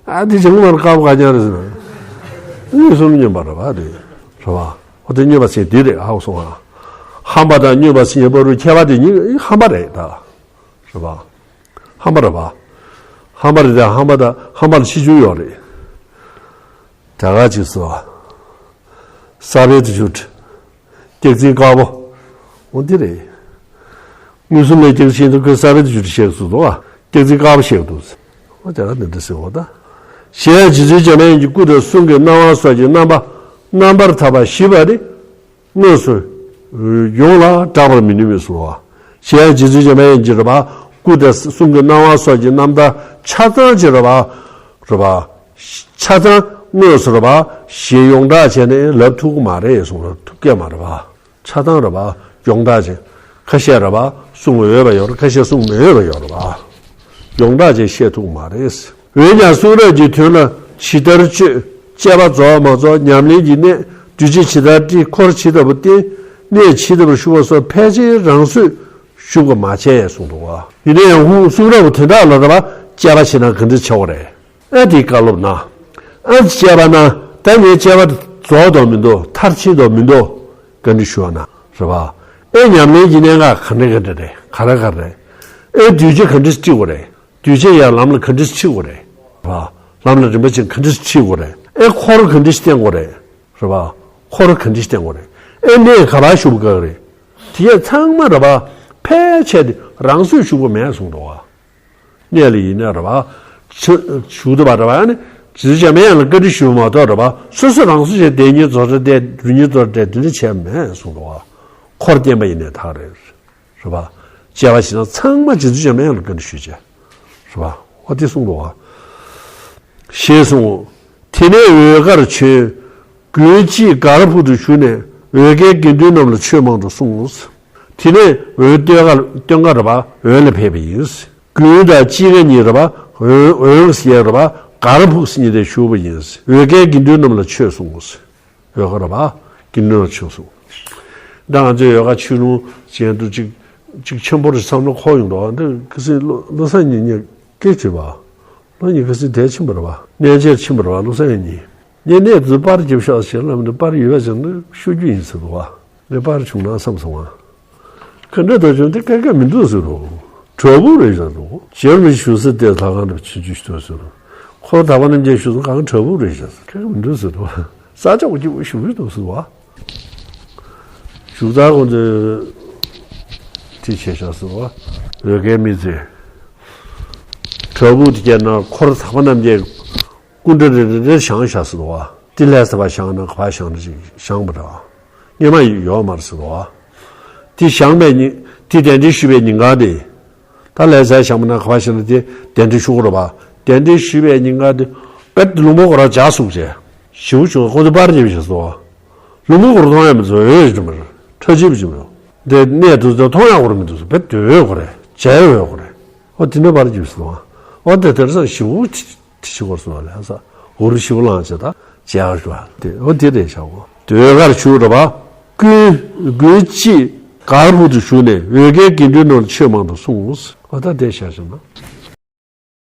ཨ་དེ་ཅན་ཀུན་མར་དཀར་པོ་ག་རྐྱང་རེད་ཟེར་ན། མངོན་སུམ་ལ་བསྙོན་པ་རེད་པ་དེ། རེད་པ། འོ་དེ་བསྙོན་པ་ཟེར་དེ་རེད། ཧ་གོ་སོང་ང་། ཧམ་པ་དང་བསྙོན་པ་ཟེར་མཁན་བར་དུ་ཁྱད་པར་དེ་གཉིས་ཧམ་པ་རེད་ད། རེད་པ། ཧམ་པ་རེད་པ། ཧམ་པ་རེད་དེ། ཧམ་པ་དང་ཧམ་པ་ལ་ཕྱིས་འགྱུར་ཡོད་རེད། ད་ག་ཅིག་སོ། ས་བལ་དུ་བསྒྱུར། སྐྱག་རྫུན་དཀར་པོ། འོ་འདི་རེད། མངོན་སུམ་ལ་སྐྱག་རྫུན་དུ་ཁོས་ས་བལ་དུ་བསྒྱུར་བཤད་སུ་འདུག་པ། སྐྱག་རྫུན་དཀར་པོ་བཤད་འདུག་འོ་དེ་ལ་འདི་འདྲ་ཟེར་འོ་ད། གཞན་ཡང་རྗེ་བཙུན་འཇམ་དབྱངས་ཀྱི་སྐུ་དང་གསུང་གི་སྣང་བ་སོགས་ཀྱི་རྣམ་པ་རྣམ་པར་ཐར་པ་བཞི་པ་ནི། དངོས་སུ་ཡོངས་ལ་བསྒྲག་པར་མི་ནུས་པས་གསུངས་པ། གཞན་ཡང་རྗེ་བཙུན་འཇམ་དཔལ་དབྱངས་ཀྱི་རེད་པ། སྐུ་དང་གསུང་གི་སྣང་བ་སོགས་ཀྱི་རྣམ་ཐར་ཆ་ཚང་ཅིག་རེད་པ། རེད་པ། ཆ་ཚང་དངོས་སུ་རེད་པ། ཞེས་ཡོངས་བསྒྲགས་བྱས་ནས་ལབ་ཐུབ་ཀྱི་མ་རེད་གསུངས་པ། ཐུབ་ཀྱི་མ་རེད་པ། ཆ་ཚང་རེད་པ། ཡོངས་བསྒྲགས་བྱས། ཁ་ཤས་རེད་པ། གསུང་འོས་པ་ཡོད་རེད། ཁ་ཤས་གསུང་མི་འོས་པ་ཡོད་རེད་པ། ཡོངས་གྲགས་ཅིག་བཤད་ཐུབ་མ་རེད། འོན་ཀྱང་གསུང་རབ་ཀྱི་དོན་ལ་ཇི་ལྟར་དཔྱོད། དཔྱད་པ་རྫོགས་མ་རྫོགས། ཉམས་ལེན་གྱི་གནད་འགྲུལ་བྱེད་ཇི་ལྟར་བྲི། འཁོར་ཇི་ལྟ་བུ་བསྟེན། གནས་ཇི་ལྟ་བུར་བཞུགས་པ་སོགས་ཕལ་ཆེར་རང་བཟོས་ཞུ་དགོས་མ་བྱས་གསུངས་འདུག་པ། ཡིན་ན་ཡང་ཁོང་གསུང་རབ་ཀྱི་དོན་དག་ལ་ལྟ་བ་དཔྱད་པ་བྱེད་ན་ག་འདྲ་བྱ་དགོས་རེད། ཨ་དེའི་བཀའ་སློབ་གནང་། ཨ་དཔྱད་པ་གནང་། ད་ངའི་དཔྱད་པ་རྫོགས་དོན་མི་འདུག་མཐར་ཕྱིན་དོན་མི་འདུག་བཀའ་འདྲི་ཞུ་བ་ན་རེད་པ། ཨེ་ཉམས་ལེན་གྱི་གནད་འགག་ག་འདྲ་ག་འདྲ་རེད། ག་རེ་ག་རེ་རེད། ཨེ་གདུལ་བྱ་ག་འདྲ་ཞིག་ཁྲིད་དགོས་རེད། གདུལ་བྱ་ཡར་ལམ་ལ་ག་འདྲ་ཞིག་ཁྲིད་དགོས་རེད། རེད་པ། ལམ་ལ་རིམ་པ་བྱས་ག་འདྲ་ཞིག་ཁྲིད་དགོས་རེད། ཨེ་འཁོར་ག་འདྲ་ཞིག་བསྟེན་དགོས་རེད། རེད་པ། འཁོར་ག་འདྲ་ཞིག་བསྟེན་དགོས་རེད། ཨེ་གནས་ག་པར་བཞུགས་པ་དགའ་གི་རེད། དེ་ཡས་ཚང་མ་རེད་པ། ཕལ་ཆེར་དེ་རང་སོས་བཞུགས་པ་མེད་གསུངས་འདུག་བ། གནས་ལ་ཡིན་ན་རེད་པ། ཆ་བཞུགས་འདུག་པ་རེད་པ། ཨ་ནི་རྗེ་བཙུན་འཇམ་དབྱངས་ལ་བཀའ་འདྲི་ཞུས་པ་མ་གཏོགས་རེད་པ། སོ་སོ་རང་སོ་བྱས་བདེན་གཉིས་རྫོགས་བྲལ་བསྟེན། རིགས་གཉིས་རྫོགས་བྲལ་བསྟེན། དེ་འདྲ་བྱས་མེད་གསུངས་འདུག་བ། འཁོར་བསྟེན་པ་ཡིན་ནའི་ད་རེད། རེད་པ། བཅས་པ་ཞིག་ན་ཚང་མ་རྗེ་བཙུན་འཇམ་དབྱངས་ལ་བཀའ་འདྲི་ཞུས་བྱས། རེད་པ། འོ་དེ་གསུངས་འདུག་བ། ཞེས་གསུངས། དེ་ནས་འོལ་ཁར་བྱོན། དགུན་དཔྱིད་སྒར་ཕུག་ཏུ་བཞུགས་ནས་འོལ་ཁའི་དགེ་འདུན་རྣམས་ལ་ཆོས་མང་དུ་གསུངས། དེ་ནས་འོལ་སྟོད་ཁ་སྟོན་ཁ་རེད་པ། འོལ་ལ་ཕེབས་པ་ཡིན། དགུན་དང་དཔྱིད་ཀ་གཉིས་རེད་པ། འོལ་འོལ་ཟེར་རེད་པ། སྒར་ཕུག་ཟེར་མཁན་དེར་བཞུགས་པ་ཡིན། འོལ་ཁའི་དགེ་འདུན་རྣམས་ལ་ཆོས་གསུངས། འོལ་ཁ་རེད་པ། དགེ་འདུན་ལ་ཆོས་གསུངས། ད་ང་ཚོའི་འོལ་ཁ་ཆོས་ལུང་བྱེད་དུས་གཅིག་གཅིག་ཆེན་པོ་རེད་བསམ་ན་ཁོག་ཡོང་འདུག་འདི་ཁ་སང་བློ་བཟང་གཉིས་སྐད་བྱས་པ། ལོ་གཉིས་ཁ་སང་དེར་ཕྱིན་པ་རེད་པ། གནས་མཇལ་ཕྱིན་པ་རེད་པ། བློ་བཟང་གཉིས། ངས་གནས་དུ་པར་རྒྱབ་ཤག་ཟེར་ལབ་ནས། པར་ཡོད་པ་ཟེར་ན་ཤོད་རྒྱུ་ཡིན་ཟེར་འདུག་བ། ངས་པར་བྱུང་ན་བསམ་སོང་བ། ག་འདྲ་འདུག་བྱུང་དེ་སྐད་ཆ་མི་འདུག་ཟེར་རོ། དྲ་འབུ་རེད་ཟེར་རོ། རྗེ་རིན་པོ་ཆེ་བཞུགས་ས་དེ་ལྷ་ཁང་འདྲ་ཆུང་ཆུང་ཞིག་འདུག་ཟེར་རོ། ཁོ་དག་པ་རྣམ་རྒྱལ་བཞུགས་ས་གང་དྲ་འབུ་རེད་ཟེར། སྐད་ཆ་མི་འདུག་ཟེར་རོ། ས་ཆ་འོ་ཀྱི་འོ་ཞུ་གི་འདུག་ཟེར་བ། བཞུགས་ས་ཁོང་ཚོས་དེ་བྱས་ཤག་ཟེར་བ། འོལ་ཁའི་མི་ཚོས། དྲ་འབུ་དེ་བརྒྱབ་ན་ཁོ་རང་དག་པ་རྣམ་རྒྱལ་སྐུ་འདྲ་རེ་རེ་རེ་བཞེངས་ཤག་ཟེར་བ། དེ་ལྷ་ས་ཕར་བཞེངས་ན་ག་པར་བཞེངས་ན་ཅིག་བཞེངས་པ་འདྲ། སྔོན་མ་ཡོད་མ་རེད་ཟེར་བ། དེ་བཞེངས་པའི་ཉིན། དེ་གདན་འདྲེན་ཞུས་པའི་ཉིན་གང་དེ། ད་ལྷ་སར་བཞེངས་པ་ན་ག་པར་བཞེངས་ན་དེ་གདན་འདྲེན་ཞུ་དགོས་རེད་པ། གདན་འདྲེན་ཞུས་པའི་ཉིན་གང་དེ་དཔེ་ལུང་པ་སྒོ་ར་ཇ་སུག་བྱས། ཞེ་པོ་བྱུང་། ཁོ་ཚོ་པར་རྒྱབ་བཞག་སོང་། ལུང་པ་སྒོ་ར་མཐོང་ཡ་མི་འདུག་འོད་ཀྱི་མ་རེད། ཁྲ་ཆིལ་བྱས་མི་འདུག་འདི་གནས་དེ་ཚོ་མཐོང་ཡ་སྒོ་ར་མི་འདུག་དཔེ་འོད་སྒོ་རེད། ཇའི་འོད་སྒོ་རེད། ཨོ་དེ་འདྲ་པར་རྒྱབ་སོང་། ཨོ་དེ་དེར་ས་ཞེ་པོ་དེ་ཤི་བར་སོང་བ་ལས་ས། འུར་ཞིབ་ལངས་བྱས་ད་མཇལ་ཞུ་བ་དེ། འོ་དེ་རེད་ཤག་འོ་དེ་འོལ་ཁར་བཞུགས་རེད་པ། དགུན་དགུན་དཔྱིད་སྒར་ཕུག་ཏུ་བཞུགས་ནས་འོལ་ཁའི་དགེ་འདུན་རྣམས་ལ་ཆོས་མང་དུ་གསུངས། འོ་ད་དེ་བཞག་བྱས་ན།